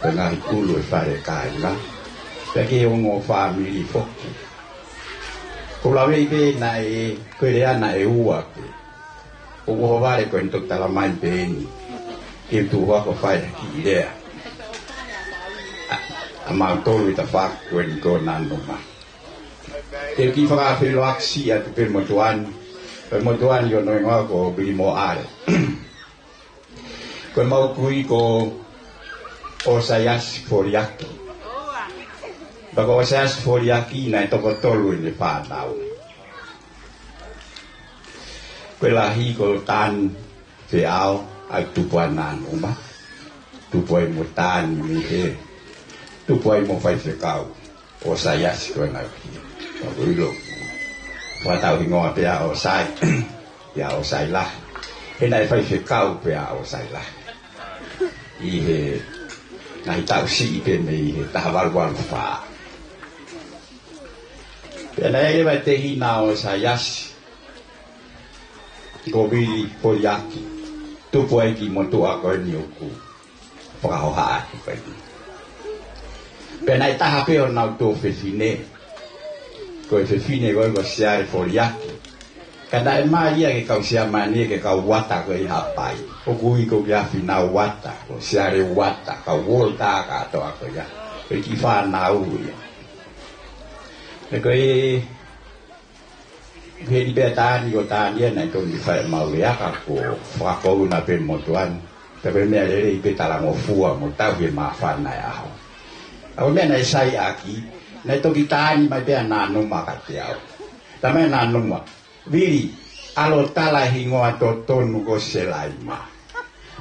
ko e ngaahi kulu ʻo e fale kāinga, pea ki he ongo fāmili foki. Ko e lave pē naʻe, ko e lea naʻe ua pē. ʻOku ou vale ko eni toki tala mai pē eni ke u tuʻu hake ʻo fai ha kiʻi lea. ʻA, ʻa mautolu ʻi he tafaʻaki ko eni ko Nanuma. Te u kiʻi fakafeʻiloaki siʻi atu pē motuʻa ni. Ko e motuʻa ni hono hingoa ko Vili Moale. Ko ʻemau kui ko ʻOsaiasi Foliaki. Pea ko ʻOsaiasi Foliaki naʻe toko tolu ʻene fānau. Ko e lahi ko Tani Feʻao, ʻa ia ʻoku tupu ai ʻa Nanuma. Tupu ai mo Tani mei hē. Tupu ai mo faifekau ʻOsaiasi ko ena. Pea ko e ʻilo, fakatau hingoa pē ʻa ʻOsai, ʻia ʻOsai Lahi. He naʻe faifekau pē ʻa ʻOsai Lahi ʻi he ngaahi taʻu siʻi pē mei he taha valu valu fā. Pea naʻe ʻi ai leva e tehina ʻo ʻOsaiasi, ko Vili Foliaki, tupu ai ki he motuʻa ko eni ʻoku fakahoha atu ko eni. Pea naʻe taha pē honau tuofefine, ko e fefine ko ē ko Siale Foliaki. Ka naʻe mali ia ki he kau Siamane, ki he kau Uata ko ē ʻi Haʻapai. ʻOku ui ko ia Fina Uata, ko Siale Uata, kau Uota kātoa ko ia. Ko e kiʻi fānau ia. Pea ko e heni pē ʻa Tani, ko Tani ia naʻe toki fai ʻemau lea ka kuo fakakouna pē motuʻa ni. Pea ko e meʻa lelei pē talangofua mo tauhi e māfana e ʻaho. ʻA ko e meʻa naʻe sai ʻaki, naʻe toki tali mai pē ʻa Nanuma kiate au. Tala mai ʻa Nanuma, Vili, ʻalu ʻo tala e hingoa totonu ko Selaima.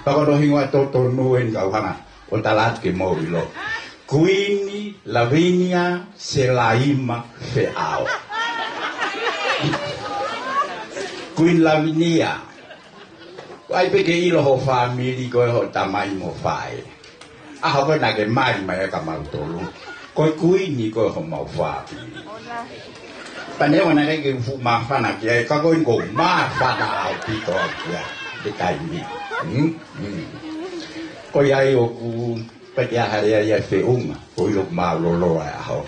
Pea ko hono hingoa totonu eni kau hanga ʻo tala atu ke mou ʻilo. Kuini Lavinia Selaima Feʻao. Kuini Lavinia. Ko ai pē ke ʻilo ho fāmili ko ē ho tamai mo faʻē. ʻAho ko ē naʻa ke mali mai ai kia mautolu, ko e kuini ko ē homau fāmili. Pea neongo naʻe ʻikai ke u fuʻu māfana ki ai, ka ko eni ʻoku ou māfana ʻaupito au ki ai he taimi ni. Hmm? Hmm. Ko ia ai ʻoku pehē ʻa e lea ia ʻe feʻunga, ko e ʻilo ʻoku mālōlō e ʻaho.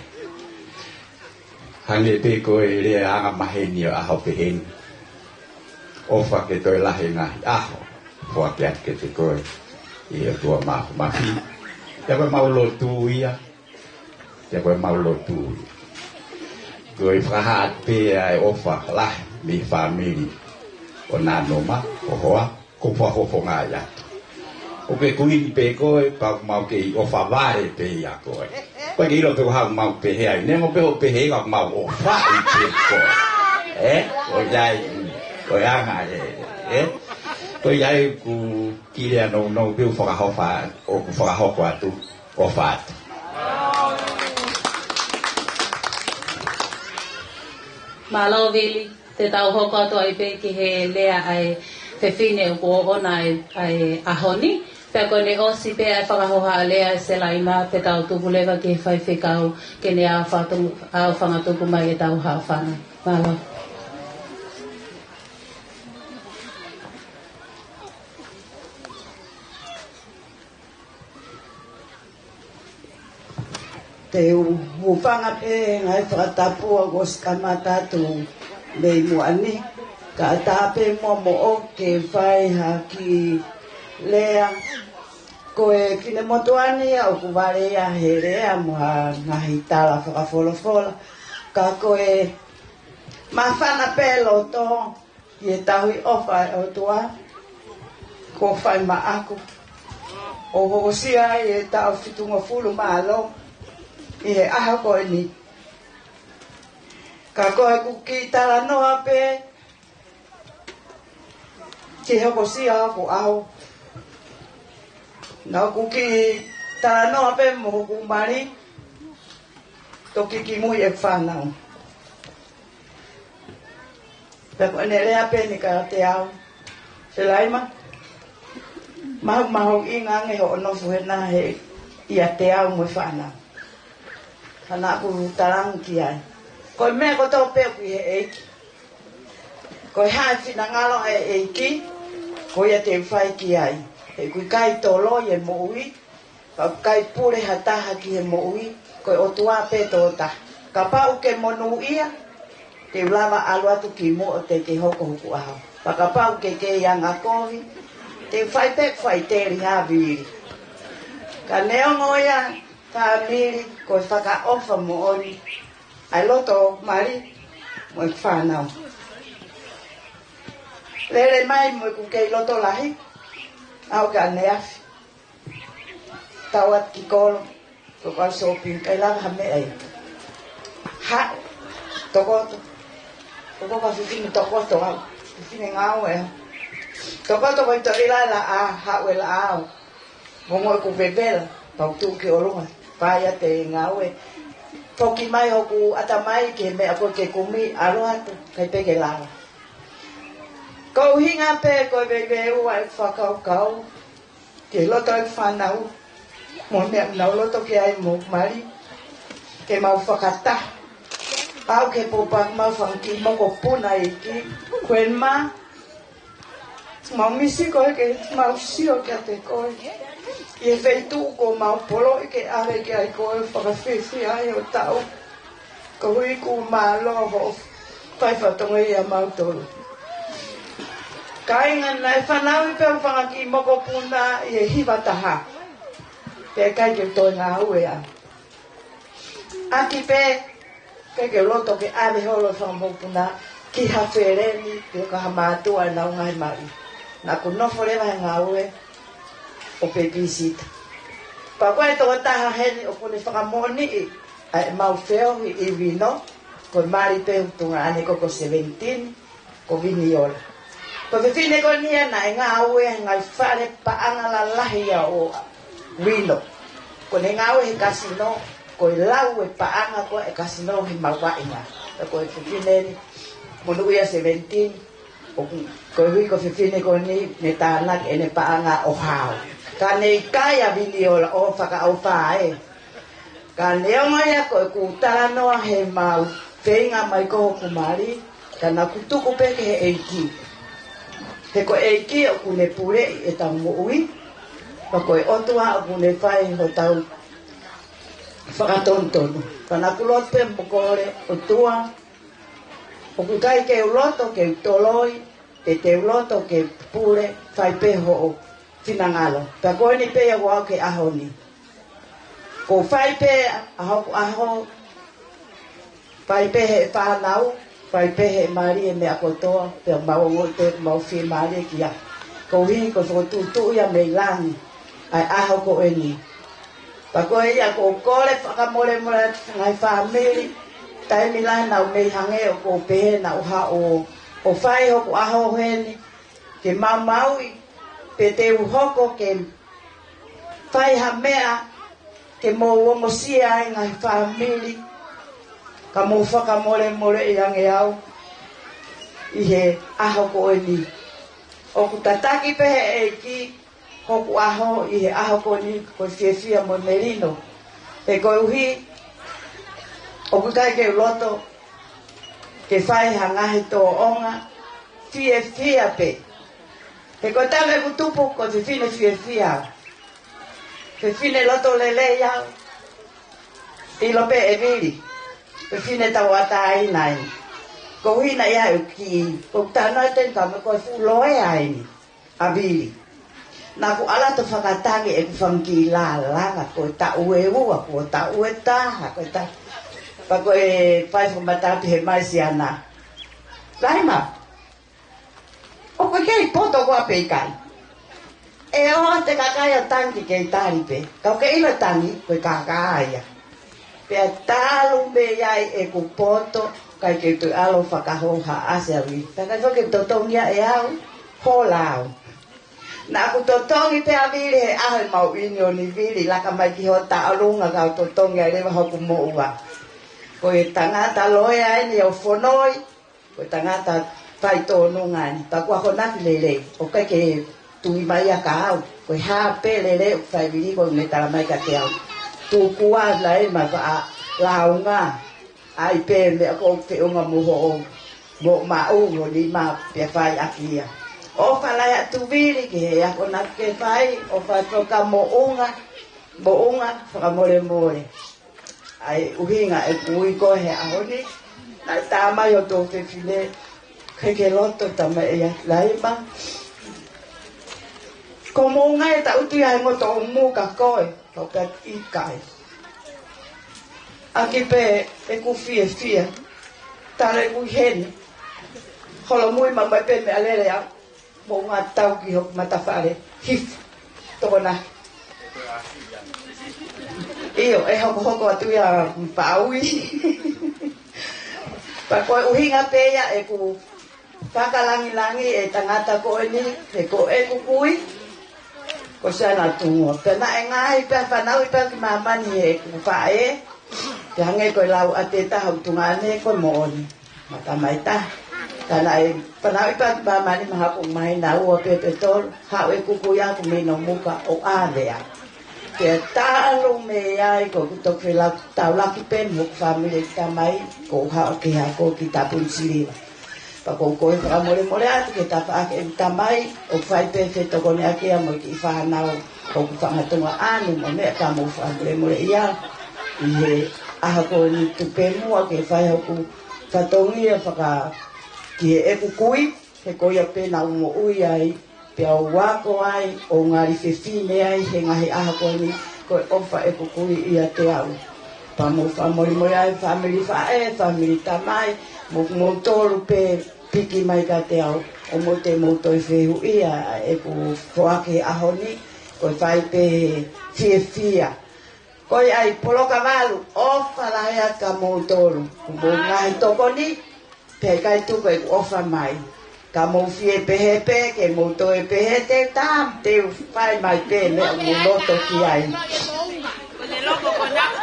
Hangē pē ko e lea anga maheni ʻo e ʻaho pehē ni. ʻOfa ke toe lahi e ngaahi ʻaho. Foaki atu kiate koe ʻe he ʻOtua Māfimafi. Pea ko ʻemau lotu ia. Pea ko ʻemau lotu ia. Ko e fakahā atu pē ʻa e ʻofa lahi mei he fāmili ʻo Nanuma, ʻo Hoa, ko e fakafofonga ia. ʻOku ke kuini pē koe, pea ʻoku mau kei ʻofa vale pē ia koe. Ko e ke ʻilo pē ko e hā ʻoku mau pehē ai. Neongo pē hoʻo pehē ka ʻoku mau ʻofaʻi pē koe. Ē? Ko ia ai, ko e anga ē, ē? Ko ia ai ʻoku kiʻi lea nounou pē ʻoku fakahofa, ʻoku fakahoko atu, ʻofa atu. Mālō Vili. Te tau hoko atu ai pē ki he lea ʻa e fefine ʻoku ʻoʻona ʻa e, ʻa e ʻaho ni. Pea ko ʻene ʻosi pē ʻa e fakahoha lea ʻa Selaima, pea tau tuku leva ki he faifekau ke ne aofatu-, aofangatuku mai ʻetau haʻofanga. Mālō. Te u hūfanga pē he ngaahi fakatapu kuo ʻosi kamata atu mei muʻa ni, kae ʻatā pē muʻa moʻoku ke fai ha kiʻi lea Ko e finemotuʻa ni ʻoku vale ia he lea mo ha ngaahi tala fakafolofola. Ka ko e māfana pē loto ʻi he tauhi ʻofa ʻa e ʻOtua kuo fai maʻaku, ʻo hokosia ai e taʻu fitungofulu mā ua ʻi he ʻaho ko eni. Ka ko ʻeku kiʻi talanoa pē ki he hokosia ʻo hoku ʻaho. Naʻá ku kiʻi talanoa pē mo hoku mali, toki kimui e fānau. Pea ko ʻene lea pē eni kiate au: Selaima, mahuʻinga ange hoʻo nofo hena he ʻiate au mo e fānau. Ka naʻá ku talaange ki ai, ko e meʻa kotoa pē ʻoku ʻi he ʻEiki. Ko e hā e finangalo ʻa e ʻEiki, ko ia te u fai ki ai. He ʻoku ʻikai toloi e moʻui, pea ʻoku ʻikai pule ha taha ki he moʻui, ko e ʻOtua pē tokotaha. Kapau ʻokú ke monūʻia, te u lava ʻalu atu ki muʻa ʻo te ke hoko hoku ʻaho. Pea kapau ʻokú ke kei angakovi, te u fai pē ʻeku faʻiteliha, vili. Ka neongo ia, fāmili, ko e fakaʻofa moʻoni ʻa e loto mali mo e fānau. Lele mai mo ʻeku kei loto lahi, aʻu ki ʻaneafi, tau atu ki kolo, ko e kau shopping, ʻikai lava ha meʻa ia. Haʻu, tokoto, ko e kau fefine tokoto au, fefine ngāue au. Tokoto ko e toʻila e laʻā, haʻu e laʻā au. Mo ʻeku vevela, pea u tuʻu ki ʻolunga, fai atu e ngāue. Toki mai hoku ʻatamai ki he meʻa ko ē ke kumi, ʻalu atu, ʻikai pē ke lava. Ko e ʻuhinga pē ko e veiveiua ʻeku fakakaukau ki he loto ʻeku fānau, mo e meʻa ʻoku nau loto ki ai mo hoku mali, ke mau fakataha. Aʻu ki he pōpoaki ʻemau fanga kiʻi mokopuna iiki, ko eni mā, mau misi koe, ke mau sio kiate koe. ʻI he feituʻu kuo mau poloʻi ke ʻave ki ai koe, fakafiefia ai hoʻo taʻu. Koeʻuhi kuo mālō hoʻo fai fatongia ʻiate kimautolu. Kāinga, naʻe fanauʻi pē hoku fanga kiʻi mokopuna ʻi he hiva taha. Pea ʻikai ke toe ngāue au. ʻAki pē, ʻikai ke u loto ke ʻave holo e fanga mokopuna ki ha feleni, pe ko ha mātuʻa ʻenau ngaahi mali. Naʻá ku nofo leva he ngāue ʻo pēpisita. Pea ko e tokotaha heni ʻokú ne fakamoʻoniʻi ʻa ʻemau feohi ʻi Vino, ko e mali pē ʻoku tuʻunga ʻanenai ko e seventeen, ko Viniola. Ko e fefine ko eni ia naʻe ngāue he ngaahi fale paʻanga lalahi ia ʻo Vino. ʻOkú ne ngāue he kasino, ko e lau e paʻanga ko ē ʻa e kasino he maʻu vaʻinga. Pea ko e fefine eni, monūʻia seventeen, ʻoku, koeʻuhi ko e fefine ko eni ne tānaki ʻene paʻanga ʻo hao. Ka ne ʻikai ʻa Viniola ʻo fakaʻofa ē. Ka neongo ia ko ʻeku talanoa he mau feinga mai ko hoku mali, ka naʻá ku tuku pē ki he ʻEiki. He ko e ʻEiki ʻokú ne puleʻi ʻetau moʻui, pea ko e ʻOtua ʻokú ne fai hotau fakatonutonu. Ka naʻá ku lotu pē mo kole, ʻOtua, ʻoku ʻikai ke u loto ke u toloi, pe te u loto ke pule, fai pē hoʻo finangalo. Pea ko eni pē ia ʻoku ou aʻu ki he ʻaho ni. Ko e fai pē ʻa hoku ʻaho, fai pē he fānau, fai pē he mali e meʻa kotoa, pea mau ongoʻi pē ʻoku mau fiemālie ki ai. Koeʻuhi ko e fokotuʻutuʻu ia mei langi ʻa e ʻaho ko eni. Pea ko ia ʻoku ou kole fakamolemole atu ki he ngaahi fāmili, taimi lahi naʻá ku mei hangē ʻoku ou pehē naʻá ku haʻu ʻo fai hoku ʻaho heni ke maumauʻi, pe te u hoko ke fai ha meʻa ke mou ongosia ai ngaahi fāmili, ka mou fakamolemoleʻi ange au ʻi he ʻaho ko eni. ʻOku tataki pē he ʻEiki hoku ʻaho ʻi he ʻaho ko eni, ko e fiefia mo e melino. He koeʻuhi ʻoku ʻikai ke u loto ke fai ha ngaahi tōʻonga, fiefia pē. He ko e taimi ʻeku tupu, ko e fefine fiefia au. Fefine loto lelei au. ʻIlo pē ʻe Vili, fefine tauʻatāina eni. Koeʻuhi naʻe ʻi ai ʻeku kiʻi, ko e tana te ka me ko e fuʻu loea eni ʻa Vili. Naʻa ku ʻalu atu ʻo fakatangi ʻeku fanga kiʻi lālanga, ko e taʻu ʻe ua, ko e taʻu ʻe taha, ko e taʻu. Pea ko e fai fakamatala pē he mai siana. Laima, ʻoku ke kei poto koā pe ʻikai? ʻE ʻoua te ke kei tangi, kei tali pē. Ka ʻoku ke ʻilo e tangi, ko e kākā ia. Pea talu mei ai ʻeku poto, ʻikai ke u toe ʻalu ʻo fakahōhaʻasi au ia. Pea ʻikai foki ke totongi ia ʻe au, hola au. Naʻa ku totongi pē ʻa Vili he ʻaho ʻemau ʻiunioni, Vili, laka mai ki ho tauʻolunga kau totongi ai leva hoku moʻua. Ko e tangata loea eni ʻo Fonoi, ko e tangata faitōnunga eni. Pea ko e akonaki lelei, ʻoku ʻikai ke tui mai ia kia au. Ko e hā pē lelei ʻoku fai ʻe Vili, ko ʻene tala mai kiate au. Tuku ā Laima, faʻa lāunga. ʻAi pē meʻa ʻoku feʻunga mo hoʻo, mo maʻu, mo nima pea fai ʻaki ia. ʻOfa lahi atu Vili ki he akonaki ke fai, ʻofa atu ki he moʻunga, moʻunga fakamolemole. ʻA e ʻuhinga ʻeku ui koe he ʻaho ni, naʻe tā mai hoʻo tuofefine, ʻikai ke loto tamai ia Laima. Ko moʻunga ʻe taʻutu ia he ngoto ʻo muka koe, ka u pehē ʻikai. ʻAki pē ʻeku fiefia, tala ʻeku ʻi heni, holomui mai pē meʻalele au, moʻunga tau ki hoku matafale, hifo, tokona. ʻIo, ʻe hokohoko atu ia paui. Pea ko e ʻuhinga pē ia ʻeku fakalangilangi e tangata ko eni, he ko ʻeku kui, ko Siana Tungua. Pea naʻe ngaahi pē fanauʻi pē ki māmani he ʻeku faʻē, pea hangē ko e lau ʻa Teta, haʻu tuongaʻane ko e moʻoni. Mata mai ta. Ka naʻe fanauʻi pē ki māmani maha ko mai na ua pē pe tolu, haʻu ʻeku kui ʻaku mei Nomuka ʻo ʻave au. Pea talu mei ai ko ʻeku toki feʻiloaki taulaki pē mo hoku fāmili ʻeku tamai, ko u haʻu ki he ako ki Tapunisiliva. Pea ko u kole fakamolemole atu ki he tafaʻaki ʻeku tamai, ʻoku fai pē fetokoniʻaki ia mo e kiʻi fānau, ko ʻeku fanga tuongaʻane mo e meʻa, ka mou fakamolemoleʻi au. ʻI he ʻaho ko eni tuku pē muʻa ke fai hoku fatongia faka ki heʻeku kui, he ko ia pē naʻa ku moʻui ai, pea u ako ai, ʻo ngali fefine ai he ngaahi ʻaho ko eni, ko e ʻofa ʻeku kui ʻiate au. Pea mou fakamolemole ai fāmili faʻē, fāmili tamai, mo, moutolu pē piki mai kiate au, ʻo mou te mou toe fehuʻia ʻeku foaki he ʻaho ni, ko e fai pē fiefia. Ko ia ai Polokavalu, ʻofa lahi atu kia moutolu, ko mou ngaahi tokoni, pea ʻikai tuku ʻeku ʻofa mai. Ka mou fie pehē pē, ke mou toe pehē te u tam, te u fai mai pē meʻa ʻoku mou loto ki ai.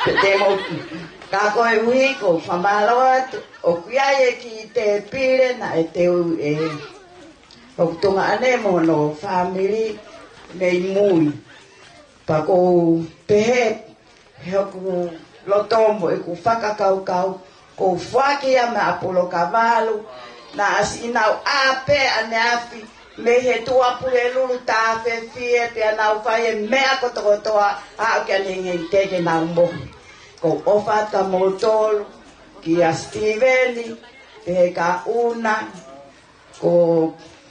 Pe te mou, ka koeʻuhi ko u fakamālō atu, ʻoku ʻi ai e kiʻi tēpile naʻe teu ʻe hoku tuongaʻane mo hono fāmili mei mui. Pea ko u pehē, he ʻoku loto mo ʻeku fakakaukau, ko u foaki ia maʻa Polokavalu, naʻa siʻi nau ʻā pē ʻaneafi, mei he tuʻa Pulelulu tāfefie, pea nau fai e meʻa kotokotoa, ʻa ʻoku ʻikai ke nau mohe. Ko u ʻofa atu kia moutolu, kia Sitīveni, pehē kia ʻUna, ko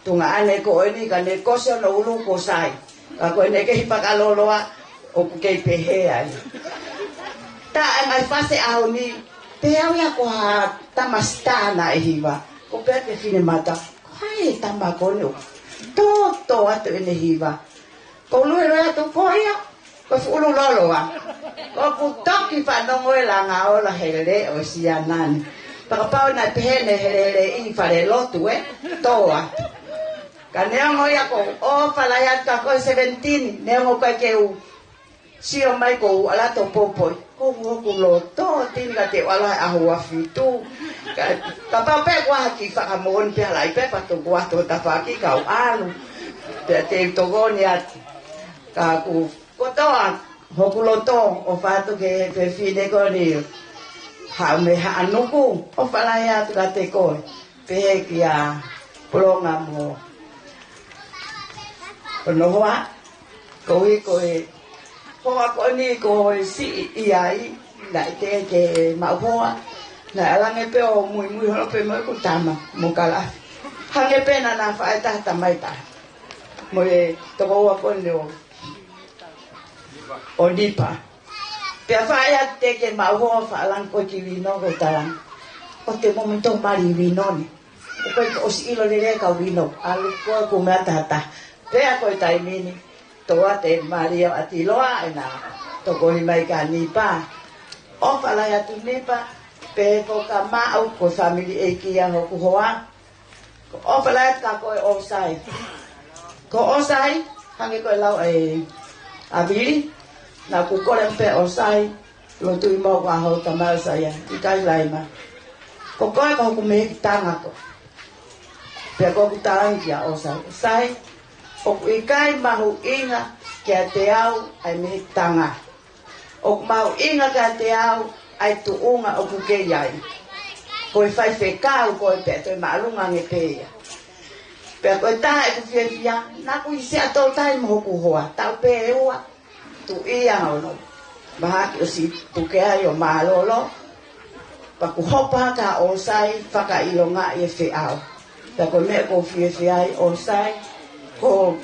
tuongaʻane ko eni ka ne kosi hono ʻulu kuo sai. Ka ko ʻene kei fakaloloa, ʻoku kei pehē ai. Tā e ngaahi fasi ʻaho ni, pehē au ia ko ha tama sitā naʻe hiva. Ko u pehē ki he finemata, ko hai e tama ko eni ʻoku tōtō atu ʻene hiva. Ko u lue lue atu ko ia, ko e fuʻu lolo ā. Ko ʻeku toki fanongo e langa ola he leʻo ʻo Siana ni. Pea kapau naʻe pehē ʻene he lele ʻi fale lotu ē, tō atu. Ka neongo ia ko u ʻofa lahi atu kia koe Sevenitini, neongo ʻikai ke u sio mai ko u ʻalu atu ʻo poupou. Ko u hoku loto, Tini, ka te u ʻalu he ʻaho ua fitu. Ka, kapau pē kuo ʻi ai ha kiʻi fakamoʻoni pē hala i pē patu kuo ʻoatu ho tafaʻaki ka u ʻalu. Pea te u tokoni atu. Ka ko u kotoa hoku loto ʻofa atu ki he fefine ko eni haʻu mei Haʻanuku, ʻofa lahi atu kiate koe. Pehē kia Polonga mo hono hoa, koeʻuhi ko e hoa ko eni ko e siʻi ʻi ai, naʻe ʻikai ke maʻu hoa, naʻe ʻalu ange pē ʻo muimui holo pē mo ʻeku tama, mo Kalafi. Hangē pē naʻa na faʻē taha tamai taha. Mo e tokoua ko eni ʻo, ʻo Nipa. Pea fai atu te ke maʻu hoa faʻa langi ko e ki Vino ko e talangi. ʻO te mo mito mali Vino ni. ʻO ko e ʻosi ʻilo lelei kau Vino. ʻAlu ko e ku mea tata. Pea ko e taimi ni. Toa te mali ʻo ʻAtiloa ʻena. Tokoni mai kia Nipa. ʻOfa lahi atu Nipa. Pe ko ka maʻu ko e fāmili ʻeiki ia hoku hoa. Ko e ʻofa lahi atu kia koe ʻOsai. Ko ʻOsai, hangē ko e lau ʻa e ʻa Vili, naʻa ku kole pē ʻOsai, lotu ʻi mau ka ho tamai ʻOsai ia, ʻikai Laima. Ko koe ko hoku mehekitanga ko. Pea ko hoku talangi kia ʻOsai. ʻOsai, ʻoku ʻikai mahuʻinga kiate au ʻa e mehekitanga. ʻOku mahuʻinga kiate au ʻa e tuʻunga ʻoku ke ʻi ai. Ko e faifekau ko e pea toe māʻolunga ange pē ia. Pea ko e taha ʻeku fiefia, naʻa ku ʻi Seattle tai mo hoku hoa, taʻu pē ʻe ua, tuʻi ʻa hono mahaki ʻosi puke ai ʻo mālōlō, pea ku hopo hake ʻa ʻOsai fakaʻilongaʻi e feʻao. Pea ko e meʻa ʻoku ou fiefia ai ʻOsai, ko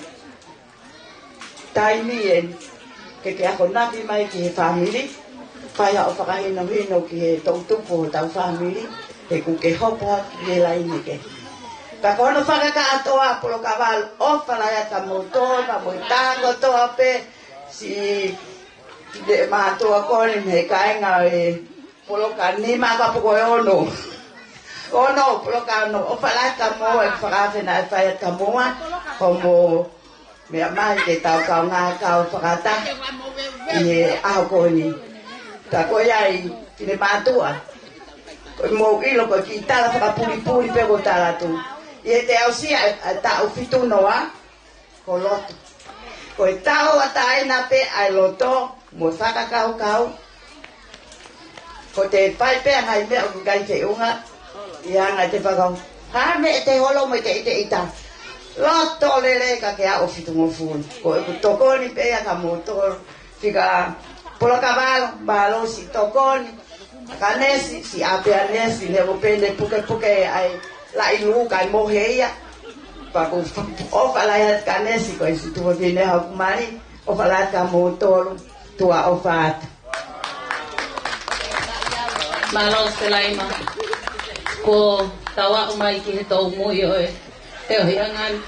taimi eni, ke ke akonaki mai ki he fāmili, fai haʻo fakahinohino ki he toʻutupu ʻo hotau fāmili, he ʻoku ke hopo hake ki he laine kehe. Ka ko hono fakakātoa Polokavalu, ʻofa lahi atu kia moutolu, mo e tākotoa pē, siʻi kiʻi mātuʻa ko eni mei he kāinga ʻo e Poloka nima ka poko e ono. Ono, poloka ono, ʻofa lahi kia moua, ʻeku fakaafe naʻe fai atu kia moua, ko mo meʻa mai ke tau kaungā kau fakataha ʻi he ʻaho ko eni. Ka ko ia ai, fine mātuʻa, ko e mou ʻilo ko e kiʻi tala fakapulipuli pē ʻoku ou tala atu. ʻI heʻete aʻusia e, e taʻu fitu noa, ko loto. Ko e tauʻatāina pē ʻa e loto, mo e fakakaukau. Ko ʻete fai pē ʻa e ngaahi meʻa ʻoku ʻikai feʻunga, ʻi he anga ʻete fakakaukau. Hā meʻa ʻete holo mo ʻete ʻiteʻita. Loto lelei ka ke aʻu ʻo fitungofulu. Ko ʻeku tokoni pē ia kia moutolu. Fika Polokavalu, mālō siʻi tokoni. Kanesi, siʻi ʻapē ʻa Nesi, ne mo pene pukepuke ai, laʻi lū kai mohe ia. Pea ʻoku ʻofa lahi atu kia Nesi, ko e siʻi tuofefine hoku mali, ʻofa lahi atu kia moutolu, tuʻa ʻofa atu. Mālō Selaima, ko tau aʻu mai ki he tōmui ʻo e, ʻo e feohiʻanga ni.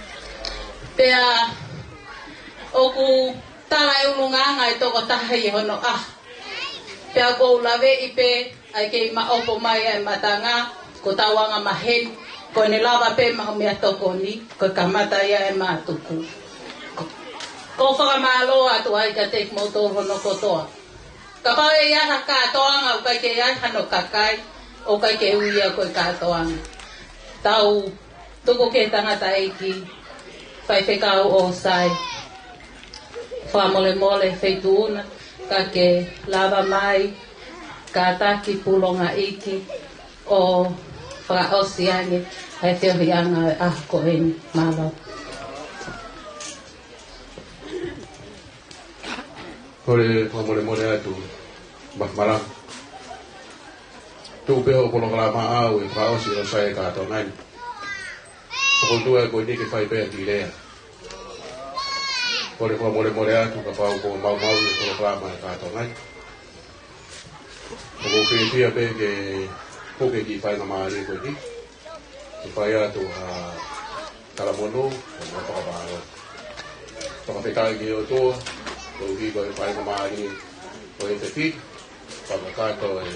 Pea ʻoku tala e ʻulungaanga e tokotaha ʻi hono ʻaho. Pea ʻoku ou laveʻi pē, ʻa e kei maʻopo mai ʻa e matanga, ko tau anga maheni, ko ʻene lava pē maʻu meʻatokoni, ko e kamata ia e mātuku. Ko, ko e fakamālō atu ai kiate kimoutolu hono kotoa. Kapau ʻe ʻi ai ha kātoanga, ʻoku ʻikai ke ʻi ai hano kakai, ʻoku ʻikai ke ui ia ko e kātoanga. Tau tuku ki he tangataʻeiki, faifekau ʻOsai. Fakamolemole feituʻu na, ka ke lava mai, kātaki pulonga iki, ʻo fakaʻosi ange, ʻa e feohiʻanga ʻo e ʻaho ko eni, mālō. Kole fakamolemole atu, Maki Malanga. Tuʻu pē hoʻo polokalama ʻau ʻe fakaʻosi ʻOsai e kātoanga ni. ʻOku ou tui ko eni ke fai pē ʻa e kiʻi lea. Kole fakamolemole atu kapau ʻoku maumau e polokalama e kātoanga ni. ʻOku ou fiefia pē ke puke e kiʻi faingamālie ko eni. Ke fai atu ha talamonū, mo e fakamālō. Fakafetaʻi ki he ʻOtua, koeʻuhi ko e faingamālie ʻo e fefine, fakakakato e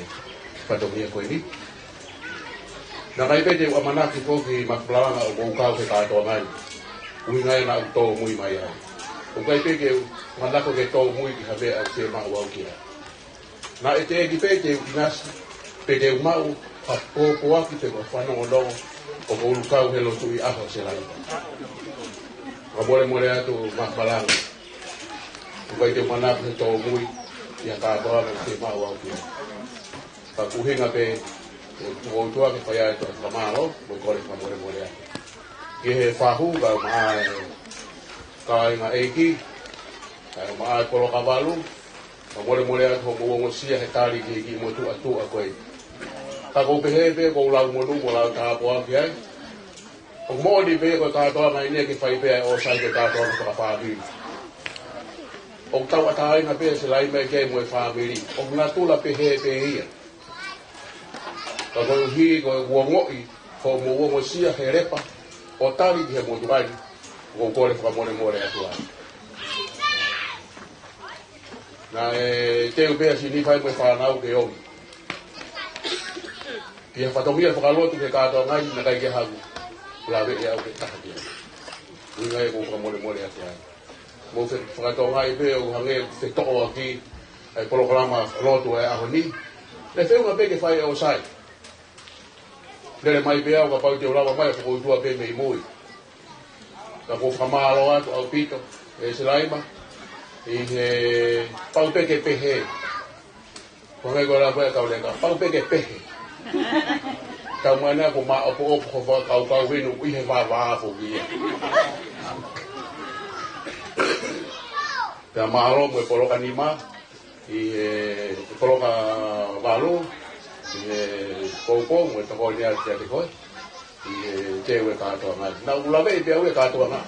fatongia ko eni. Naʻe ʻikai pē te u ʻamanaki foki Maki Malanga ʻoku mou kau he kātoanga ni. ʻUhinga ia naʻa ku tōmui mai ai. ʻOku ʻikai pē ke u manako ke tōmui ki ha meʻa ʻoku fiemaʻu au ki ai. Naʻe teʻeki pē te u ʻinasi, pe te u maʻu ha pōpoaki pe ko ha fanongonongo ʻoku ou kau he lotu ʻi ʻaho Selaima. Fakamolemole atu Maki Malanga. ʻOku ʻikai te u manako he tōmui ʻi ha kātoanga ʻoku fiemaʻu au ki ai. Ka ko e ʻuhinga pē, ʻoku ou tui ke fai atu ha fakamālō, mo e kole fakamolemole atu. Ki he fahu, kae ʻumaʻā e kāinga ʻeiki, kae ʻumaʻā e Polokavalu, fakamolemole atu hoʻomou ongosia he tali ki he kiʻi motuʻa tuʻa ko ē. Ka ʻoku ou pehē pē ʻoku ou lau monū mo lau tāpuaki ai. ʻOku moʻoni pē ko e kātoanga eni ia ke fai pē ʻa e ʻōsai ko e kātoanga fakafāmili. ʻOku tauʻatāina pē ʻa Silaima ki ai mo e fāmili. ʻOku natula pehē pē ia. Ka koeʻuhi ko ʻeku ongoʻi, ko hoʻomou ongosia he lepa ʻo tali ki he motuʻa ni, ʻoku ou kole fakamolemole atu ai. Naʻe teu pē ʻa Sinifai mo e fānau ke ō. Pea fatongia fakalotu ki he kātoanga ni naʻe ʻikai ke haku. Laveʻi au ke taha pē. ʻUhinga ia ʻoku ou fakamolemole atu ai. Mou fe-, fakatokangaʻi pē ʻoku hangē ʻoku fetoʻoaki ʻa e polokalama lotu ʻa e ʻaho ni. Naʻe feʻunga pē ke fai e ʻōsai. Lele mai pē au kapau te u lava mai ʻo fokoutua pē mei mui. Ka ʻoku ou fakamālō atu ʻaupito ʻe Silaima ʻi he pau pē ke pehē. Ko e ngaahi ko la ko e kau leka, pau pē ke pehē. Tau mai na ko ma opo opo ko fakakaukau henu ʻi he vāvā foki ia. Pea mālō mo e poloka nima, ʻi he poloka valu, ʻi he poupou mo e tokoni atu kiate koe, ʻi he teu e kātoanga. Naʻa ku laveʻi pē au e kātoanga.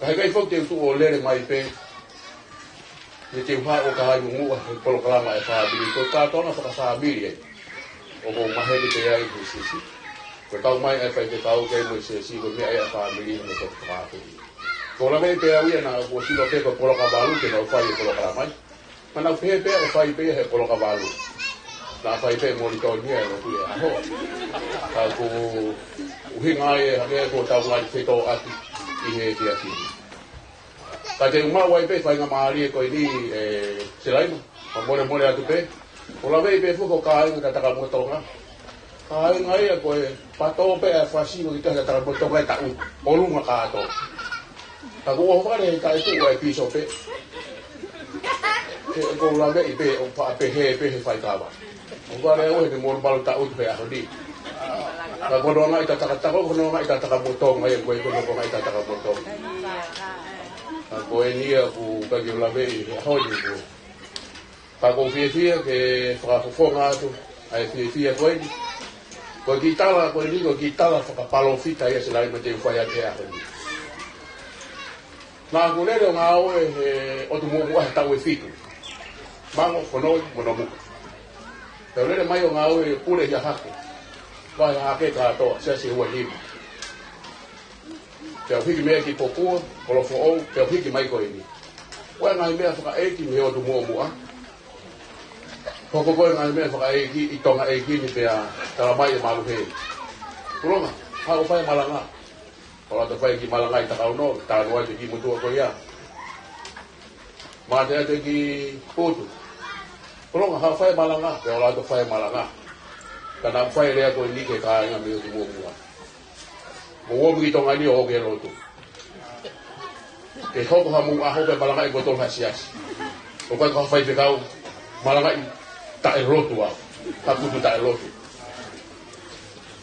Ka heʻikai foki te u tuʻu ʻo lele mai pē, he te u haʻu ʻo ka ai muʻa he polokalama e fāmili, ko e kātoanga fakafāmili ē. ʻOku ou maheni pē ai he sisi. Ko e kau mai ʻa e faifekau ke mo e sisi, ko e meʻa ia ʻa e fāmili mo e fakafāmili. Ko e laveʻi pē au ia naʻa ku sino pē ko e poloka valu ke nau fai e polokalama ai. Ka naʻa ku pehē pē ʻe fai pē ia he poloka valu. Naʻa fai pē Molitoni ia ʻe lotu ia ʻaho. Ka ko e ʻuhinga ia hangē ko ʻetau ngaahi fetōʻaki ʻi he efiafi ni. Ka te u maʻu ai pē faingamālie ko eni ʻe Silaima. Fakamolemole atu pē. ʻOku laveʻi pē foki ko e kāinga ʻa Takamotonga. Kāinga ia ko e pato pē ʻa e fasi ko kita ʻa Takamotonga ʻe taʻu. ʻOlunga kātoa. Ka ko e ʻohovale he taʻetuʻu ʻa e pīsope. He ʻoku ou laveʻi pē, ʻoku faʻa pehē pē he faikava. ʻOhovale au he molumalu taʻu he ʻaho ni. Ka ko hono ngaahi tataka, ko hono ngaahi tataka motonga ia, ko e ko hono ngaahi tataka motonga. Ka ko eni ia ʻoku ʻikai ke u laveʻi he ʻaho ni ko. Ka ʻoku ou fiefia ke fakafofonga atu ʻa e fiefia ko eni. Ko e kiʻi tala ko eni, ko e kiʻi tala fakapalōfita ia Silaima te u fai atu he ʻaho ni. Naʻa ku lele ʻo ngāue he ʻOtu Muʻomuʻa he taʻu ʻe fitu. Mango, Fonoi mo Nomuka. Pea u lele mai ʻo ngāue he pule ʻi ʻAhake. Vahe ʻAhake kātoa, Siasi ʻe ua nima. Pea u hiki mei ai ki Popua, Kolofoʻou, pea u hiki mai ko eni. Ko e ngaahi meʻa fakaʻeiki mei he ʻOtu Muʻomuʻa. Hoko ko e ngaahi meʻa fakaʻeiki ʻi Tonga ʻeiki ni pea tala mai ʻe Maluhē. Kulonga, haʻu ʻo fai malanga. ʻOlunga ʻo fai e kiʻi malanga ʻi Takauno, tanu atu e kiʻi motuʻa ko ia. Mate atu e kiʻi putu. Kulonga, haʻu ʻo fai malanga, pea ʻolunga ʻo fai malanga. Ka naʻa ku fai e lea ko eni ki he kāinga mei he ʻOtu Muʻomuʻa. Mou ō mai ki Tonga ni ʻo ō ki he lotu. Ke hoko haʻamou ʻaho pē malangaʻi ko e tolu ha siasi. ʻOku ʻikai ko ha faifekau, malangaʻi taʻelotu au. Ha putu taʻelotu.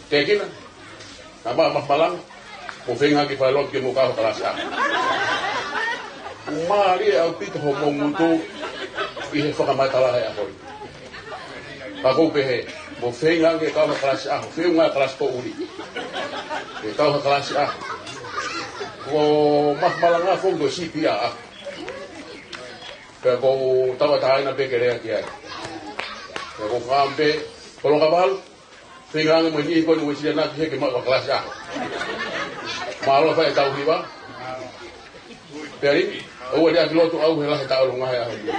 Tēkina, naʻa ma, ma malanga, mou feinga ke fai lotu ke mou kau ha kalasi ʻaho. ʻOku mālie ʻaupito hoʻomou ngutu ʻi he fakamatala he ʻaho ni. Ka ʻoku ou pehē, mou feinga ke kau ha kalasi ʻaho, feʻunga e kalasi poʻuli. Ke kau ha kalasi ʻaho. Ko e ma malanga foki ko e C P R ʻaho. Pea ʻoku ou tauʻatāina pē ke lea ki ai. Pea ʻoku ou fakaʻamu pē, poloka valu, feinga ange mo e niʻihi ko eni ʻoku ʻikai siʻi ʻanaki he ke maʻu ha kalasi ʻaho. Mālō fai e tau hiva. Pea lī, ʻoua ʻe ʻai ke lotu au he lahi e tau ʻolunga he ʻaho ni.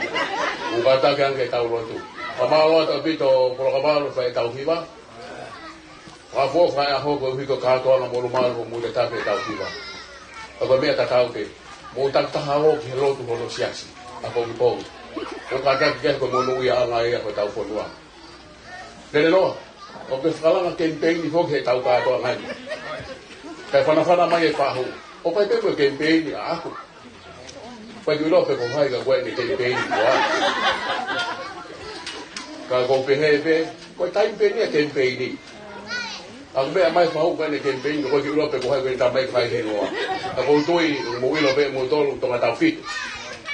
ʻOku kātaki ange ke tau lotu. Ka mālō atu ʻaupito poloka valu fai e tau hiva. Ka fo fai ʻaho koeʻuhi ko e kātoanga molumalu ko e mui tataki e tau hiva. Ka ko e meʻa tatau pē. Mou takitaha ō ki he lotu hono siasi. ʻApongipongi. ʻOku kātaki ke ko e monūʻiaʻanga ia ko e tau fonua. Lele noa, ʻoku ke fakalanga kemipeini foki he tau kātoanga ni. Kae fanafana mai e fahu. ʻOku ʻikai pē ko e kemipeini ʻaʻaku. ʻOku ʻikai ke u ʻilo pe ko hai ka ko e kemipeini koā. Ka ʻoku ou pehē pē, ko e taimi pē eni e kemipeini. ʻOku meʻa mai e fahu ko e kemipeini, ʻoku ʻikai ke u ʻilo pe ko hai ko e tamai ko hai he noa. Ka ʻoku ou tui, mou ʻilo pē moutolu, Tonga Taufitu.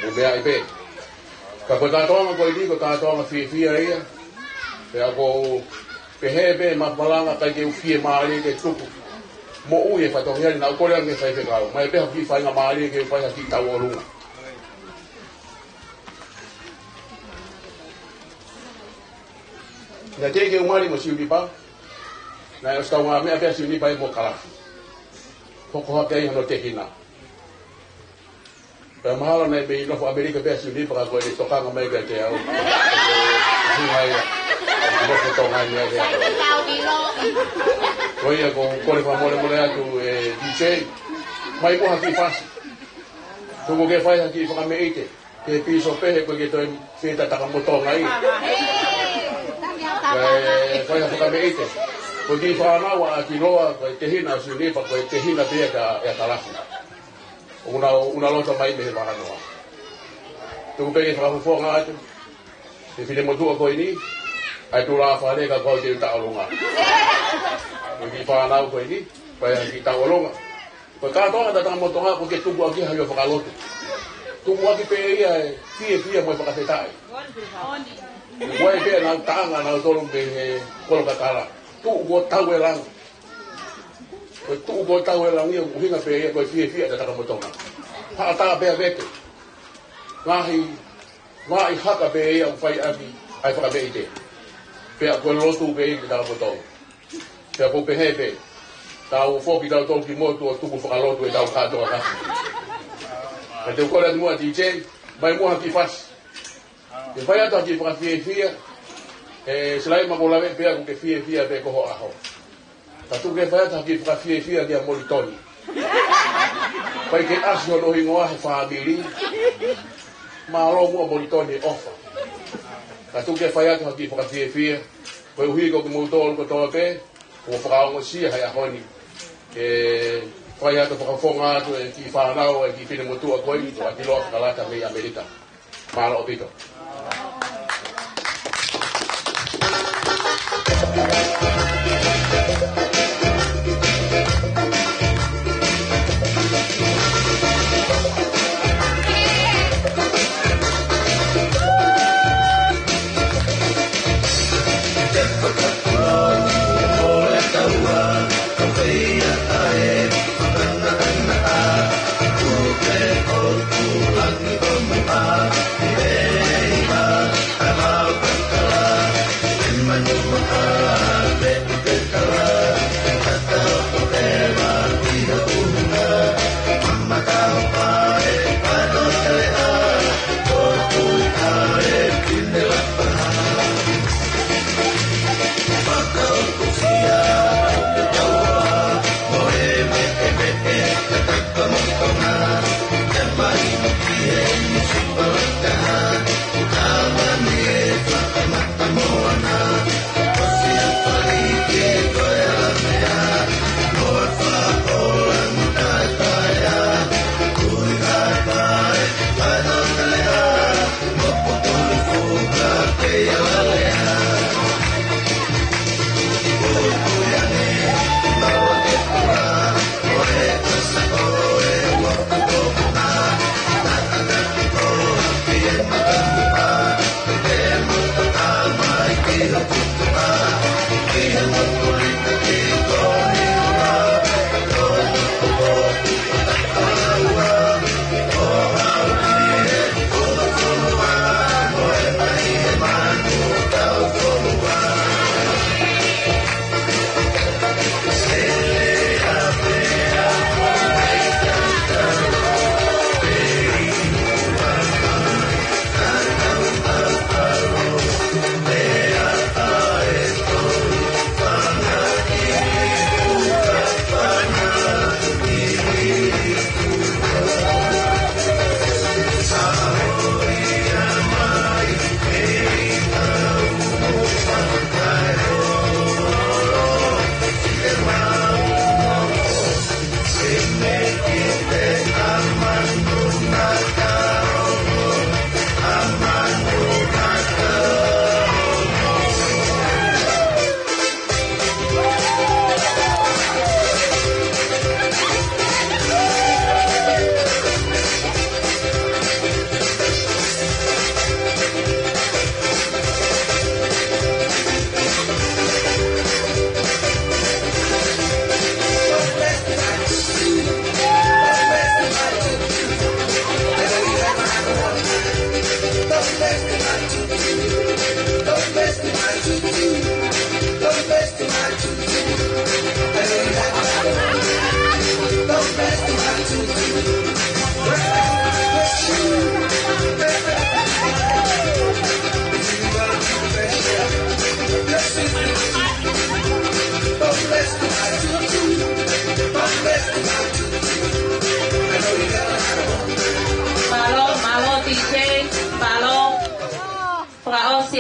Mou meaʻi pē. Ka ko e kātoanga ko eni, ko e kātoanga fiefia ia. Pea ʻoku ou Pehē pē ʻema malanga kae ke u fiemālie ke tuku moʻui e fatongia ni, naʻa ku kole ange ki he faifekau, ʻomai pē ha kiʻi faingamālie ke u fai ha kiʻi tauʻolunga. Naʻe teʻeki ke u mali mo Siunipa, naʻe ʻosi taungameʻa pē ʻa Siunipa ia mo Kalafi. Hoko hake ai hono tehina. Pea mahalo naʻe mei nofo ʻAmelika pē ʻa Siunipa ka ko ʻene tokanga mai kiate au. Hunga ia. Nofo Tonga ni ai. Ko ia ʻoku ou kole fakamolemole atu ʻe D J. ʻOmai muʻa ha kiʻi fasi. Tuku ke fai ha kiʻi fakameʻite ki he pīsope he ʻoku ʻikai ke toe fie tataka mo Tonga ia. Kae fai ha fakameʻite. Ko e kiʻi fānau ʻa ʻAkiloa, ko e tehina ʻo Siunipa, ko e tehina pē ia ʻa, ʻa Kalafi. ʻOku na, ʻoku na loto mai mei he vahanoa. Tuku pē ke fakafofonga atu ki he finemotuʻa ko eni, ʻa e tulāfale ka kau te u tauʻolunga. Ko e kiʻi fānau ko eni, fai ha kiʻi tauʻolunga. Ko e kātoanga ʻa e tataka mo Tonga ʻoku ʻikai ke tuku ʻaki ha ʻilo fakalotu. Tuku ʻaki pē ia e fiefia mo e fakafetaʻi. Ko e pē ʻenau taʻanga ʻanautolu mei he kolo kakala. Tuʻu kuo tau e langi. Ko e tuʻu kuo tau e langi ʻoku ʻuhinga pē ia ko e fiefia ʻa e tataka mo Tonga. Haʻa tā pea vete. Ngaahi, ngaahi haka pē ia ʻoku fai ʻaki ʻa e fakameʻite. Pea ko e lotu pē ia ki he tataka mo Tonga. Pea ʻoku ou pehē pē, tau foki tautolu ki motu ʻo tuku fakalotu ʻetau kātoa kasi. Ka te u kole atu muʻa D J, ʻomai muʻa ha kiʻi fasi. Ke fai atu ha kiʻi fakafiefia, ʻe Silaima, ʻoku ou lave pē ʻoku ke fiefia pē ko ho ʻaho. Ka tuku ke fai atu ha kiʻi fakafiefia kia Molitoni. ʻIkai ke ʻasi hono hingoa he fāmili. Mālō muʻa Molitoni e ʻofa. Ka tuku ke fai atu ha kiʻi fakafiefia. Koeʻuhi ko kimoutolu kotoa pē, ʻoku fakaongosia he ʻaho ni. Ke fai atu fakafofonga atu e kiʻi fānau, e kiʻi finemotuʻa ko eni, ko ʻAkiloa Fakalata mei ʻAmelika. Mālō ʻaupito.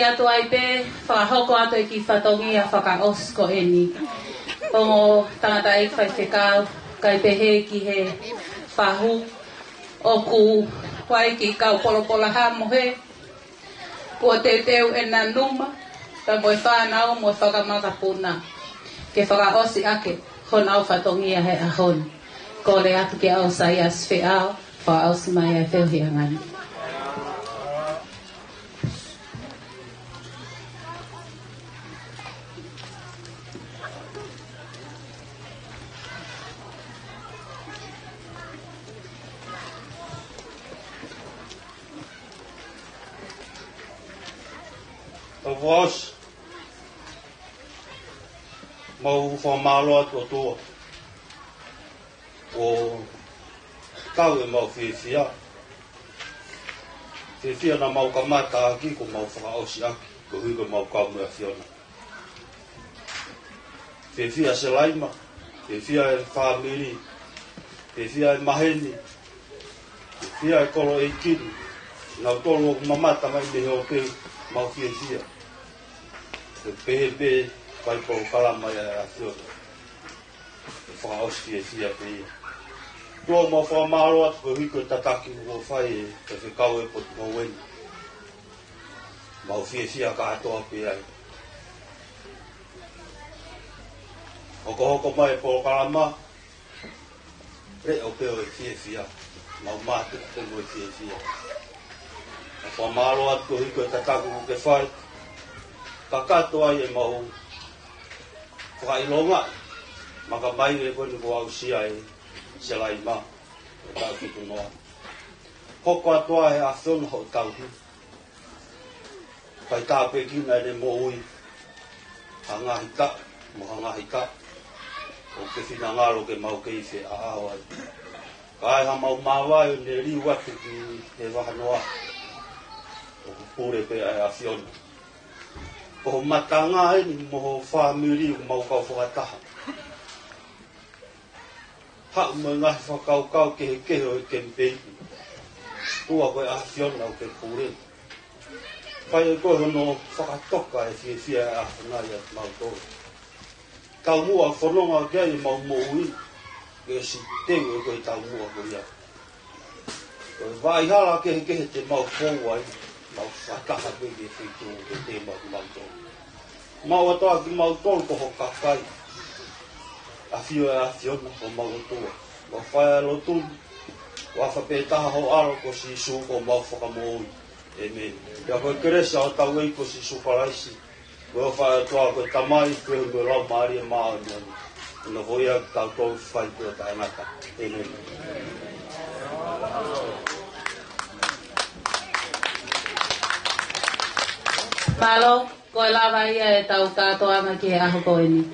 atu ai pē, fakahoko atu e kiʻi fatongia fakaʻosi ko eni. Ongo tangataʻeiki faifekau, kae pehē ki he fahu, ʻoku ʻi ai e kiʻi kau polopolaha mo e, kuo teuteu ʻena numa, pea mo e fānau mo e fanga makapuna, ke fakaʻosi ʻaki honau fatongia he ʻaho ni. Kole atu kia ʻAosaiasi Feʻao, fakaʻosi mai e feohiʻanga ni. Tau fakaʻosi. Mau fakamālō atu ʻOtua. ʻO tau ʻemau fiefia. Fiefia naʻa mau kamata ʻaki kuo mau fakaʻosi ʻaki, koeʻuhi ko ʻemau kau mo e ʻAfiona. Fiefia Selaima, fiefia e fāmili, fiefia e maheni, fiefia e kolo ʻeiki ni, nautolu ʻoku mamata mai mei he ope, mau fiefia. Pea pehē pē fai polokalama ia ʻa e ʻAfiona. ʻE fakaʻosi fiefia pē ia. ʻOtua, mau fakamālō atu koeʻuhi ko e tataki kuo fai ʻe he faifekau e potungāue ni. Mau fiefia kātoa pē ai. Hokohoko mai e polokalama, leʻo pē ʻo e fiefia. Mau mātuku pē mo e fiefia. Mau fakamālō atu koeʻuhi ko e tataki kuo ke fai. Kakato ai ʻemau fakaʻilonga. Maka mai e ko eni kuo aʻusia ʻe Selaima, ʻo taʻu fitu noa. Hoko atu ai ʻe he ʻAfiona hoʻo tauhi. Fai tāpuekina ʻene moʻui. Ha ngaahi taʻu, mo ha ngaahi taʻu. ʻOku ke finangalo ke mau kei feʻaʻao ai. Ka ai haʻamau māvae ʻo ne liu atu ki he vahanoa. ʻOku pule pē ʻa e ʻAfiona. Ko ho matanga eni mo ho fāmili ʻoku mau kau fakataha. Haʻu mo e ngaahi fakakaukau kehekehe ʻo e kemipeini. ʻOtua, ko e ʻAfiona ʻoku ke pule. Fai ʻe koe hono fakatoka e fiefia ʻa e ʻAfiona ʻiate kimautolu. Taumuʻa fononga ki ai ʻemau moʻui, ke ʻosi teu ʻe koe e taumuʻa ko ia. Ko e vaʻa hala kehekehe te mau fou ai, mau fakataha pē ki he feituʻu ʻoku ke teu maʻa kimautolu. Mau ʻoatu kimautolu ko ho kakai. ʻAfio e ʻAfiona ko homau ʻOtua. Mau fai e lotu ni, ʻofa pē taha ho ʻAlo ko Sīsū ko homau Fakamoʻui. ʻĒmeni. Pea ko e kelesi ʻa hotau ʻEiki ko Sīsū Kalaisi, ko e ʻofa ʻa e ʻOtua ko e Tamai, ko e feohi mo e Laumālie Māʻoniʻoni, ke nofo ʻiate kitautolu ʻo fai pē ʻo taʻengata. ʻĒmeni. Mālō, ko e lava ia ʻetau kātoanga ki he ʻaho ko eni.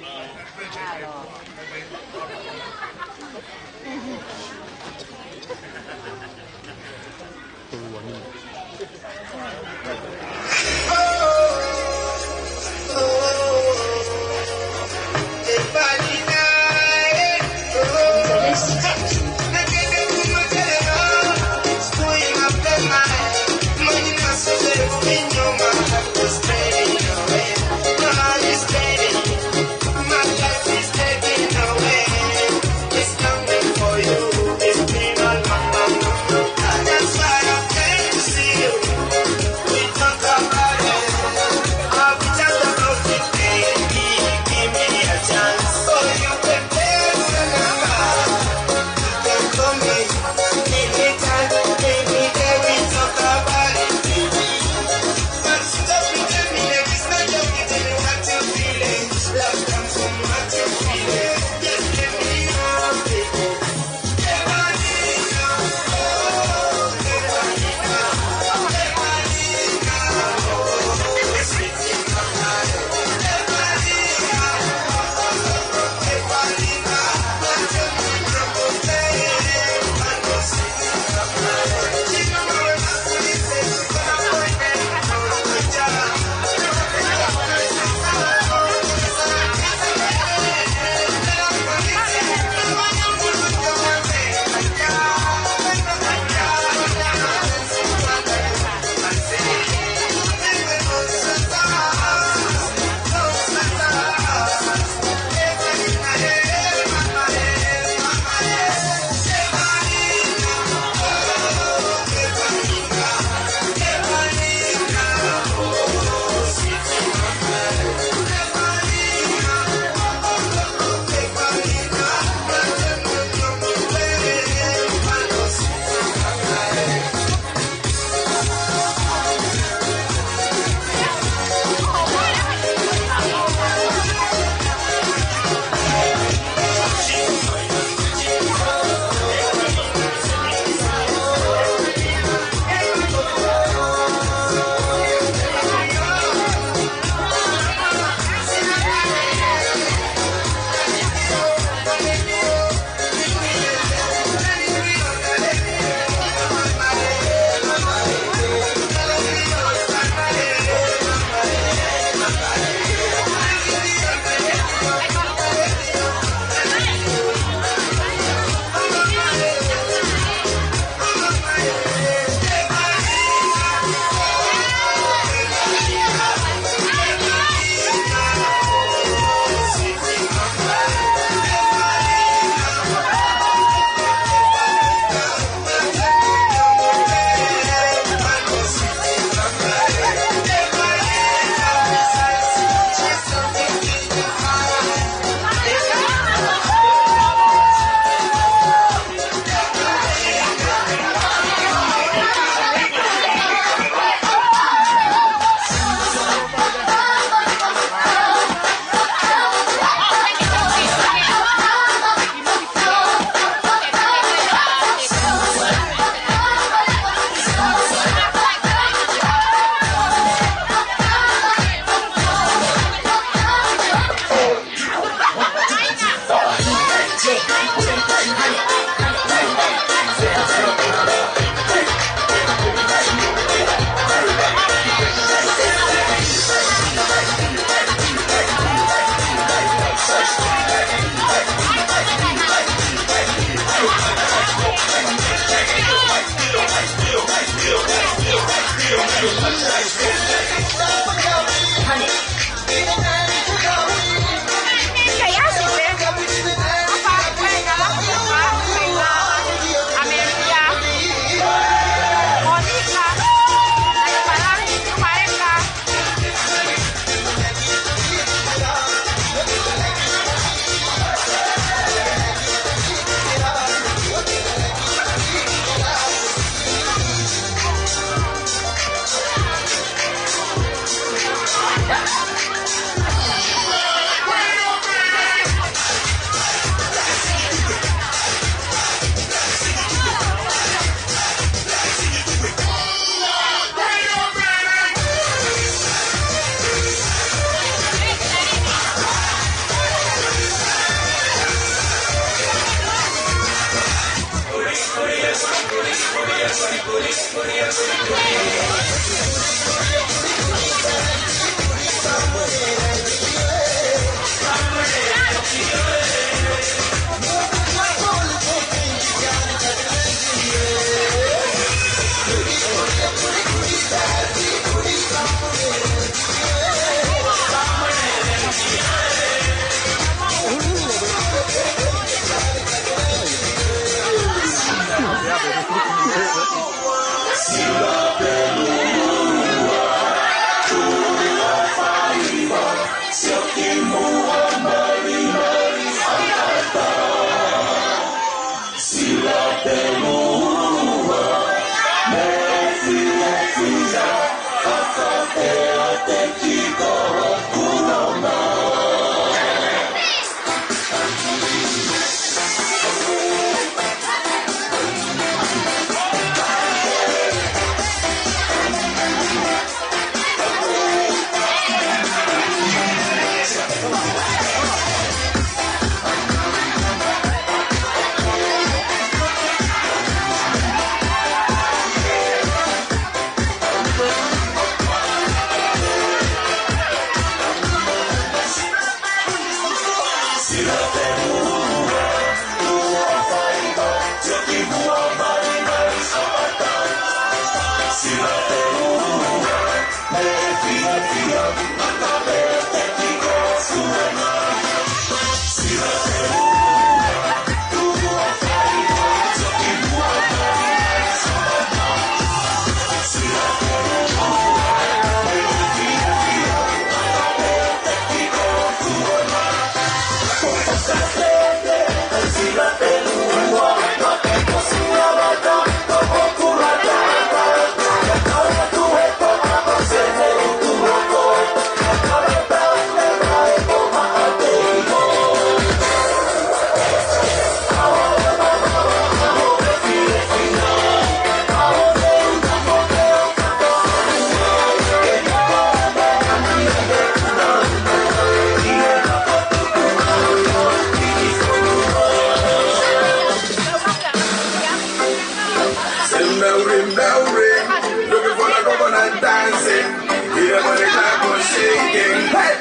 Looking for the coconut dancing. Hear the body clap and shaking. Hey!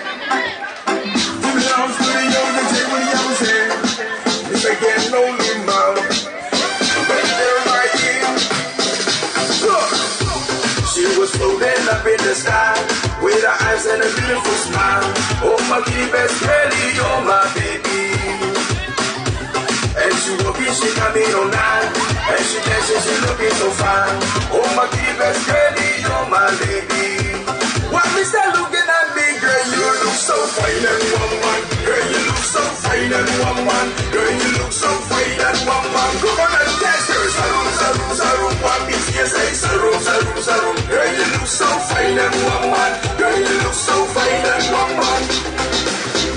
From the house to the yard, the table, the house, eh? It's a get lonely mouth. But there I am. Look. She was floating up in the sky with her eyes and a beautiful smile. Oh, my best girl, you're my baby. And she walking, she got me all night. And she dancing, she looking so fine. Oh, my best girl, you're my lady. Why, mister, looking at me, girl, you look so fine and woman. Girl, you look so fine and woman. Girl, you look so fine and woman. Come on and dance, girl. Sarum, sarum, sarum. Why, miss, yes, say sarum, sarum, sarum. Girl, you look so fine and woman. Girl, you look so fine and woman.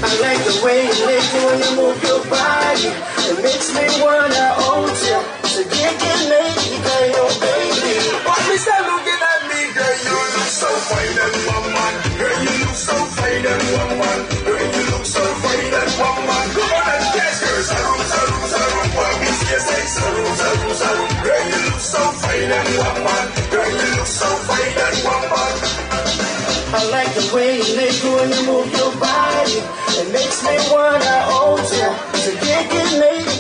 I like the way you lick when you move your body. It makes me wanna hold you. So you can make me be your baby. But mister, looking at me, girl, you look so fine and woman. Girl, you look so fine and woman. Girl, you look so fine and woman. Come on and dance, girl. Sarum, sarum, sarum. Why, miss, yes, say sarum, sarum, sarum. Girl, you look so fine and woman. Girl, you look so fine and woman. I like the way you lick when you move your body. It makes me wanna hold you. So you can make me